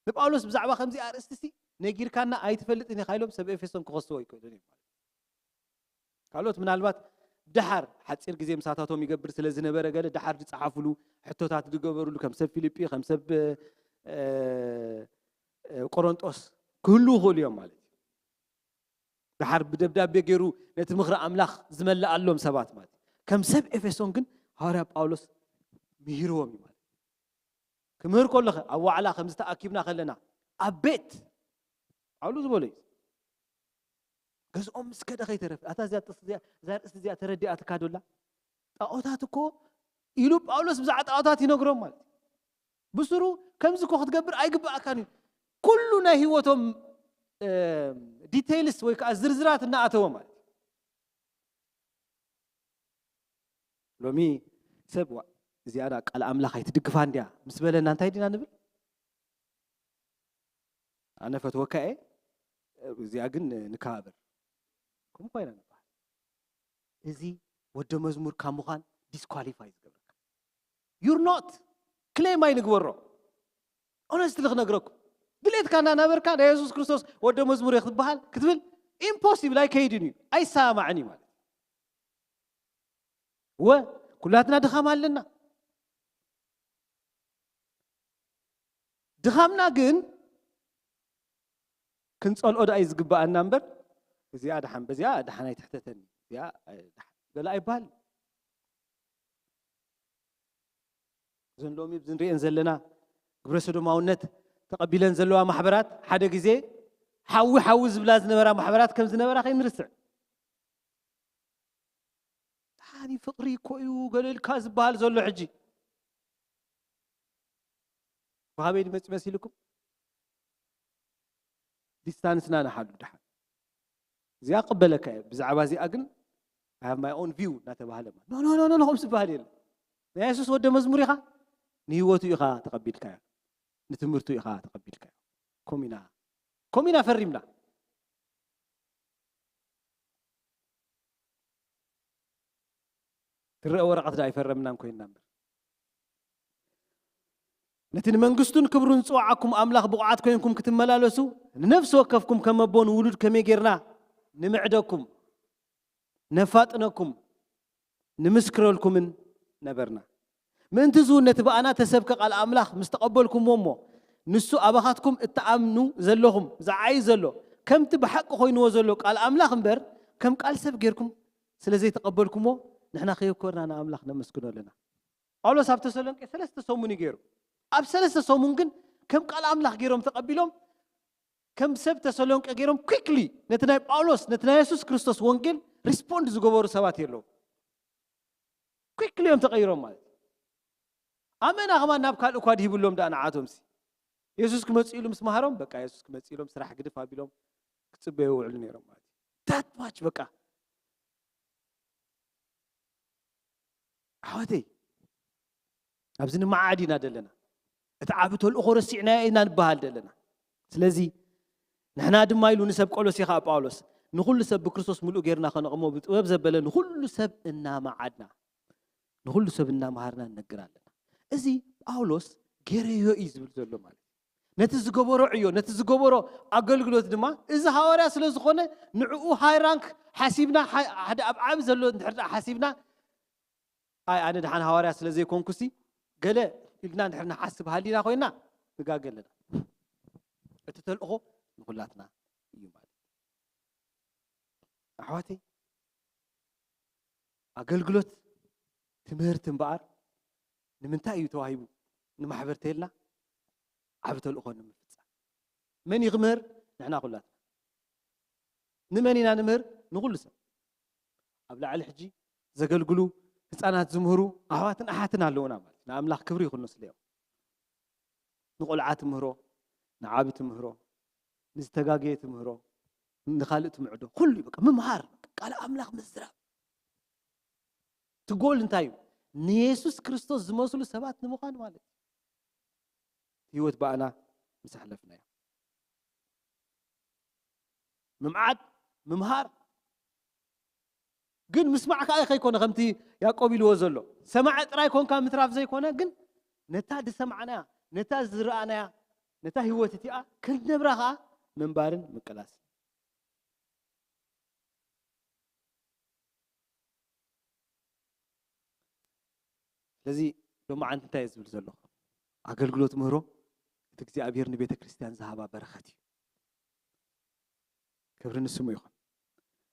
ንጳውሎስ ብዛዕባ ከምዚ ኣርእስቲ ሲ ነጊርካና ኣይትፈልጥን ኢኻ ኢሎም ሰብ ኤፌሶን ክኸስዎ ይክእሉ እዮም ማለት እዩ። ካልኦት ምናልባት ደሓር ሓጺር ግዜ ምሳታቶም ይገብር ስለ ዝነበረ ገለ ደሓር ዝጸሓፍሉ፣ ሕቶታት ዝገበርሉ ከም ሰብ ፊልጲ፣ ከም ሰብ፣ እ፣ እ፣ ቆሮንጦስ ክህልዉ ይኽእሉ እዮም ማለት እዩ። ደሓር ብደብዳቤ ገይሩ ነቲ ምኽሪ ኣምላኽ ዝመልኣሎም ሰባት ማለት እዩ። ከም ሰብ ኤፌሶን ግን ሃዋርያ ጳውሎስ ምሂርዎም እዩ ማለት እዩ። ክምህር ከለኸ ኣብ ዋዕላ ከምዚ ተኣኪብና ከለና ኣብ ቤት ጳውሎስ ዝበሎ እዩ። ገዝኦም ምስ ከደ ከይተረፈ፣ ኣታ እዚኣ ጥቕሲ እዚኣ፣ እዛ ኣርእስቲ እዚኣ ተረዲኣትካ ዶ ኣላ? ጣኦታት እኮ ኢሉ ጳውሎስ ብዛዕባ ጣኦታት ይነግሮም ማለት እዩ። ብስሩ ከምዚ እኮ ክትገብር ኣይግብኣካን እዩ። ኩሉ ናይ ህይወቶም፣ እ፣ ዲቴይልስ ወይ ከዓ ዝርዝራት እናኣተወ ማለት እዩ። ሎሚ ሰብ ዋ-፣ እዚኣ ደኣ ቃል ኣምላኽ ኣይትድግፋ እንድያ ምስ በለና እንታይ ዲና ንብል? ኣነ ፈትወካ እየ፣ እዚኣ ግን ንከባበር። ከምኡ ኮይና ንበሃል። እዚ ወደ መዝሙር ካብ ምዃን ዲስኳሊፋይ ዝገብረካ። You're not። ክሌም ኣይንግበሮ። ኦነስትሊ ክነግረኩም። ድሌትካ እናነበርካ ናይ የሱስ ክርስቶስ ወደ መዝሙር እየ ክትበሃል፣ ክትብል ኢምፖሲብል፣ ኣይከይድን እዩ። ኣይሰማማዕን እዩ ማለት። ወ-፣ ኩላትና ድኻም ኣለና። ድኻምና ግን ክንጸልኦ ደኣ እዩ ዝግብኣና እምበር፣ እዚኣ ደሓን፣ በዚኣ ደሓን ኣይትሕተተኒ፣ እዚኣ፣ እ፣ ደሓን ገለ ኣይበሃል። እዘን ሎሚ ኣብዚ ንሪኤን ዘለና ግብረ ሰዶማውነት ተቐቢለን ዘለዋ ማሕበራት ሓደ ግዜ ሓዊ ሓዊ ዝብላ ዝነበራ ማሕበራት ከም ዝነበራ ከይንርስዕ። ደሓን እዩ፣ ፍቕሪ እኮ እዩ ገለ ኢልካ ዝበሃል ዘሎ ሕጂ። ብኻበይ ድመጽእ መሲልኩም? ዲስታንስና ንሓሉ ደሓን። እዚኣ ቅበለካ እየ፣ ብዛዕባ እዚኣ ግን I have my own view እናተባህለ ማለት። ኖ፣ ኖ፣ ኖ፣ ኖ፣ ኖ፣ ከምዚ ዝበሃል የለን። ናይ የሱስ ወደ መዝሙር ኢኻ፣ ንህይወቱ ኢኻ ተቐቢልካዮ፣ ንትምህርቱ ኢኻ ተቐቢልካዮ። ከምኡ ኢና፣ ከምኡ ኢና ፈሪምና። ትረአ ወረቐት ደኣ ኣይፈረምናን ኮይንና እምበር። ነቲ ንመንግስቱን ክብሩን ዝጸውዓኩም ኣምላኽ ብቑዓት ኮይንኩም ክትመላለሱ፣ ንነፍሲ ወከፍኩም ከም ኣቦ ንውሉድ ከመይ ጌርና ንምዕደኩም፣ ነፋጥነኩም፣ ንምስክረልኩምን ነበርና። ምእንቲ እዚ እውን ነቲ ብኣና ተሰብከ ቃል ኣምላኽ ምስ ተቐበልኩምዎ እሞ፣ ንሱ ኣባኻትኩም እትኣምኑ ዘለኹም ዝዓዪ ዘሎ፣ ከምቲ ብሓቂ ኮይንዎ ዘሎ ቃል ኣምላኽ እምበር፣ ከም ቃል ሰብ ጌርኩም ስለ ዘይተቐበልኩምዎ፣ ንሕና ከየኮርና ንኣምላኽ ነመስግኖ ኣለና። ጳውሎስ ኣብ ተሰሎንቄ ሰለስተ ሰሙን እዩ ገይሩ። ኣብ ሰለስተ ሰሙን ግን ከም ቃል ኣምላኽ ገይሮም ተቐቢሎም፣ ከም ሰብ ተሰሎንቄ ገይሮም ኩክሊ ነቲ ናይ ጳውሎስ፣ ነቲ ናይ የሱስ ክርስቶስ ወንጌል ሪስፖንድ ዝገበሩ ሰባት የለዉ። ኩክሊ እዮም ተቐይሮም ማለት እዩ። ኣመና ከማን ናብ ካልእ እኳ ድሂብሎም ደኣ ንዓቶምሲ። የሱስ ክመጽእ ኢሉ ምስ መሃሮም፣ በቃ የሱስ ክመጽእ ኢሎም ስራሕ ግድፍ ኣቢሎም ክጽበዩ ይውዕሉ ነይሮም ማለት እዩ። That much በቃ። ኣሕዋተይ፣ ኣብዚ ንመዓድ ኢና ዘለና። እቲ ዓቢ ተልእኾ ረሲዕናዮ ኢና ንበሃል ዘለና። ስለዚ ንሕና ድማ ኢሉ ንሰብ ቆሎሴ ኸኣ ጳውሎስ፣ ንኹሉ ሰብ ብክርስቶስ ምሉእ ጌርና ኸነቕሞ ብጥበብ ዘበለ ንኹሉ ሰብ እናመዓድና፣ ንኹሉ ሰብ እናመሃርና ንነግር ኣለና። እዚ ጳውሎስ ገይረዮ እዩ ዝብል ዘሎ ማለት እዩ። ነቲ ዝገበሮ ዕዮ፣ ነቲ ዝገበሮ ኣገልግሎት ድማ እዚ ሃዋርያ ስለ ዝኾነ ንዕኡ ሃይ ራንክ ሓሲብና፣ ሓ-፣ ሓደ ኣብ ዓቢ ዘሎ እንድሕር ደኣ ሓሲብና፣ ኣይ ኣነ ደሓን ሃዋርያ ስለ ዘይኮንኩሲ ገለ ኢልና እንድሕር ንሓስብ ሃሊና ኮይና ንጋገ ኣለና። እቲ ተልእኾ ንኹላትና እዩ ማለት እዩ። ኣሕዋተይ፣ ኣገልግሎት ትምህርቲ እምበኣር ንምንታይ እዩ ተዋሂቡ? ንማሕበር ተይልና ዓቢ ተልእኾ ንምፍጻም። መን እዩ ክምህር? ንሕና ኩላትና። ንመን ኢና ንምህር? ንኹሉ ሰብ። ኣብ ላዕሊ ሕጂ ዘገልግሉ ህፃናት ዝምህሩ ኣሕዋትን ኣሓትን ኣለውና ማለት ንኣምላኽ ክብሪ ይኹኖ ስለዮም። ንቆልዓ ትምህሮ፣ ንዓቢ ትምህሮ፣ ንዝተጋገየ ትምህሮ፣ ንኻልእ ትምዕዶ፣ ኩሉ እዩ በቃ ምምሃር፣ ቃል ኣምላኽ ምዝራብ። እቲ ጎል እንታይ እዩ? ንየሱስ ክርስቶስ ዝመስሉ ሰባት ንምዃን ማለት እዩ። ህይወት ብኣና ምስ ኣሕለፍናዮ። ምምዓድ፣ ምምሃር፣ ግን ምስማዕ ከኣ ከይኮነ ከምቲ ያዕቆብ ኢልዎ ዘሎ ሰማዒ ጥራይ ኮንካ ምትራፍ ዘይኮነ ግን ነታ ዝሰማዕናያ ነታ ዝረኣናያ ነታ ህይወት እቲኣ ክንነብራ ከኣ ምንባርን ምቅላስ። ስለዚ ሎማዓንቲ እንታይ እየ ዝብል ዘለኹ? ኣገልግሎት ምህሮ እቲ እግዚኣብሔር ንቤተ ክርስቲያን ዝሃባ በረኸት እዩ። ክብሪ ንስሙ ይኹን።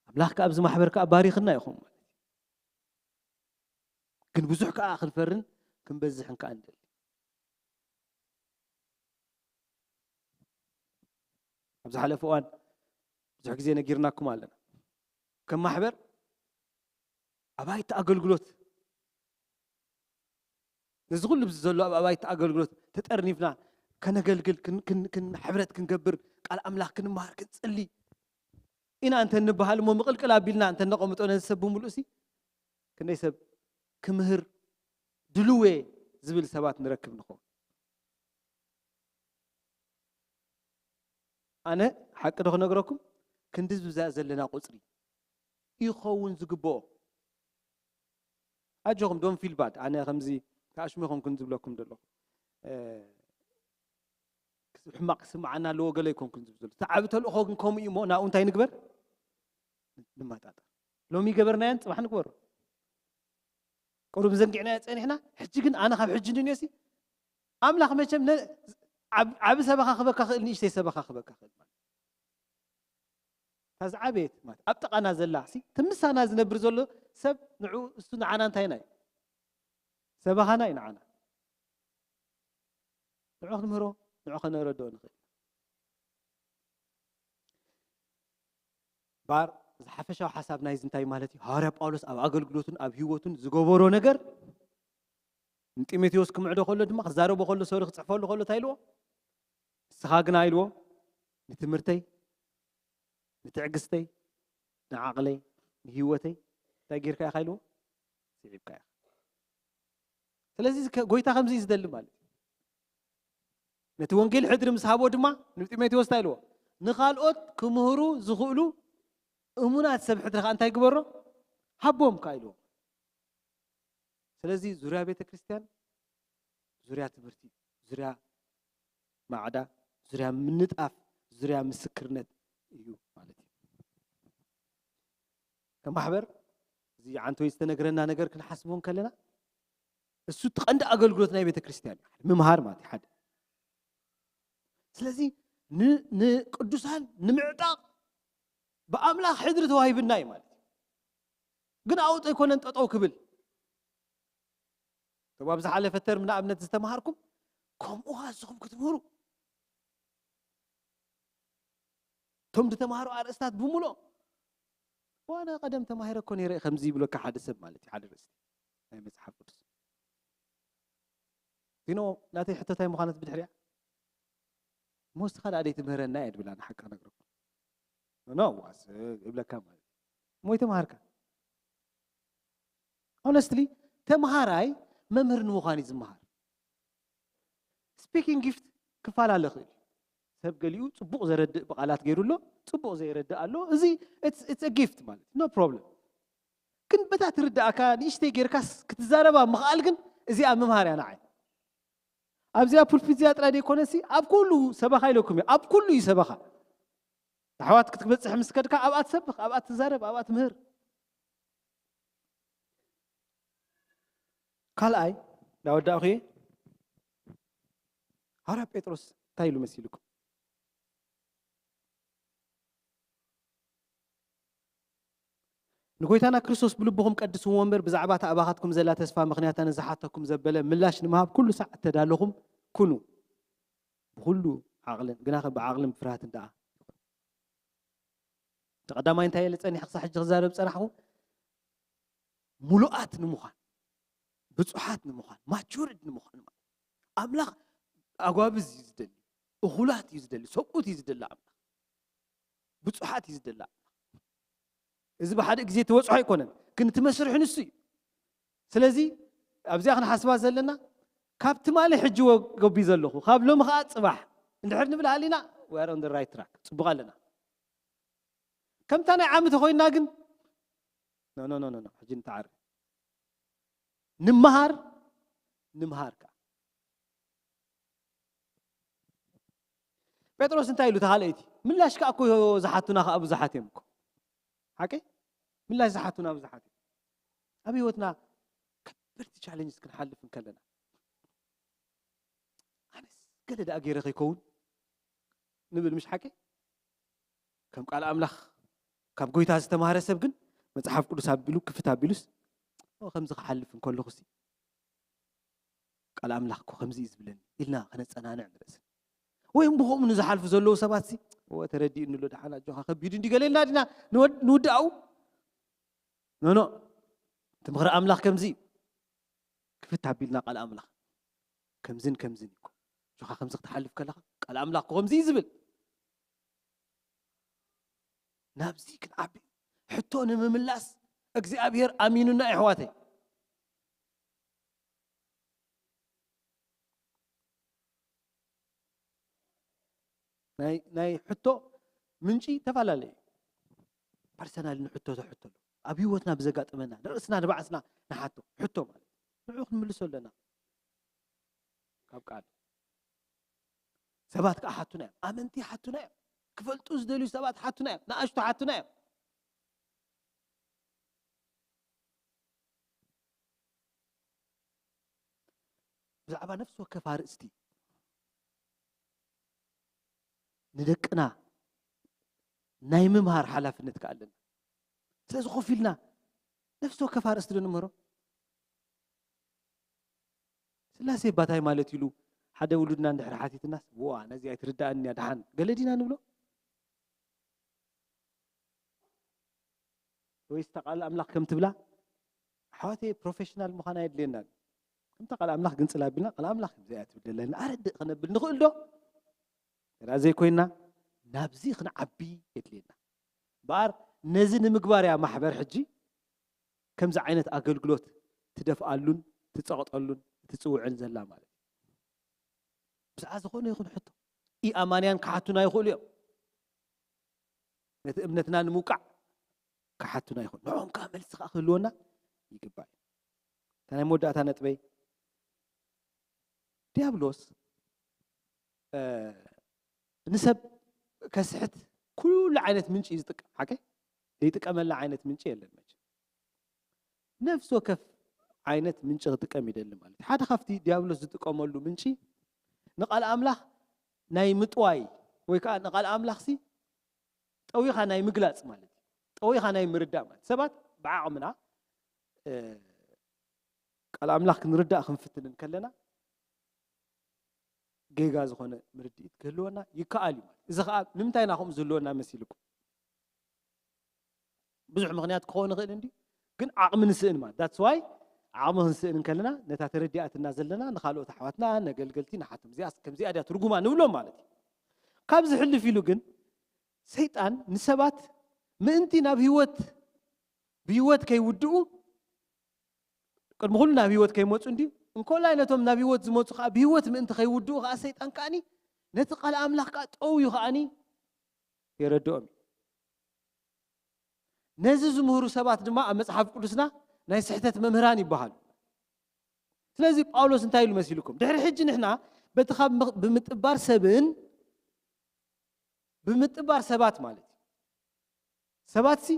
ኣምላኽ ከኣ ኣብዚ ማሕበር ከኣ ባሪኽና ይኹን ማለት እዩ። ግን ብዙሕ ከኣ ክንፈርን ክንበዝሕን ከኣ ንደሊ። ኣብ ዝሓለፈ እዋን ብዙሕ ግዜ ነጊርናኩም ኣለና። ከም ማሕበር ኣባይቲ ኣገልግሎት ነዚ ኩሉ ኣብዚ ዘሎ ኣብ ኣባይቲ ኣገልግሎት ተጠርኒፍና ከነገልግል ክን- ክን- ክን- ሕብረት ክንገብር ቃል ኣምላኽ ክንመሃር ክንጽሊ ኢና እንተ ንበሃል እሞ ምቕልቅል ኣቢልና እንተ ነቐምጦ ነዚ ሰብ ብምሉእ ሲ ክንደይ ሰብ ክምህር ድልዌ ዝብል ሰባት ንረክብ ንኸውን። ኣነ ሓቂ ዶ ክነግረኩም ክንዲ ዝብዛ ዘለና ቁፅሪ ይኸውን ዝግብኦ። ኣጆኹም ዶን ፊል ባድ ኣነ ከምዚ ተኣሽሙ ይኮንኩን ዝብለኩም ዘለኹ ሕማቅ ክስምዓና ኣለዎ ገለ ይኮንኩን ዝብል ዘሎ ተዓቢ ተልእኮ ግን ከምኡ እዩ እሞ ናብኡ እንታይ ንግበር? ንመጣጠር። ሎሚ ገበርናዮን ፅባሕ ንግበሮ። ቁሩብ ዘንጊዕናዮ ፀኒሕና ሕጂ ግን ኣነ ካብ ሕጂ ንንዮሲ ኣምላኽ መቸም ዓብ- ዓቢ ሰበኻ ክበካ ክእል ንእሽተይ ሰበኻ ክበካ ክእል ማለት እታ ዝዓበየት ማለት ኣብ ጥቓና ዘላ ሲ ትምሳና ዝነብር ዘሎ ሰብ ንዑ እሱ ንዓና እንታይ ናይ ሰበኻና እዩ ንዓና ንዑ ክንምህሮ ንዑ ከነረድኦ ንኽእል ባር ዝሓፈሻዊ ሓሳብ ናይዚ እንታይ ማለት እዩ ሃዋርያ ጳውሎስ ኣብ ኣገልግሎቱን ኣብ ህይወቱን ዝገበሮ ነገር ንጢሞቴዎስ ክምዕዶ ከሎ ድማ ክዛረቦ ከሎ ሰሪ ክፅሕፈሉ ከሎ እንታይ ኢልዎ ንስኻ ግና ኢልዎ ንትምህርተይ ንትዕግስተይ ንዓቕለይ ንህይወተይ እንታይ ጌርካ ኢኻ ኢልዎ ስዒብካ ኢኻ ስለዚ ጎይታ ከምዚ እዩ ዝደሊ ማለት እዩ ነቲ ወንጌል ሕድሪ ምስ ሃቦ ድማ ንጢሞቴዎስ እንታይ ኢልዎ ንኻልኦት ክምህሩ ዝኽእሉ እሙናት ሰብ ሕድሪ ከዓ እንታይ ግበሮ ሃቦም ከዓ ኢልዎ ስለዚ ዙርያ ቤተ ክርስቲያን ዙርያ ትምህርቲ ዙርያ ማዕዳ ዙርያ ምንጣፍ ዙርያ ምስክርነት እዩ ማለት እዩ ከማሕበር እዚ ዓንተወይ ዝተነግረና ነገር ክንሓስቦ ከለና እሱ እቲ ቀንዲ ኣገልግሎት ናይ ቤተ ክርስቲያን እዩ ምምሃር ማለት ሓደ ስለዚ ንቅዱሳን ንምዕጣቕ ብኣምላኽ ሕድሪ ተዋሂብና እዩ ማለት እዩ ግን ኣውጦ ኣይኮነን ጠጠው ክብል እቶም ኣብ ዝሓለፈ ተርም ንኣብነት ዝተምሃርኩም ከምኡ ኣዝኹም ክትምህሩ እቶም ዝተምሃሩ ኣርእስታት ብምሎ ዋነ ቀደም ተማሂረ እኮ ነይረ ከምዚ ይብለካ ሓደ ሰብ ማለት እዩ ሓደ ርእስቲ ናይ መፅሓፍ ቅዱስ ዚኖ ናተይ ሕቶታይ ምዃነት ብድሕሪያ ሞስቲ ካልኣ ደይ ትምህረና እየ ድብላ ንሓቂ ክነግረኩም ኖ ዋስ እብለካ ማለት እዩ ሞይ ተምሃርካ ሆነስትሊ ተምሃራይ መምህር ንምዃን እዩ ዝምሃር ስፒኪንግ ጊፍት ክፈላለ ይኽእል እዩ ሰብ ገሊኡ ፅቡቕ ዘረድእ ብቓላት ገይሩ ኣሎ ፅቡቕ ዘይረድእ ኣሎ እዚ ጊፍት ማለት ኖ ፕሮብለም ግን በታ ትርዳእካ ንእሽተይ ጌርካስ ክትዛረባ ምኽኣል ግን እዚኣ ምምሃር እያ ንዓይ ኣብዚኣ ፑልፒት እዚኣ ጥራይ ዘይኮነሲ ኣብ ኩሉ ሰበኻ ኢለኩም እዩ ኣብ ኩሉ እዩ ሰበኻ ኣሕዋት ክትበፅሕ ምስ ከድካ ኣብኣ ትሰብኽ ኣብኣ ትዛረብ ኣብኣ ትምህር ካልኣይ እንዳወዳእኹ እየ ሃዋርያ ጴጥሮስ እንታይ ኢሉ መሲልኩም ንጎይታና ክርስቶስ ብልብኹም ቀድስዎ እምበር ብዛዕባ እታ ኣባኻትኩም ዘላ ተስፋ ምኽንያታ ንዝሓተኩም ዘበለ ምላሽ ንምሃብ ኩሉ ሳዕ እተዳለኹም ኩኑ ብኩሉ ዓቕልን ግናኸ ብዓቕልን ብፍርሃትን ደኣ እቲ ቀዳማይ እንታይ ኢለ ጸኒሐ ክሳብ ሕጂ ክዛረብ ጸናሕኩ? ሙሉኣት ንምዃን፣ ብጹሓት ንምዃን፣ ማቹርድ ንምዃን ማለት። ኣምላኽ ኣጓብዝ እዩ ዝደሊ፣ እኹላት እዩ ዝደሊ፣ ሰብኡት እዩ ዝደሊ ኣምላኽ። ብጹሓት እዩ ዝደሊ ኣምላኽ። እዚ ብሓደ ግዜ ትበጽሖ ኣይኮነን፣ ግን እቲ መስርሒ ንሱ እዩ። ስለዚ ኣብዚኣ ክንሓስባ ዘለና፣ ካብ ትማሊ ሕጂ ወ-፣ ገቢ ዘለኹ፣ ካብ ሎሚ ኸኣ ጽባሕ እንድሕር ንብል ሃሊና፣ we are on the right track፣ ጽቡቕ ኣለና። ከምታ ናይ ዓሚ ተኾይና ግን፣ ኖ፣ ኖ፣ ኖ፣ ኖ፣ ኖ፣ ሕጂ ንተዓረ። ንምሃር፣ ንምሃር ከኣ። ጴጥሮስ እንታይ ኢሉ ተኻልአይቲ? ምላሽ ከኣ እኮ ዝሓቱና ከኣ ብዙሓት እዮም እኮ። ሓቂ? ምላሽ ዝሓቱና ብዙሓት እዮም። ኣብ ህይወትና ከበድቲ ቻሌንጅስ ክንሓልፍ እንከለና፣ ኣነስ ገለ ደኣ ገይረ ከይከውን ንብል፣ ምሽ ሓቂ? ከም ቃል ኣምላኽ ካብ ጎይታ ዝተማህረ ሰብ ግን መጽሓፍ ቅዱስ ኣቢሉ ክፍት ኣቢሉስ፣ "ኦ፣ ከምዚ ክሓልፍ እንከለኹሲ ቃል ኣምላኽ እኮ ከምዚ እዩ ዝብለኒ" ኢልና ከነጸናንዕ ንርእስና። ወይ እምብኸኡ ንዝሓልፉ ዘለዉ ሰባትሲ፣ "እወ፣ ተረዲእኒ ኣሎ፣ ደሓን ኣጆኻ፣ ከቢዱ እንዲ" ገለ ኢልና ዲና ንወድ-፣ ንውድኣኡ? ኖ፣ ኖ። እቲ ምኽሪ ኣምላኽ ከምዚ እዩ። ክፍት ኣቢልና ቃል ኣምላኽ ከምዝን ከምዝን እዩ እኮ። ኣጆኻ ከምዚ ክትሓልፍ ከለኻ ቃል ኣምላኽ እኮ ከምዚ እዩ ዝብል። ናብዚ ክንዓቢ ሕቶ ንምምላስ እግዚኣብሔር ኣሚኑና የሕዋተይ። ናይ፣ ናይ ሕቶ ምንጪ ተፈላለየ እዩ። ፐርሰናል ንሕቶ ተሕቶ ኣሎ። ኣብ ህይወትና ብዘጋጥመና ንርእስና ንባዕስና ንሓቶ ሕቶ ማለት እዩ። ንዑ ክንምልሶ ኣለና። ካብ ቃል ሰባት ከዓ ሓቱና እዮም። ኣመንቲ ሓቱና እዮም። ክፈልጡ ዝደልዩ ሰባት ሓቱና እዮም። ንኣሽቱ ሓቱና እዮም። ብዛዕባ ነፍሲ ወከፍ ኣርእስቲ ንደቅና ናይ ምምሃር ሓላፍነት ከኣ ኣለና። ስለዚ ኮፍ ኢልና ነፍሲ ወከፍ ኣርእስቲ ዶ ንምህሮ? ስላሴ ባታይ ማለት ኢሉ ሓደ ውሉድና እንድሕር ሓቲትናስ፣ "ዋ፣ ነዚ ኣይትርዳእን እያ፣ ደሓን" ገለ ዲና ንብሎ? ወይስ እታ ቃል ኣምላኽ ከም ትብላ? ኣሕዋተይ፣ ፕሮፌሽናል ምዃን ኣየድልየናን። ከምታ ቃል ኣምላኽ ግንጽል ኣቢልና፣ "ቃል ኣምላኽ ከምዚ እያ ትብል ዘለኒ፣ ኣረድእ" ከነብል ንኽእል ዶ? ተራ ዘይኮይና፣ ናብዚ ክንዓቢ የድልየና። እምበኣር ነዚ ንምግባር እያ ማሕበር ሕጂ ከምዚ ዓይነት ኣገልግሎት ትደፍኣሉን ትጸቕጠሉን ትጽውዕን ዘላ ማለት እዩ። ብዛዕባ ዝኾነ ይኹን ሕቶ፣ ኢኣማንያን ክሓቱና ይኽእሉ እዮም። ነቲ እምነትና ንምውቃዕ ክሓቱና ይኽእሉ። ንዕኦም ከኣ መልሲ ከኣ ክህልወና ይግባእ እዩ። እታ ናይ መወዳእታ ነጥበይ፣ ዲያብሎስ፣ እ፣ ንሰብ ከስሕት ኩሉ ዓይነት ምንጪ እዩ ዝጥቀም። ሓቀይ? ዘይጥቀመላ ዓይነት ምንጪ የለን መቸም። ነፍሲ ወከፍ ዓይነት ምንጪ ክጥቀም ይደሊ ማለት እዩ። ሓደ ካብቲ ዲያብሎስ ዝጥቀመሉ ምንጪ ንቃል ኣምላኽ ናይ ምጥዋይ ወይ ከዓ ንቃል ኣምላኽሲ ጠዊኻ ናይ ምግላጽ ማለት እዩ። ጠዊኻ ናይ ምርዳእ ማለት። ሰባት ብዓቕምና፣ እ፣ ቃል ኣምላኽ ክንርዳእ ክንፍትን እንከለና ጌጋ ዝኾነ ምርድኢት ክህልወና ይከኣል እዩ ማለት። እዚ ኸኣ ንምንታይ ኢና ከምኡ ዝህልወና መሲልኩም? ብዙሕ ምኽንያት ክኸውን ይኽእል እንድዩ፣ ግን ዓቕሚ ንስእን ማለት። That's why ዓቕሚ ክንስእን እንከለና ነታ ተረዲኣትና ዘለና ንኻልኦት ኣሕዋትና፣ ነገልገልቲ ንሓቶም። እዚኣስ ከምዚኣ ድያ ትርጉማ ንብሎም ማለት እዩ። ካብዚ ሕልፍ ኢሉ ግን ሰይጣን ንሰባት ምእንቲ ናብ ህይወት፣ ብህይወት ከይውድኡ፣ ቅድሚ ኩሉ ናብ ህይወት ከይመጹ እንድዩ፣ እንኮላይ ነቶም ናብ ህይወት ዝመጹ ኸኣ ብህይወት ምእንቲ ከይውድኡ ኸኣ ሰይጣን ከኣኒ ነቲ ቃል ኣምላኽ ከኣ ጠውዩ ከኣኒ የረድኦም እዩ። ነዚ ዝምህሩ ሰባት ድማ ኣብ መጽሓፍ ቅዱስና ናይ ስሕተት መምህራን ይበሃሉ። ስለዚ ጳውሎስ እንታይ ኢሉ መሲልኩም? ድሕሪ ሕጂ ንሕና በቲ ካብ ምኽ-፣ ብምጥባር ሰብን ብምጥባር ሰባት ማለት እዩ። ሰባትሲ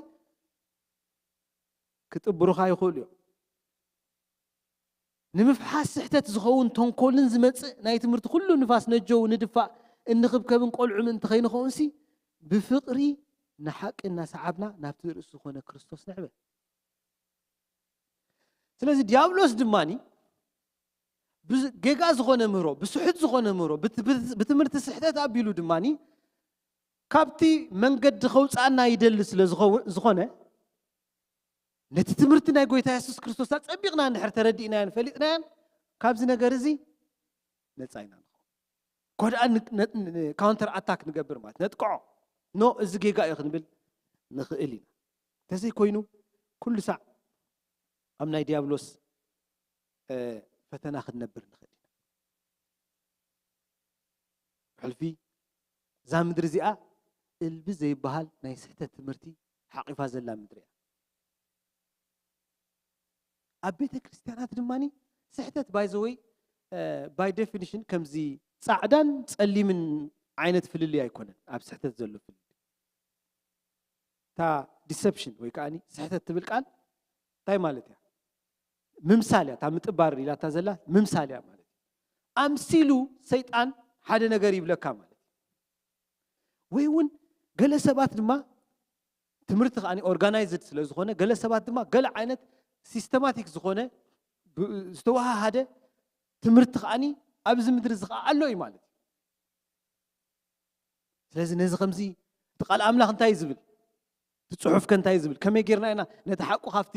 ክጥብሩኻ ይኽእሉ እዮም። ንምፍሓስ ስሕተት ዝኸውን ተንኮልን ዝመጽእ ናይ ትምህርቲ ኩሉ ንፋስ ነጀው ንድፋእ እንኽብከብን ቆልዑ ምእንቲ ከይንኸውንሲ ብፍቕሪ ንሓቂ እናሰዓብና ናብቲ ርእሲ ዝኾነ ክርስቶስ ንዕበ። ስለዚ ዲያብሎስ ድማኒ ብዝ-፣ ጌጋ ዝኾነ ምህሮ፣ ብስሑት ዝኾነ ምህሮ፣ ብት-፣ ብት-፣ ብትምህርቲ ስሕተት ኣቢሉ ድማኒ ካብቲ መንገዲ ከውፅኣና ይደሊ ስለ ዝኸውን- ዝኾነ፣ ነቲ ትምህርቲ ናይ ጎይታ የሱስ ክርስቶስ ኣጸቢቕና እንድሕር ተረዲእናዮን ፈሊጥናዮን፣ ካብዚ ነገር እዚ ነጻ ኢና ንኸውን። ጎድኣ ን- ን- ን- ካውንተር ኣታክ ንገብር ማለት ነጥቅዖ። ኖ፣ እዚ ጌጋ እዩ ክንብል ንኽእል ኢና። እንተዘይኮይኑ፣ ኩሉ ሳዕ ኣብ ናይ ዲያብሎስ እ፣ ፈተና ክንነብር ንኽእል ኢና። ሕልፊ እዛ ምድሪ እዚኣ እልቢ ዘይበሃል ናይ ስሕተት ትምህርቲ ሓቒፋ ዘላ ምድሪ እያ። ኣብ ቤተ ክርስቲያናት ድማ ስሕተት ባይዘወይ ባይ ዴፊኒሽን ከምዚ ጻዕዳን ጸሊምን ዓይነት ፍልልይ ኣይኮነን ኣብ ስሕተት ዘሎ ፍልልይ። እታ ዲሰፕሽን ወይ ከዓ ስሕተት ትብል ቃል እንታይ ማለት እያ? ምምሳል እያ። እታ ምጥባር ኢላታ ዘላ ምምሳል እያ ማለት እዩ። ኣምሲሉ ሰይጣን ሓደ ነገር ይብለካ ማለት እዩ። ወይ እውን ገለ ሰባት ድማ ትምህርቲ ከዓ ኦርጋናይዝድ ስለ ዝኾነ፣ ገለ ሰባት ድማ ገለ ዓይነት ሲስተማቲክ ዝኾነ ብ- ዝተወሃሃደ ትምህርቲ ከዓ ኣብዚ ምድሪ እዚ ከዓ ኣሎ እዩ ማለት እዩ። ስለዚ ነዚ ከምዚ እቲ ቃል ኣምላኽ እንታይ እዩ ዝብል? እቲ ጽሑፍ ከ እንታይ እዩ ዝብል? ከመይ ጌርና ኢና ነቲ ሓቁ ካብቲ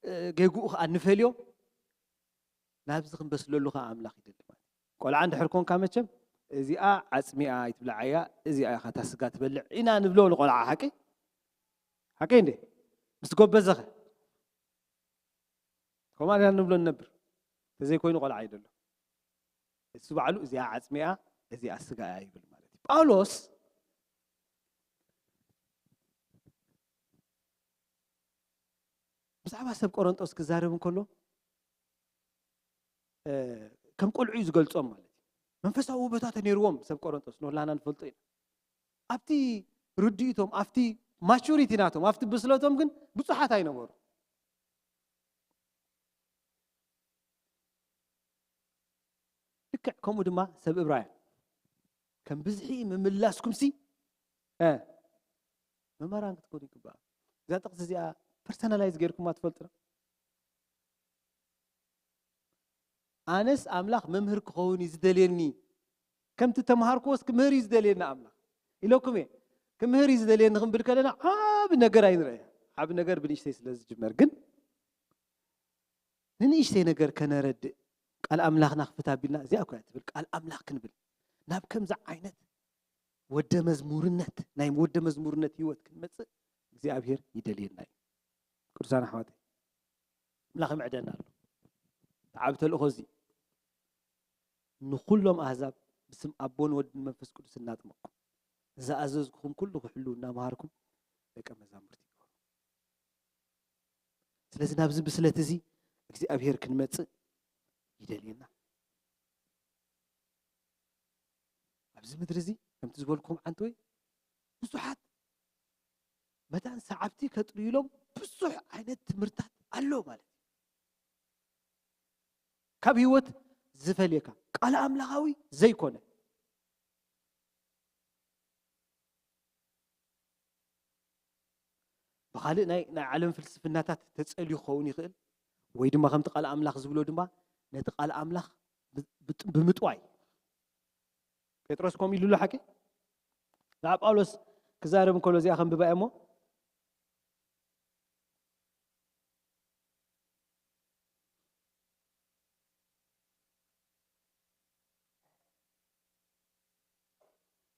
እ፣ ጌግኡ ከዓ ንፈልዮ? ናብዚ ክንበስለሉ ከዓ ኣምላኽ ይደሊ ማለት እዩ። ቆልዓ እንድሕር ኮንካ መቸም እዚኣ ዓጽሚኣ ኣይትብልዓያ፣ እዚኣ ኢኻ እታ ስጋ ትበልዕ ኢና ንብሎ ንቆልዓ። ሓቂ ሓቂ እንዴ? ምስ ጎበዘኸ ከምኡ ኢና ንብሎ ንነብር። ተዘይኮይኑ ቆልዓ ይደሎ። እሱ ባዕሉ እዚኣ ዓጽሚኣ እዚኣ ስጋ እያ ይብል ማለት እዩ። ጳውሎስ ብዛዕባ ሰብ ቆሮንጦስ ክዛረብ እንከሎ እ፣ ከም ቆልዑ እዩ ዝገልጾም ማለት እዩ። መንፈሳዊ ውበታት ነይርዎም ሰብ ቆሮንጦስ፣ ንኩላና ንፈልጦ ኢና። ኣብቲ ርድኢቶም፣ ኣብቲ ማቹሪቲ ናቶም፣ ኣብቲ ብስለቶም ግን ብዙሓት ኣይነበሩ። ልክዕ ከምኡ ድማ ሰብ እብራውያን ከም ብዝሒ ምምላስኩምሲ እ፣ መምህራን ክትኮኑ ይግባእ። እዛ ጥቕሲ እዚኣ ፐርሰናላይዝ ጌርኩማ ትፈልጡ ዶ? ኣነስ ኣምላኽ መምህር ክኸውን እዩ ዝደልየኒ፣ ከምቲ ተምሃርክዎስ ክምህር እዩ ዝደልየኒ ኣምላኽ ኢለኩም እየ። ክምህር እዩ ዝደልየኒ ክንብል ከለና ዓቢ ነገር ኣይንርአ። ዓቢ ነገር ብንእሽተይ ስለ ዝጅመር ግን ንንእሽተይ ነገር ከነረድእ ቃል ኣምላኽና ክፍት ኣቢልና እዚኣ እኮ እያ ትብል ቃል ኣምላኽ ክንብል ናብ ከምዚ ዓይነት ወደ መዝሙርነት ናይ ወደ መዝሙርነት ህይወት ክንመጽእ እግዚኣብሔር ይደልየና እዩ። ቅዱሳን ኣሕዋተይ ኣምላኽ ይምዕደና ኣሎ። ተዓብ ተልእኾ እዚ ንኹሎም ኣህዛብ ብስም ኣቦን ወድን መንፈስ ቅዱስ እናጥመቅኩም ዝኣዘዝኩኹም ኩሉ ክሕሉ እናምሃርኩም ደቀ መዛሙርቲ ይግበሩ። ስለዚ ናብዚ ብስለት እዚ እግዚኣብሔር ክንመጽእ ይደልየና። ኣብዚ ምድሪ እዚ ከምቲ ዝበልኩም ዓንተወይ ብዙሓት መታን ሰዓብቲ ከጥርዩሎም ብዙሕ ዓይነት ትምህርታት ኣሎ ማለት እዩ። ካብ ህይወት ዝፈልየካ ቃል ኣምላኻዊ ዘይኮነ ብኻልእ ናይ ናይ ዓለም ፍልስፍናታት ተጸልዩ ክኸውን ይኽእል ወይ ድማ ከምቲ ቃል ኣምላኽ ዝብሎ ድማ ነቲ ቃል ኣምላኽ ብምጥዋይ ጴጥሮስ ከምኡ ኢሉ ኣሎ ሓቂ ንዓ ጳውሎስ ክዛረብ እንከሎ እዚኣ ከንብባ እሞ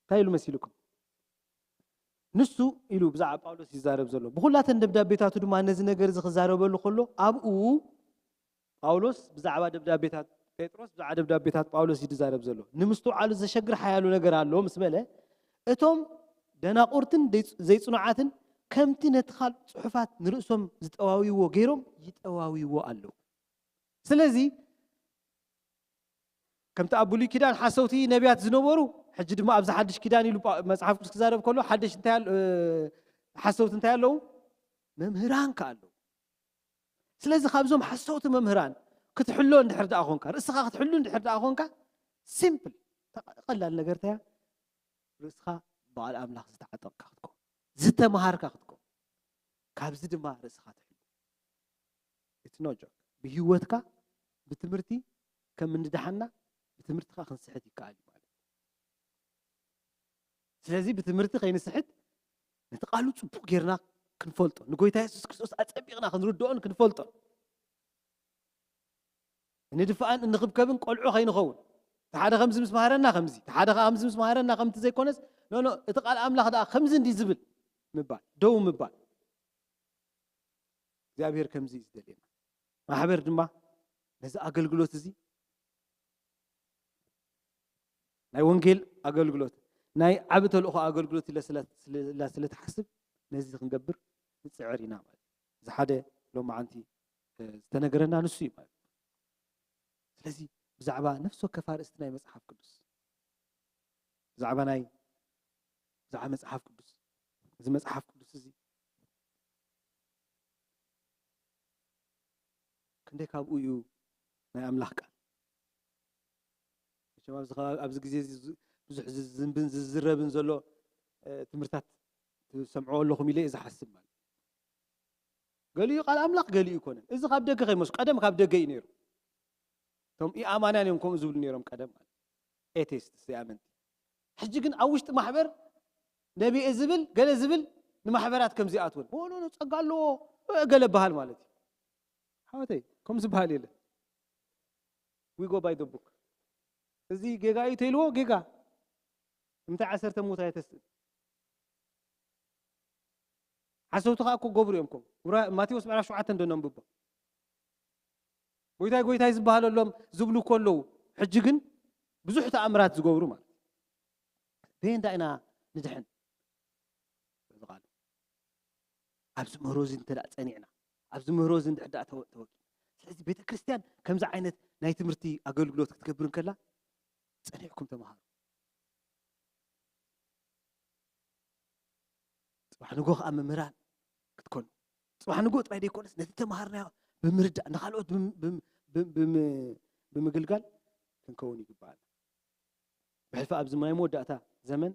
እንታይ ኢሉ መሲልኩም ንሱ ኢሉ ብዛዕባ ጳውሎስ ይዛረብ ዘሎ ብኩላተን ደብዳቤታቱ ድማ ነዚ ነገር እዚ ክዛረበሉ ከሎ ኣብኡ ጳውሎስ ብዛዕባ ደብዳቤታት ጴጥሮስ ብዛዕባ ደብዳቤታት ጳውሎስ እዩ ዝዛረብ ዘሎ ንምስትውዓሉ ዘሸግር ሓያሉ ነገር ኣሎ ምስ በለ እቶም ደናቁርትን ዘይፅኑዓትን ከምቲ ነቲ ካልእ ፅሑፋት ንርእሶም ዝጠዋውይዎ ገይሮም ይጠዋውይዎ ኣለዉ ስለዚ ከምቲ ኣብ ብሉይ ኪዳን ሓሰውቲ ነቢያት ዝነበሩ ሕጂ ድማ ኣብዚ ሓድሽ ኪዳን ኢሉ መፅሓፍ ቅዱስ ክዛረብ ከሎ ሓደሽ እንታይ ሓሰውቲ እንታይ ኣለዉ መምህራን ከ ኣለዉ ስለዚ ካብዞም ሓሰውቲ መምህራን ክትሕሎ እንድሕር ደኣ ኮንካ ርእስኻ ክትሕሉ እንድሕር ደኣ ኮንካ ሲምፕል ቀላል ነገር ተያ ርእስኻ በዓል ኣምላኽ ዝተዓጠቕካ ክትከውን ዝተምሃርካ ክትከውን ካብዚ ድማ ርእስኻ ትሕሉ እቲ ኖ ጆክ ብህይወትካ ብትምህርቲ ከም እንድሓና ብትምህርትኻ ክንስሕት ይከኣል እዩ ማለት ስለዚ ብትምህርቲ ከይንስሕት ነቲ ቃሉ ጽቡቕ ጌርና ክንፈልጦ፣ ንጎይታ የሱስ ክርስቶስ ኣጸቢቕና ክንርድኦን ክንፈልጦን፣ እንድፋእን እንኽብከብን ቆልዑ ከይንኸውን። እቲ ሓደ ከምዚ ምስ መሃረና ከምዚ፣ እቲ ሓደ ከኣ ከምዚ ምስ መሃረና ከምቲ ዘይኮነስ፣ ኖ፣ ኖ፣ እቲ ቃል ኣምላኽ ደኣ ከምዚ እንዲ ዝብል ምባል፣ ደው ምባል። እግዚኣብሔር ከምዚ እዩ ዝደልየና። ማሕበር ድማ ነዚ ኣገልግሎት እዚ ናይ ወንጌል ኣገልግሎት፣ ናይ ዓቢ ተልእኾ ኣገልግሎት ኢላ ስለ፣ ስለ፣ ኢላ ስለ ትሓስብ ነዚ ክንገብር ንጽዕር ኢና ማለት እዩ። እዚ ሓደ ሎማዓንቲ፣ እ፣ ዝተነገረና ንሱ እዩ ማለት እዩ። ስለዚ ብዛዕባ ነፍሲ ወከፍ ኣርእስቲ ናይ መጽሓፍ ቅዱስ፣ ብዛዕባ ናይ፣ ብዛዕባ መጽሓፍ ቅዱስ፣ እዚ መጽሓፍ ቅዱስ እዚ ክንደይ ካብኡ እዩ ናይ ኣምላኽ ቃል? መቸም ኣብዚ ከባቢ፣ ኣብዚ ግዜ እዚ ዝ-፣ ብዙሕ ዝዝንብን ዝዝረብን ዘሎ፣ እ፣ ትምህርታት ትሰምዕዎ ኣለኹም ኢለ እየ ዝሓስብ ማለት እዩ። ገሊኡ ቃል ኣምላኽ፣ ገሊኡ ኣይኮነን። እዚ ካብ ደገ ከይመሱ፣ ቀደም ካብ ደገ እዩ ነይሩ። እቶም ኢኣማንያን እዮም ከምኡ ዝብሉ ነይሮም ቀደም ማለት እዩ። ኤቴስት፣ ዘይኣመንቲ። ሕጂ ግን ኣብ ውሽጢ ማሕበር ነቢኤ ዝብል፣ ገለ ዝብል ንማሕበራት ከም ዘይኣትወን። ኖ፣ ኖ፣ ኖ፣ ጸጋ ኣለዎ፣ እ፣ ገለ በሃል ማለት እዩ። ሓወተይ፣ ከም ዝበሃል የለን። We go by the book። እዚ ጌጋ እዩ ተይልዎ፣ ጌጋ። እንታይ ዓሰርተ ምዉት ኣይተስእን። ሓሰውቲ ከኣ እኮ ገብሩ እዮም። ከም ውራ-፣ ማቴዎስ ምዕራፍ ሸውዓተ እንዶ ነንብቦ። ጎይታይ፣ ጎይታይ ዝበሃለሎም ዝብሉ እኮ ኣለዉ። ሕጂ ግን ብዙሕ ተኣምራት ዝገብሩ ማለት እዩ። በየንዳ ኢና ንድሕን? በዚ ቃል። ኣብዚ ምህሮ እዚ እንተ ደኣ ጸኒዕና፣ ኣብዚ ምህሮ እዚ እንድሕር ደኣ ተወ-፣ ተወቂዕና። ስለዚ ቤተ ክርስቲያን ከምዚ ዓይነት ናይ ትምህርቲ ኣገልግሎት ክትገብር እንከላ ጸኒዕኩም ተመሃሩ። ጽባሕ ንግሆ ከኣ መምህራን ክትኮኑ። ጽባሕ ንግሆ ጥራይ ዘይኮነስ ነቲ ተመሃርናዮ ብምርዳእ ንኻልኦት ብም-፣ ብም-፣ ብም-፣ ብም-፣ ብምግልጋል ክንከውን ይግባኣና። ብሕልፊ ኣብዚ ናይ መወዳእታ ዘመን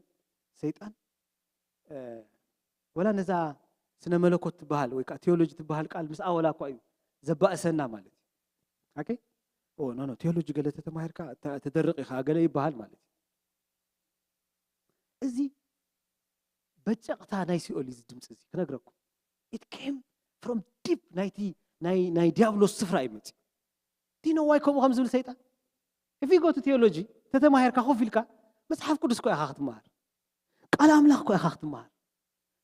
ሰይጣን፣ እ፣ ወላ ነዛ ስነ መለኮት ትበሃል ወይ ከኣ ቴዎሎጂ ትበሃል ቃል ምስኣ ወላ እኳ እዩ ዘባእሰና ማለት እዩ። ኦኬ? ኦ፣ ኖ፣ ኖ፣ ቴዎሎጂ ገለ ተተማሂርካ ተ-፣ ትደርቕ ኢኻ ገለ ይበሃል ማለት እዩ። እዚ በጨቕታ ናይ ሲኦል እዩ፣ እዚ ድምፂ እዚ ክነግረኩም። It came from deep ናይቲ ናይ፣ ናይ ዲያብሎስ ስፍራ እዩ መፂኡ። Do you know why ከምኡ ከም ዝብል ሰይጣን? If you go to theology፣ ተተማሂርካ ኮፍ ኢልካ መጽሓፍ ቅዱስ እኮ ኢኻ ክትመሃር። ቃል ኣምላኽ እኮ ኢኻ ክትመሃር።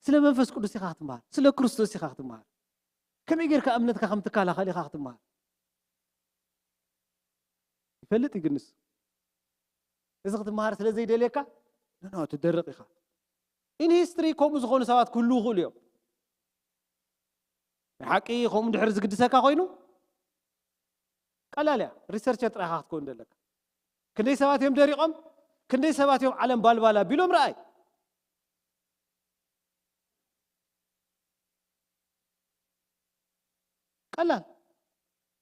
ስለ መንፈስ ቅዱስ ኢኻ ክትመሃር። ስለ ክርስቶስ ኢኻ ክትመሃር። ከመይ ጌርካ እምነትካ ከም ትከላኸል ኢኻ ክትመሃር። ይፈልጥ እዩ ግን ንሱ። እዚ ክትመሃር ስለ ዘይደልየካ፣ ኖ፣ ኖ፣ ትደርቕ ኢኻ። In history ከምኡ ዝኾኑ ሰባት ክህልዉ ይኽእሉ እዮም። ናይ ሓቂ ከምኡ እንድሕር ዝግድሰካ ኮይኑ፣ ቀላል እያ። ሪሰርቸር ጥራይ ኢኻ ክትከውን ዘለካ። ክንደይ ሰባት እዮም ደሪቖም? ክንደይ ሰባት እዮም ዓለም ባልባል ኣቢሎም? ረኣይ። ቀላል።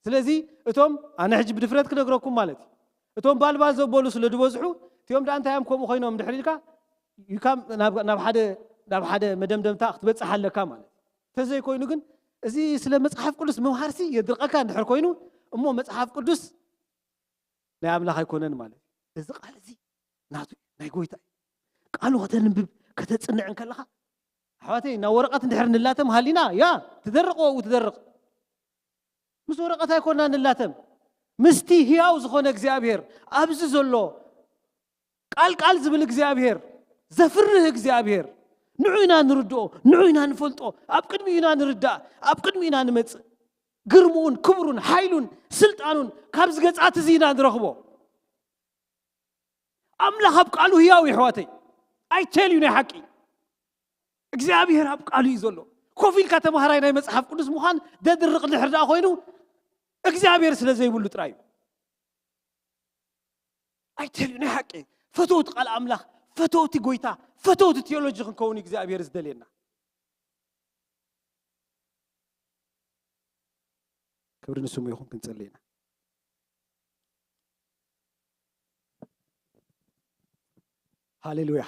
ስለዚ እቶም፣ ኣነ ሕጂ ብድፍረት ክነግረኩም ማለት እዩ። እቶም ባልባል ዘበሉ ስለ ዝበዝሑ፣ እቲኦም ደኣ እንታይ እዮም ከምኡ ኮይኖም እንድሕር ኢልካ፣ you come ናብ፣ ናብ ሓደ፣ ናብ ሓደ መደምደምታ ክትበጽሕ ኣለካ ማለት እዩ። እንተዘይኮይኑ ግን፣ እዚ ስለ መጽሓፍ ቅዱስ ምምሃርሲ የድርቐካ እንድሕር ኮይኑ፣ እሞ መጽሓፍ ቅዱስ ናይ ኣምላኽ ኣይኮነን ማለት እዩ። እዚ ቃል እዚ ናቱ እዩ፣ ናይ ጎይታ እዩ። ቃሉ ከተንብብ፣ ከተጽንዕ እንከለኻ፣ ኣሕዋተይ፣ ናብ ወረቐት እንድሕር ንላተም ሃሊና፣ ያ፣ ትደርቕ፣ ወኡ ትደርቕ። ምስ ወረቐት ኣይኮና ንላተም። ምስቲ ህያው ዝኾነ እግዚኣብሔር፣ ኣብዚ ዘሎ ቃል ቃል ዝብል እግዚኣብሔር፣ ዘፍርህ እግዚኣብሔር፣ ንዑ ኢና ንርድኦ፣ ንዑ ኢና ንፈልጦ፣ ኣብ ቅድሚኡ ኢና ንርዳእ፣ ኣብ ቅድሚኡ ኢና ንመጽእ። ግርምኡን ክብሩን ሓይሉን ስልጣኑን ካብዚ ገጻት እዚ ኢና ንረኽቦ። ኣምላኽ ኣብ ቃሉ ህያው እዩ፣ ኣሕዋተይ። I tell you ናይ ሓቂ። እግዚኣብሔር ኣብ ቃሉ እዩ ዘሎ። ኮፍ ኢልካ ተምሃራይ ናይ መጽሓፍ ቅዱስ ምዃን ደድርቕ እንድሕር ደኣ ኮይኑ፣ እግዚኣብሔር ስለ ዘይብሉ ጥራይ እዩ። I tell you ናይ ሓቂ። ፈተውቲ ቃል ኣምላኽ፣ ፈተውቲ ጎይታ፣ ፈተውቲ ቴዎሎጂ ክንከውን እዩ እግዚኣብሔር ዝደልየና። ክብሪ ንስሙ ይኹን። ክንጽሊ ኢና። ሃሌሉያ።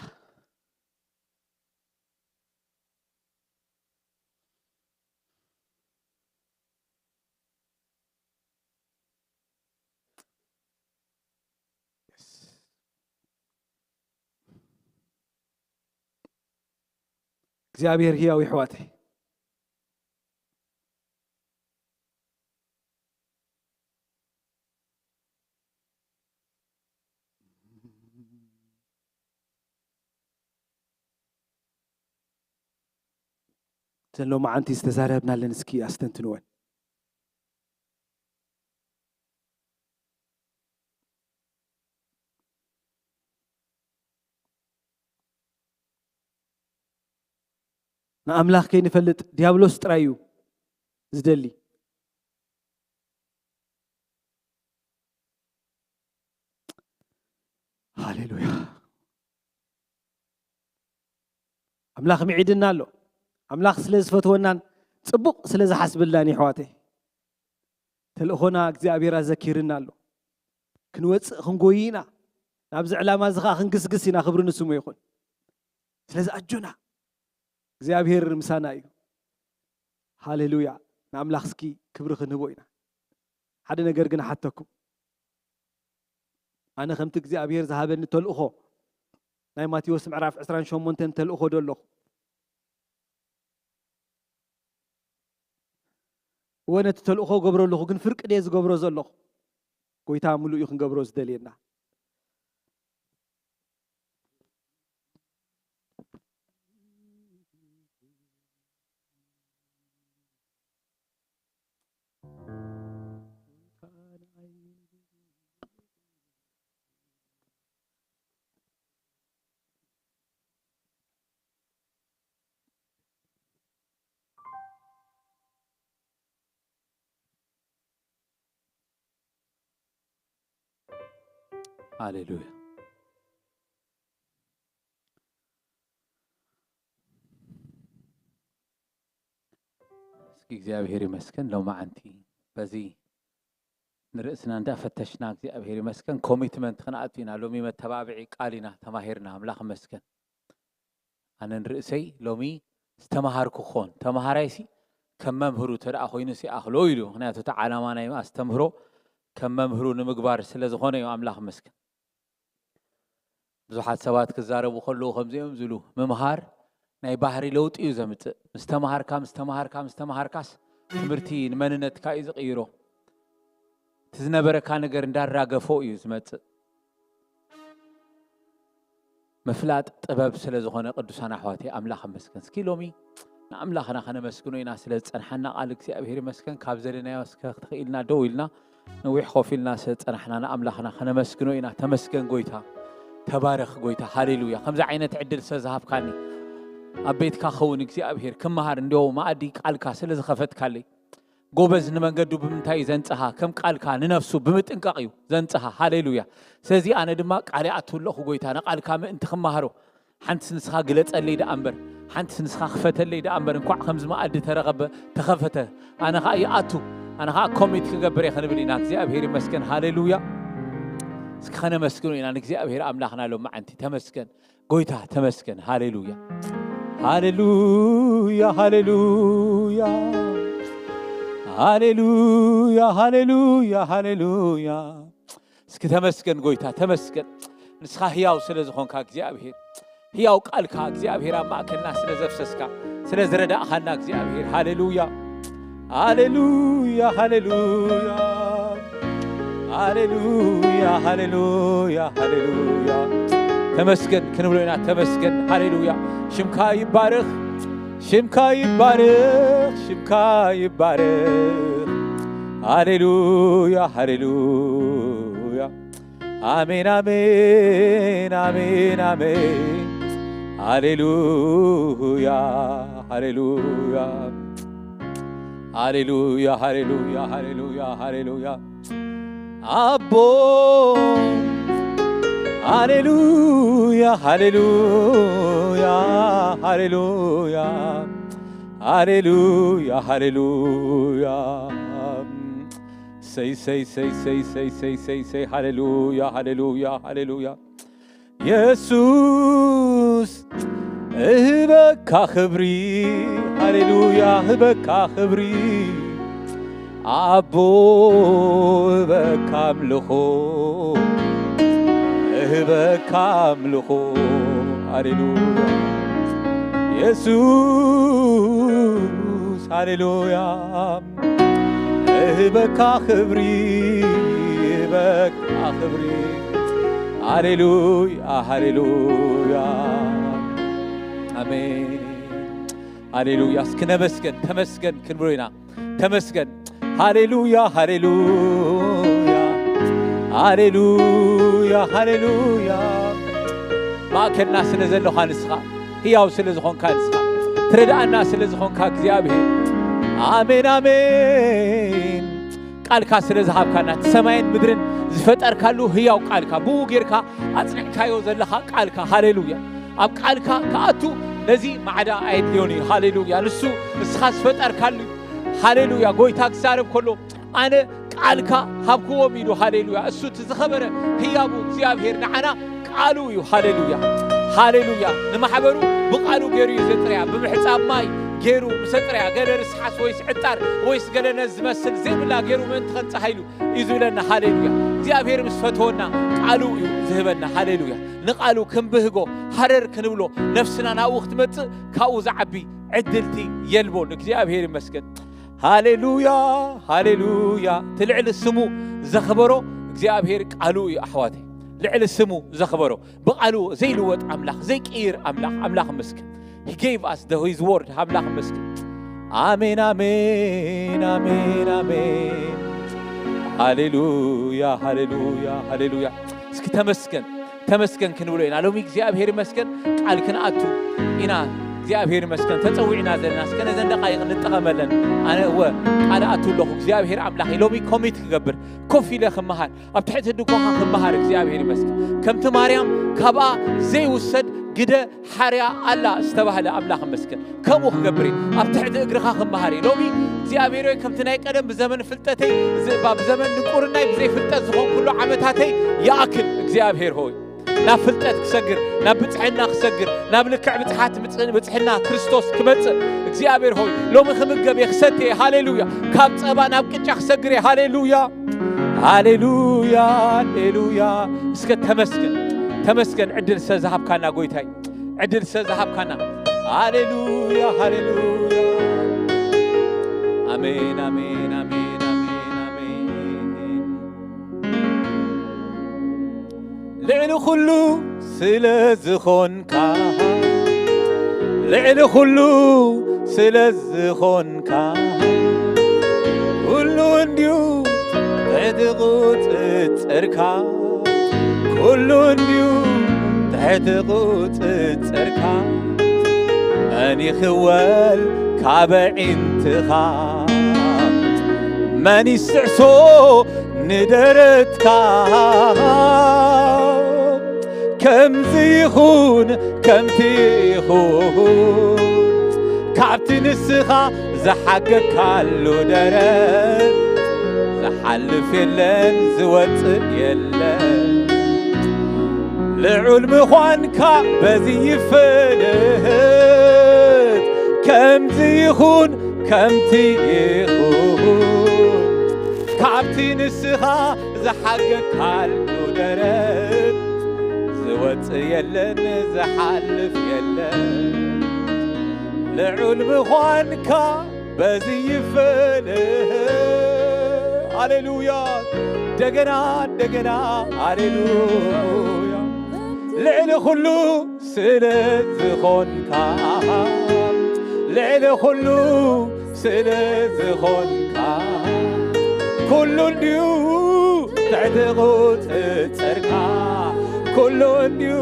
Yes. እግዚኣብሔር ህያው ይሕዋተይ። እተን ሎማዓንቲ ዝተዛረብናለን እስኪ ኣስተንትንወን። ንኣምላኽ ከይንፈልጥ ዲያብሎስ ጥራይ እዩ ዝደሊ። ሃሌሉያ። ኣምላኽ ምዒድና ኣሎ። ኣምላኽ ስለ ዝፈትወናን ጽቡቕ ስለ ዝሓስብልናን፣ ይሕዋተይ፣ ተልእኾና እግዚኣብሔር ኣዘኪርና ኣሎ። ክንወጽእ ክንጎይ ኢና። ናብዚ ዕላማ እዚ ኸዓ ክንግስግስ ኢና። ክብሪ ንስሙ ይኹን። ስለዚ ኣጆና፣ እግዚኣብሔር ምሳና እዩ። ሃሌሉያ። ንኣምላኽ እስኪ ክብሪ ክንህቦ ኢና። ሓደ ነገር ግን ሓተኩም። ኣነ ከምቲ እግዚኣብሔር ዝሃበኒ ተልእኾ፣ ናይ ማቴዎስ ምዕራፍ ዕስራን ሸሞንተን ተልእኾ ዶ ኣለኹ? እወ፣ ነቲ ተልእኾ ገብሮ ኣለኹ፣ ግን ፍርቂ ድየ ዝገብሮ ዘለኹ? ጎይታ ምሉእ እዩ ክንገብሮ ዝደልየና። ሃሌሉያ። እስኪ እግዚኣብሔር ይመስገን። ሎማዓንቲ በዚ ንርእስና እንዳፈተሽና እግዚኣብሔር ይመስገን ኮሚትመንት ክንኣቱ ኢና። ሎሚ መተባብዒ ቃል ኢና ተማሂርና። ኣምላኽ ይመስገን። ኣነ ንርእሰይ ሎሚ ዝተማሃርኩ ክኾን፣ ተማሃራይሲ ከም መምህሩ ተደኣ ኮይኑስ ይኣኽሎ ኢሉ። ምኽንያቱ እቲ ዓላማ ናይ ኣስተምህሮ ከም መምህሩ ንምግባር ስለ ዝኾነ እዩ። ኣምላኽ ይመስገን። ብዙሓት ሰባት ክዛረቡ ከለዉ ከምዚኦም ዝብሉ፣ ምምሃር ናይ ባህሪ ለውጢ እዩ ዘምጽእ። ምስ ተማሃርካ፣ ምስ ተማሃርካ፣ ምስ ተማሃርካስ ትምህርቲ ንመንነትካ እዩ ዝቕይሮ። እቲ ዝነበረካ ነገር እንዳራገፎ እዩ ዝመጽእ። ምፍላጥ ጥበብ ስለ ዝኾነ ቅዱሳን ኣሕዋተይ ኣምላኽ ይመስገን። እስኪ ሎሚ ንኣምላኽና ከነመስግኖ ኢና ስለ ዝጸንሓና ቃል እግዚኣብሔር ይመስገን። ካብ ዘደናዮ እስከ ክትኽኢልና ደው ኢልና ነዊሕ ኮፍ ኢልና ስለ ዝጸናሕና ንኣምላኽና ከነመስግኖ ኢና። ተመስገን ጎይታ፣ ተባረኽ ጎይታ፣ ሃሌሉያ። ከምዚ ዓይነት ዕድል ስለ ዝሃብካኒ ኣብ ቤትካ ኸውን እግዚኣብሔር ክመሃር እንዲያው መኣዲ ቃልካ ስለ ዝኸፈትካለይ ጎበዝ ንመንገዱ ብምንታይ እዩ ዘንጽሃ? ከም ቃልካ ንነፍሱ ብምጥንቃቕ እዩ ዘንጽሃ። ሃሌሉያ። ስለዚ ኣነ ድማ ቃል ይኣቱ ኣለኹ ጎይታ፣ ንቃልካ ምእንቲ ክመሃሮ ሓንቲ ንስኻ ግለጸለይ ደኣ እምበር፣ ሓንቲ ንስኻ ክፈተለይ ደኣ እምበር፣ እንኳዕ ከምዚ መኣዲ ተረኸበ፣ ተኸፈተ። ኣነ ኸኣ ይኣቱ፣ ኣነ ኸኣ ኮሚት ክገብር እየ ክንብል ኢና። እግዚኣብሔር ይመስገን። ሃሌሉያ። እስኪ ከነመስግኖ ኢና ንእግዚኣብሔር ኣምላኽና ሎማዓንቲ። ተመስገን ጎይታ፣ ተመስገን። ሃሌሉያ፣ ሃሌሉያ፣ ሃሌሉያ፣ ሃሌሉያ፣ ሃሌሉያ፣ ሃሌሉያ። እስኪ ተመስገን ጎይታ፣ ተመስገን። ንስኻ ህያው ስለ ዝኾንካ እግዚኣብሔር፣ ህያው ቃልካ እግዚኣብሔር ኣብ ማእከልና ስለ ዘፍሰስካ፣ ስለ ዝረዳእኻና እግዚኣብሔር፣ ሃሌሉያ፣ ሃሌሉያ፣ ሃሌሉያ፣ ሃሌሉያ፣ ሃሌሉያ፣ ሃሌሉያ። ተመስገን ክንብሎ ኢና። ተመስገን፣ ሃሌሉያ። ሽምካ ይባረኽ፣ ሽምካ ይባረኽ፣ ሽምካ ይባረኽ። ሃሌሉያ፣ ሃሌሉያ። ኣሜን፣ ኣሜን፣ ኣሜን፣ ኣሜን። ሃሌሉያ፣ ሃሌሉያ። ሃሌሉያ፣ ሃሌሉያ፣ ሃሌሉያ፣ ሃሌሉያ። ኣቦ፣ ሃሌሉያ፣ ሃሌሉያ፣ ሃሌሉያ። ሃሌሉያ፣ ሃሌሉያ። ሰይ፣ ሰይ፣ ሰይ፣ ሃሌሉያ፣ ሃሌሉያ፣ ሃሌሉያ። የሱስ እህበካ ክብሪ፣ ሃሌሉያ፣ እህበካ ክብሪ። ኣቦ እህበካ ኣምልኾ፣ እህበካ ኣምልኾ፣ ሃሌሉያ። የሱስ፣ ሃሌሉያ። እህበካ ክብሪ፣ እህበካ ክብሪ። ሃሌሉያ፣ ሃሌሉያ። ኣሜን። ሃሌሉያ። እስኪ ነመስገን፣ ተመስገን ክንብሎ ኢና። ተመስገን። ሃሌሉያ፣ ሃሌሉያ። ሃሌሉያ፣ ሃሌሉያ። ማእከልና ስለ ዘለኻ ንስኻ፣ ህያው ስለ ዝኾንካ ንስኻ፣ ትረድኣና ስለ ዝኾንካ እግዚኣብሔር። ኣሜን፣ ኣሜን። ቃልካ ስለ ዝሃብካና፣ እቲ ሰማይን ምድርን ዝፈጠርካሉ ህያው ቃልካ፣ ብኡ ጌርካ ኣጽኒዕካዮ ዘለኻ ቃልካ፣ ሃሌሉያ። ኣብ ቃልካ ክኣቱ ነዚ ማዕዳ ኣየድልዮን እዩ። ሃሌሉያ። ንሱ ንስኻ ዝፈጠርካሉ እዩ። ሃሌሉያ። ጎይታ ክዛረብ ከሎ፣ ኣነ ቃልካ ሃብክዎም ኢሉ። ሃሌሉያ። እሱ እቲ ዝኸበረ ህያቡ እግዚኣብሔር ንዓና ቃሉ እዩ። ሃሌሉያ፣ ሃሌሉያ። ንማሕበሩ ብቃሉ ገይሩ እዩ ዘጥርያ። ብምሕጻብ ማይ ገይሩ ምስ ኣጥርያ፣ ገለ ርስሓስ ወይስ ዕጣር ወይስ ገለ ነዚ ዝመስል ዘይብላ ገይሩ ምእንቲ ከንጽሃ ኢሉ እዩ ዝብለና። ሃሌሉያ። እግዚኣብሔር ምስ ፈተወና ቃሉ እዩ ዝህበና። ሃሌሉያ። ንቃሉ ክንብህጎ፣ ሃረር ክንብሎ፣ ነፍስና ናብኡ ክትመጽእ ካብኡ ዝዓቢ ዕድልቲ የልቦን። እግዚኣብሔር ይመስገን። ሃሌሉያ፣ ሃሌሉያ። እቲ ልዕሊ ስሙ ዘኽበሮ እግዚኣብሔር ቃሉ እዩ ኣሕዋተይ። ልዕሊ ስሙ ዘኽበሮ፣ ብቃሉ ዘይልወጥ ኣምላኽ፣ ዘይቅይር ኣምላኽ፣ ኣምላኽ ይመስገን። He gave us the, his word። ኣምላኽ ይመስገን። ኣሜን፣ ኣሜን፣ ኣሜን፣ ኣሜን። ሃሌሉያ፣ ሃሌሉያ፣ ሃሌሉያ። እስኪ ተመስገን፣ ተመስገን ክንብሎ ኢና። ሎሚ እግዚኣብሔር ይመስገን ቃል ክንኣቱ ኢና። እግዚኣብሔር ይመስገን ተጸዊዕና ዘለና። እስከ ነዘን ደቃይቕ ንጠቐመለን። ኣነ እወ ቃል ኣቱ ኣለኹ። እግዚኣብሔር ኣምላኸይ ሎሚ ኮሚት ክገብር፣ ኮፍ ኢለ ክመሃር፣ ኣብ ትሕቲ ድኳኻ ክመሃር እግዚኣብሔር ይመስገን። ከምቲ ማርያም ካብኣ ዘይውሰድ ግደ ሓርያ ኣላ ዝተባህለ ኣምላኽ ይመስገን። ከምኡ ክገብር እየ። ኣብ ትሕቲ እግርኻ ክመሃር እየ። ሎሚ እግዚኣብሔር ሆይ ከምቲ ናይ ቀደም ብዘመን ፍልጠተይ፣ ዝ-፣ ባ-፣ ብዘመን ድንቁርናይ ብዘይ ፍልጠት ዝኾንኩሉ ዓመታተይ ይኣክል። እግዚኣብሔር ሆይ ናብ ፍልጠት ክሰግር፣ ናብ ብጽሕና ክሰግር፣ ናብ ልክዕ ብጽሓት ብጽ-፣ ብጽሕና ክርስቶስ ክመጽእ እግዚኣብሔር ሆይ ሎሚ ክምገብ እየ፣ ክሰቲ እየ። ሃሌሉያ። ካብ ጸባ ናብ ቅጫ ክሰግር እየ። ሃሌሉያ፣ ሃሌሉያ፣ ሃሌሉያ። እስከ ተመስገን፣ ተመስገን ዕድል ስለ ዝሃብካና ጎይታይ፣ ዕድል ስለ ዝሃብካና። ሃሌሉያ፣ ሃሌሉያ። ኣሜን፣ ኣሜን፣ ኣሜን፣ ኣሜን፣ ኣሜን። ልዕሊ ኩሉ ስለ ዝኾንካ፣ ልዕሊ ኩሉ ስለ ዝኾንካ፣ ኩሉ እንድዩ ትሕቲ ቁጽጽርካ፣ ኩሉ እንድዩ ትሕቲ ቁጽጽርካ። መን ይኽወል ካብ ኣዒንትኻ? መን ይስዕሶ ንደረትካ? ከምዚ ይኹን ከምቲ ይኹን፣ ካብቲ ንስኻ ዝሓገካሉ ደረት ዝሓልፍ የለን፣ ዝወጽእ የለን። ልዑል ምዃንካ በዚ ይፍለጥ፣ ከምዚ ይኹን ከምቲ ይኹን፣ ካብቲ ንስኻ ዝሓገካሉ ደረት ዝወጽእ የለን፣ ዝሓልፍ የለን። ልዑል ምዃንካ በዚ ይፍለጥ። ሃሌሉያ። እንደገና፣ እንደገና፣ ሃሌሉያ። ልዕሊ ኩሉ ስለ ዝኾንካ፣ ልዕሊ ኩሉ ስለ ዝኾንካ፣ ኩሉ እንድዩ ትሕቲ ቁጽጽርካ፣ ኩሉ እንድዩ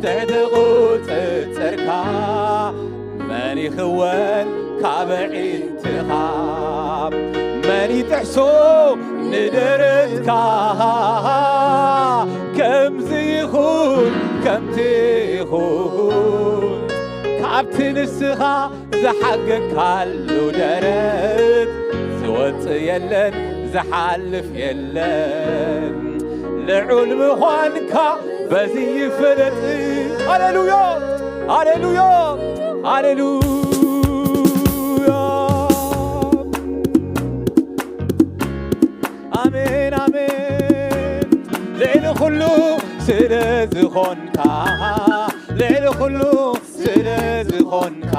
ትሕቲ ቁጽጽርካ። መን ይኽወል ካብ ኣዒንትኻ? መን ይጥሕሶ ንደረትካ? ከምዚ ይኹን ከምቲ ይኹን፣ ካብቲ ንስኻ ዝሓገካሉ ደረት ዝወጽእ የለን፣ ዝሓልፍ የለን። ልዑል ምዃንካ በዚ ይፍለጥ። ሃሌሉያ፣ ሃሌሉያ፣ ሃሌሉያ። ኣሜን፣ ኣሜን። ልዕሊ ኩሉ ስለ ዝኾንካ፣ ልዕሊ ኩሉ ስለ ስለ ዝኾንካ፣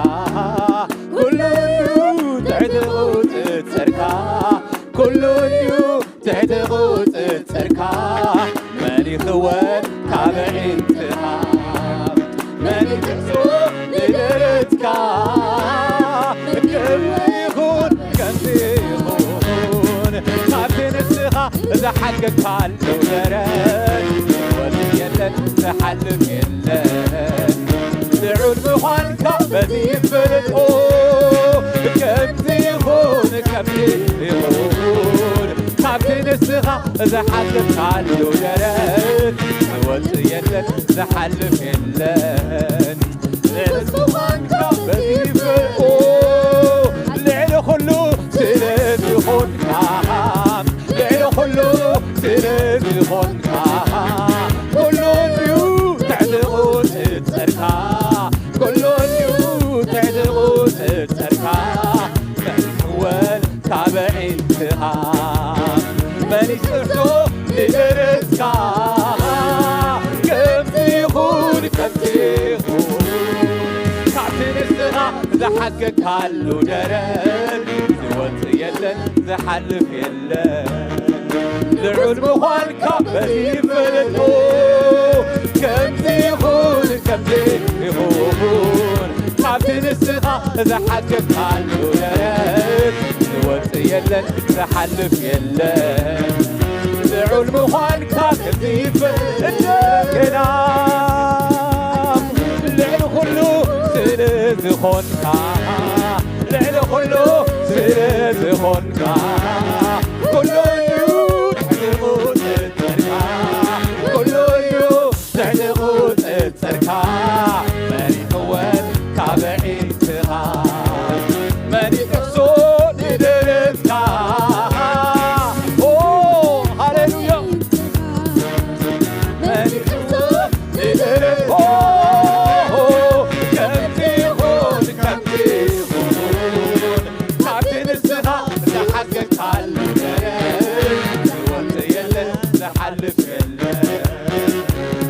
ኩሉ እዩ ትሕቲ ቁጽጽርካ፣ ኩሉ እዩ ትሕቲ ቁጽጽርካ። መን ይኽወል ካብ ኣዒንትኻ? መን ይጥሕሶ ንደረትካ? ከምቲ ይኹን፣ ከምቲ ይኹን፣ ካብቲ ንስኻ ዝሓገግካሉ ደረት፣ ዝወጽእ የለን፣ ዝሓልፍ የለን። ልዑል ምዃንካ በዚ ይፍለጥ። ከምቲ ይኹን፣ ከምቲ ይኹን፣ ካብቲ ንስኻ ዝሓገግካሉ ደረት፣ ዝወጽእ የለን፣ ዝሓልፍ የለን። ንስኻ በዚ ይፍለጥ። ልዕሊ ኩሉ ስለ ዝኾንካ፣ ልዕሊ ኩሉ ስለ ዝኾንካ፣ ኩሉ እዩ ትሕቲ ቁጽጽርካ፣ ኩሉ እዩ ትሕቲ ቁጽጽርካ። መን ይኽወል ካብ ኣዒንትኻ? መን ይጽሕቶ ንደረትካ? ከምቲ ይኹን፣ ከምቲ ይኹን፣ ካብቲ ንስኻ ዝሓገግካሉ ደረት፣ ዝወጽእ የለን፣ ዝሓልፍ የለን። ልዑል ምዃንካ በዚ ይፍለጥ። ከምዚ ይኹን፣ ከምዚ ይኹን፣ ካብቲ ንስኻ ዝሓገግካሉ ደረት፣ ዝወጽእ የለን፣ ዝሓልፍ የለን። ልዑል ምዃንካ በዚ ይፍለጥ። እንደገና ልዕሊ ኩሉ ስለ ዝኾንካ፣ ልዕሊ ኩሉ ስለ ዝኾንካ፣ ኩሉ እዩ ትሕቲ ቁጽጽርካ፣ ኩሉ እዩ ትሕቲ ቁጽጽርካ። መን ይኽወል ካብ ኣዒንትኻ? መን ይጥሕሶ ንደረትካ? ኦ፣ ሃሌሉያ! መን ይጥሕሶ ንደረትካ? ኦ፣ ከምቲ ይኹን፣ ከምቲ ይኹን፣ ካብቲ ንስኻ ዝሓገግካሉ ደረት፣ ዝወጽእ የለን፣ ዝሓልፍ የለን።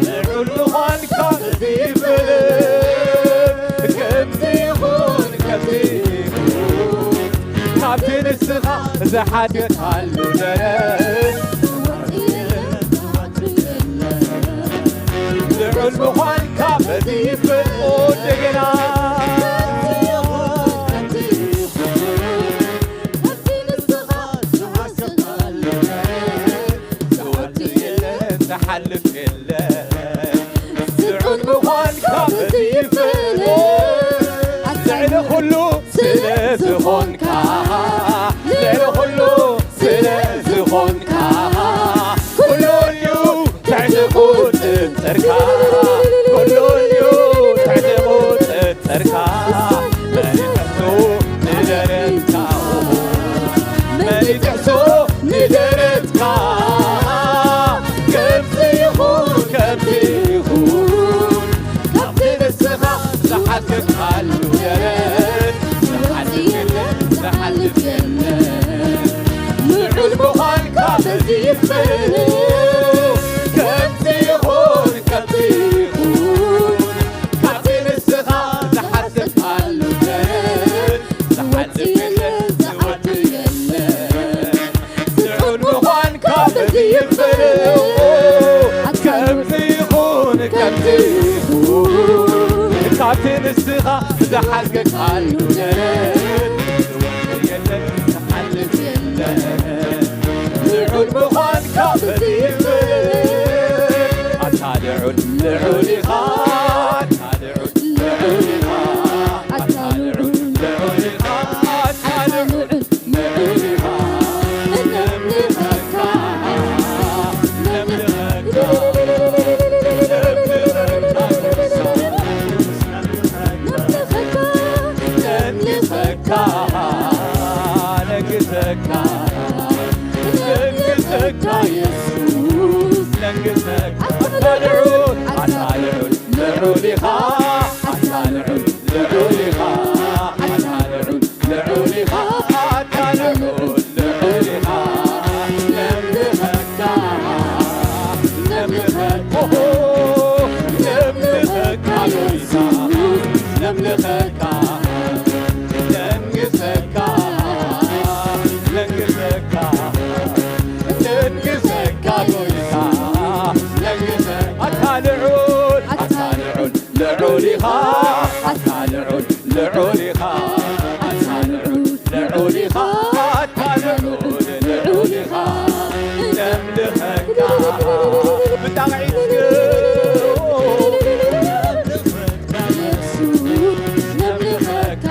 ልዑል ምዃንካ እዚ ይፍለጥ። ከምዚ ይኹን፣ ከምዚ ይኹን፣ ካብቲ ንስኻ ዝሓገግካሉ ደረት፣ ልዑል ምዃንካ በዚ ይፍለጥ። እንደገና ዝሓልፍ የለን። ልዑል ምዃንካ በዚ ይፍለጥ። ልዕሊ ኩሉ ስለ ዝኾንካ፣ ልዕሊ ኩሉ ስለ ዝኾንካ፣ ኩሉ እዩ ትሕቲ ቁጽጽርካ፣ ኩሉ እዩ ትሕቲ ቁጽጽርካ። መን ይጥሕሶ ንደረትካ? መን ይጥሕሶ ንደረትካ? ከምዚ ይኹን፣ ከምዚ ይኹን፣ ካብቲ ንስኻ ዝሓገግካሉ ደረት፣ ዝሓልፍ የለን፣ ዝሓልፍ የለን። ልዑል ምዃንካ በዚ ይፍለጥ። ከምዚ ይኹን፣ ከምዚ ይኹን፣ ካብቲ ንስኻ ዝሓሰብካሉ ደረት፣ ዝሓልፍ የለን፣ ዝሓልፍ የለን። ልዑል ምዃንካ በዚ ይፍለጥ። ከምዚ ይኹን፣ ከምዚ ይኹን፣ ካብቲ ንስኻ ዝሓገግካሉ ደረት፣ ዝወጽእ የለን፣ ዝሓልፍ የለን። ልዑል ምዃንካ በዚ ይፍለጥ። ኣታ ልዑል፣ ልዑል ኢኻ፣ ኣታ ልዑል፣ ልዑል ኢኻ፣ ኣታ ልዑል፣ ልዑል ኢኻ፣ ኣታ ልዑል፣ ልዑል ኢኻ። ነምልኸካ፣ ነምልኸካ፣ ነምልኸካ፣ ነምልኸካ፣ ነምልኸካ። ልዑል ኢኻ ኣታ ልዑል ልዑል ኢኻ ነምልኸካ ብጣዕሚ ነምልኸካ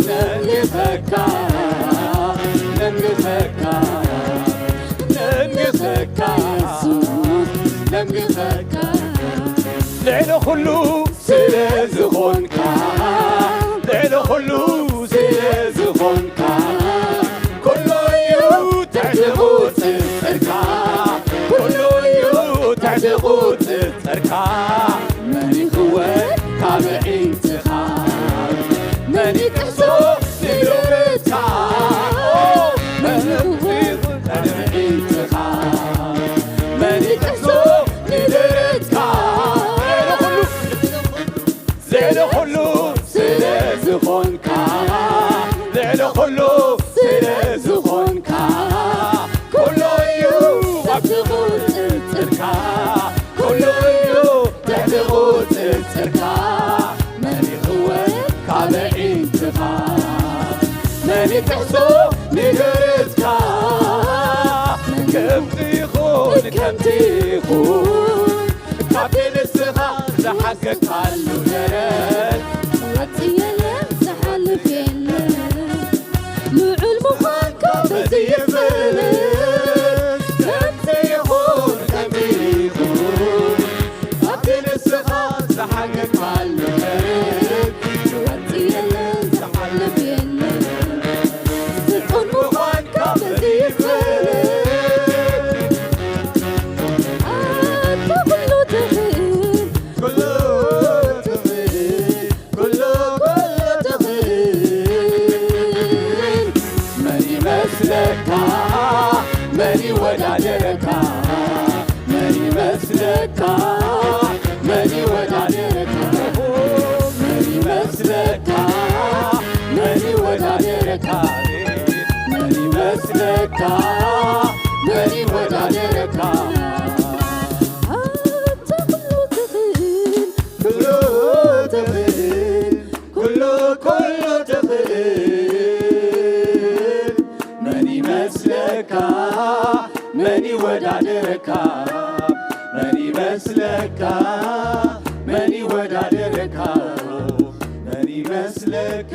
ነምልኸካ ነምልኸካ ነምልኸካ ነምልኸካ ልዕሊ ኩሉ ስለ ዝኾንካ ልዕሊ ኩሉ ስለ ዝኾንካ ኩሉ እዩ ትሕቲ ቁፅፅርካ ኩሉ እዩ ትሕቲ ቁፅፅርካ መን ይኽወል ካብ ዒንትኻ መን ይጥሕሶ ንደረትካ መን ይኽወል ካብ ዒንትኻ መን ይጥሕሶ ንደረትካ ልዕሊ ኩሉ ስለ ዝኾንካ ልዕሊ ኩሉ ስለ ዝኾንካ ኩሉ እዩ ትሕቲ ቁፅፅርካ ኩሉ እዩ ትሕቲ ቁፅፅርካ መን ይኽወል ካብ ዒንትኻ መን ይጥሕሶ ንደረትካ ከምቲ ይኹን ከምቲ ይኹን ካብቲ ንስኻ ዝሓገካሉ ደረት ዝወጽእ የለን ዝሓልፍ የለን ልዑል ምዃንካ በዚ ይፍለጥ ከምቲ ይኹን ከምቲ ይኹን ካብቲ ንስኻ ዝሓገካሉ ደረት ዝወጽእ የለን ዝሓልፍ የለን ስልጡን ምዃንካ በዚ ይፍለጥ ኣንተ ኩሉ ትኽእል ኩሉ ትኽእል ኩሉ ኩሉ ትኽእል መን ይመስለካ መን ይወዳደረካ መን ይመስለካ መን ይወዳደረካ መን ይመስለካ መን ይወዳደረካ መን ይመስለካ መን ይወዳደረካ ኣንተ ኩሉ ትኽእል ኩሉ ትኽእል ኩሉ ኩሉ ትኽእል መን ይመስለካ መን ይወዳደረካ መን ይመስለካ መን ይወዳደረካ መን ይመስለካ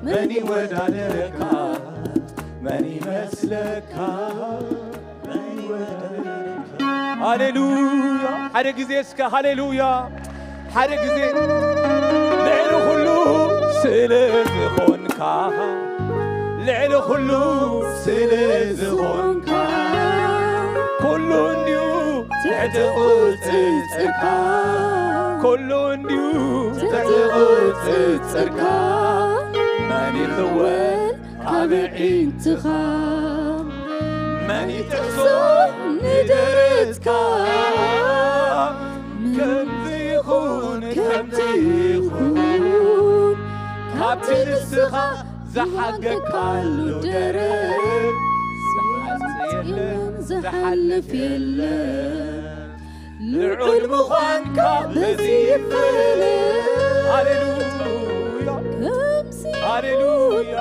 መን ይወዳደረካ መን ይመስለካ መን ይወዳደረካ ሃሌሉያ ሓደ ግዜ እስከ ሃሌሉያ ሓደ ግዜ ልዕሊ ኩሉ ስለ ዝኾንካ ልዕሊ ኩሉ ስለ ዝኾንካ ኩሉ እንድዩ ትሕቲ ቁፅፅርካ ኩሉ እንድዩ ትሕቲ ቁፅፅርካ መን ይኽወል ካብ ዒንትኻ መን ይጥሕሶ ንደረትካ ከምዚ ይኹን ከምቲ ይኹን ካብቲ ንስኻ ዝሓገካሉ ደረት ዝሓጽ የለን ዝሓልፍ የለን ልዑል ምዃንካ በዚ ይፍለጥ ሃሌሉያ ከምዚ ሃሌሉያ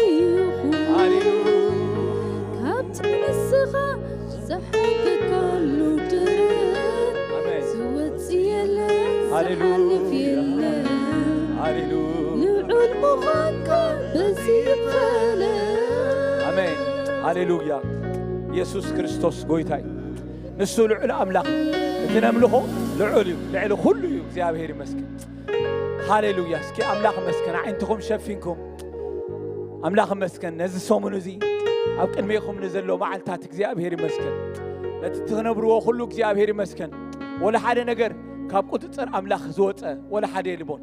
ይኹን ሃሌሉያ ካብቲ ንስኻ ዝሓገካሉ ደረት ኣሜን ዝወጽእ የለን ሃሌሉያ ዝሓልፍ የለን ሃሌሉያ ልዑል ምዃንካ በዚ ይፍለጥ ኣሜን ሃሌሉያ ኢየሱስ ክርስቶስ ጎይታ እዩ ንሱ ልዑል ኣምላኽ እዩ። እቲ ነምልኾ ልዑል እዩ፣ ልዕሊ ኩሉ እዩ። እግዚኣብሔር ይመስገን። ሃሌሉያ። እስኪ ኣምላኽ ይመስገን። ኣዒንትኹም ሸፊንኩም ኣምላኽ ይመስገን። ነዚ ሰሙን እዚ ኣብ ቅድሜኹም ንዘሎ መዓልታት እግዚኣብሔር ይመስገን። ነቲ ትነብርዎ ኩሉ እግዚኣብሔር ይመስገን። ወላ ሓደ ነገር ካብ ቁጽጽር ኣምላኽ ዝወጸ ወላ ሓደ የልቦን።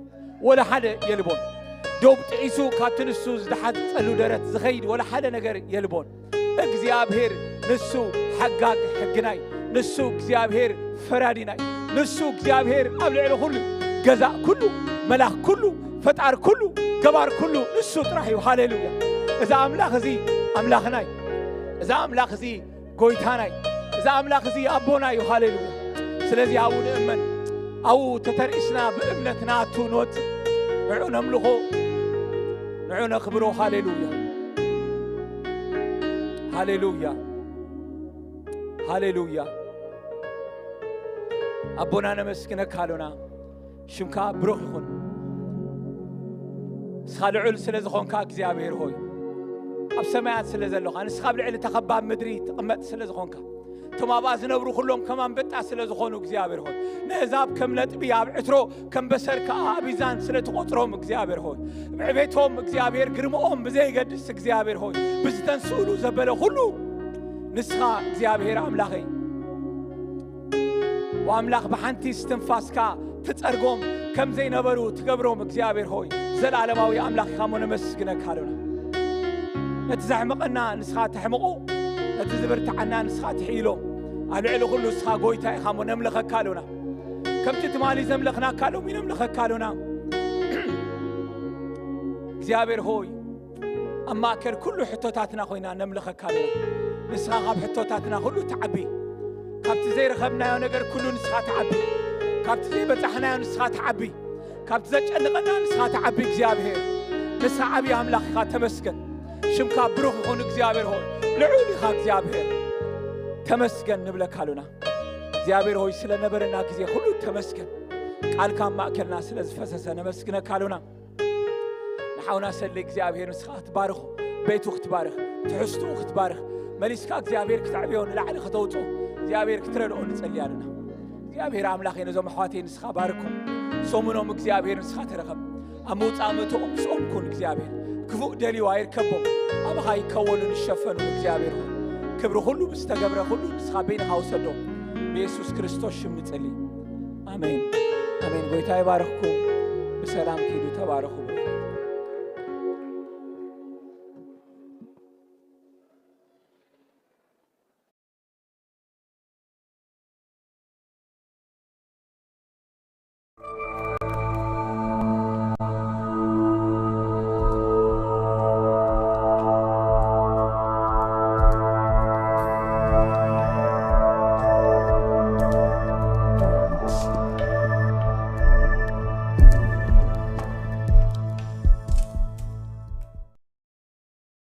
ወላ ሓደ የልቦን። ዶብ ጥዒሱ ካብቲ ንሱ ዝደሓጸሉ ደረት ዝኸይድ ወላ ሓደ ነገር የልቦን። እግዚኣብሔር ንሱ ሓጋግ ሕግናይ፣ ንሱ እግዚኣብሔር ፈራዲናይ፣ ንሱ እግዚኣብሔር ኣብ ልዕሊ ኩሉ ገዛእ ኩሉ፣ መላኽ ኩሉ፣ ፈጣር ኩሉ፣ ገባር ኩሉ ንሱ ጥራሕ እዩ። ሃሌሉያ። እዚ ኣምላኽ እዚ ኣምላኽናይ፣ እዚ ኣምላኽ እዚ ጎይታናይ፣ እዚ ኣምላኽ እዚ ኣቦና እዩ። ሃሌሉያ። ስለዚ ኣብኡ ንእመን፣ ኣብኡ ተተርኢስና ብእምነት ናቱ ንወፅእ፣ ንዑ ነምልኾ። ንዑ ነኽብሮ። ሃሌሉያ፣ ሃሌሉያ፣ ሃሌሉያ። ኣቦና ነመስግነካ ኣሎና። ሽምካ ብሩኽ ይኹን። ንስኻ ልዑል ስለ ዝኾንካ እግዚኣብሔር ሆይ፣ ኣብ ሰማያት ስለ ዘለኻ፣ ንስኻ ኣብ ልዕሊ እታ ኸባብ ምድሪ ትቕመጥ ስለ ዝኾንካ፣ እቶም ኣብኣ ዝነብሩ ኩሎም ከም ኣንበጣ ስለ ዝኾኑ እግዚኣብሔር ሆይ፣ ነህዛብ ከም ነጥቢ ኣብ ዕትሮ፣ ከም በሰር ከኣ ኣብ ሚዛን ስለ ትቖጽሮም እግዚኣብሔር ሆይ፣ ብዕቤቶም እግዚኣብሔር ግርምኦም ብዘይገድስ እግዚኣብሔር ሆይ፣ ብዝተንስእሉ ዘበለ ኩሉ ንስኻ እግዚኣብሔር ኣምላኸይ ወኣምላኽ ብሓንቲ እስትንፋስካ ትጸርጎም ከም ዘይነበሩ ትገብሮም እግዚኣብሔር ሆይ፣ ዘለዓለማዊ ኣምላኽ ኢኻ እሞ ነመስግነካ ኣሎና። ነቲ ዘሕምቐና ንስኻ ተሕምቑ፣ ነቲ ዝብርትዓና ንስኻ ትሕይሎ። ኣብ ልዕሊ ኩሉ ንስኻ ጎይታ ኢኻ እሞ ነምልኸካ ኣሎና። ከምቲ ትማሊ ዘምለኽናካ ሎሚ ነምልኸካ ኣሎና። እግዚኣብሔር ሆይ፣ ኣብ ማእከል ኩሉ ሕቶታትና ኮይና ነምልኸካ ኣሎና። ንስኻ ካብ ሕቶታትና ኩሉ ትዓቢ። ካብቲ ዘይረኸብናዮ ነገር ኩሉ ንስኻ ትዓቢ። ካብቲ ዘይበጻሕናዮ ንስኻ ትዓቢ። ካብቲ ዘጨንቐና ንስኻ ትዓቢ እግዚኣብሔር። ንስኻ ዓብዪ ኣምላኽ ኢኻ፣ ተመስገን። ሽምካ ብሩኽ ይኹን እግዚኣብሔር ሆይ። ልዑል ኢኻ እግዚኣብሔር። ተመስገን ንብለካ ኣሎና። እግዚኣብሔር ሆይ ስለ ነበረና ግዜ ኩሉ ተመስገን። ቃልካ ኣብ ማእከልና ስለ ዝፈሰሰ ነመስግነካ ኣሎና። ንሓውና ሰለ እግዚኣብሔር ንስኻ ክትባርኾ፣ ቤቱ ክትባርኽ፣ ትሕዝትኡ ክትባርኽ፣ መሊስካ እግዚኣብሔር ክተዕብዮ ንላዕሊ ከተውፅኦ እግዚኣብሔር ክትረድኦ ንጸሊ ኣሎና። እግዚኣብሔር ኣምላኸይ ነዞም ኣሕዋተይ ንስኻ ባርኮም። ሰሙኖም እግዚኣብሔር ንስኻ ተረኸብ። ኣብ ምውፃእ ምእትኦም ምስኦም ኩን እግዚኣብሔር። ክፉእ ደልዩ ኣይርከቦም። ኣባኻ ይከወሉን ይሸፈኑን እግዚኣብሔር ሆይ። ክብሪ ኩሉ ብዝተገብረ ኩሉ ንስኻ በይንኻ ውሰዶ። ብየሱስ ክርስቶስ ሽም ንጸሊ። ኣሜን። ኣሜን። ጎይታ ይባርኽኩም። ብሰላም ኪዱ፣ ተባረኹ።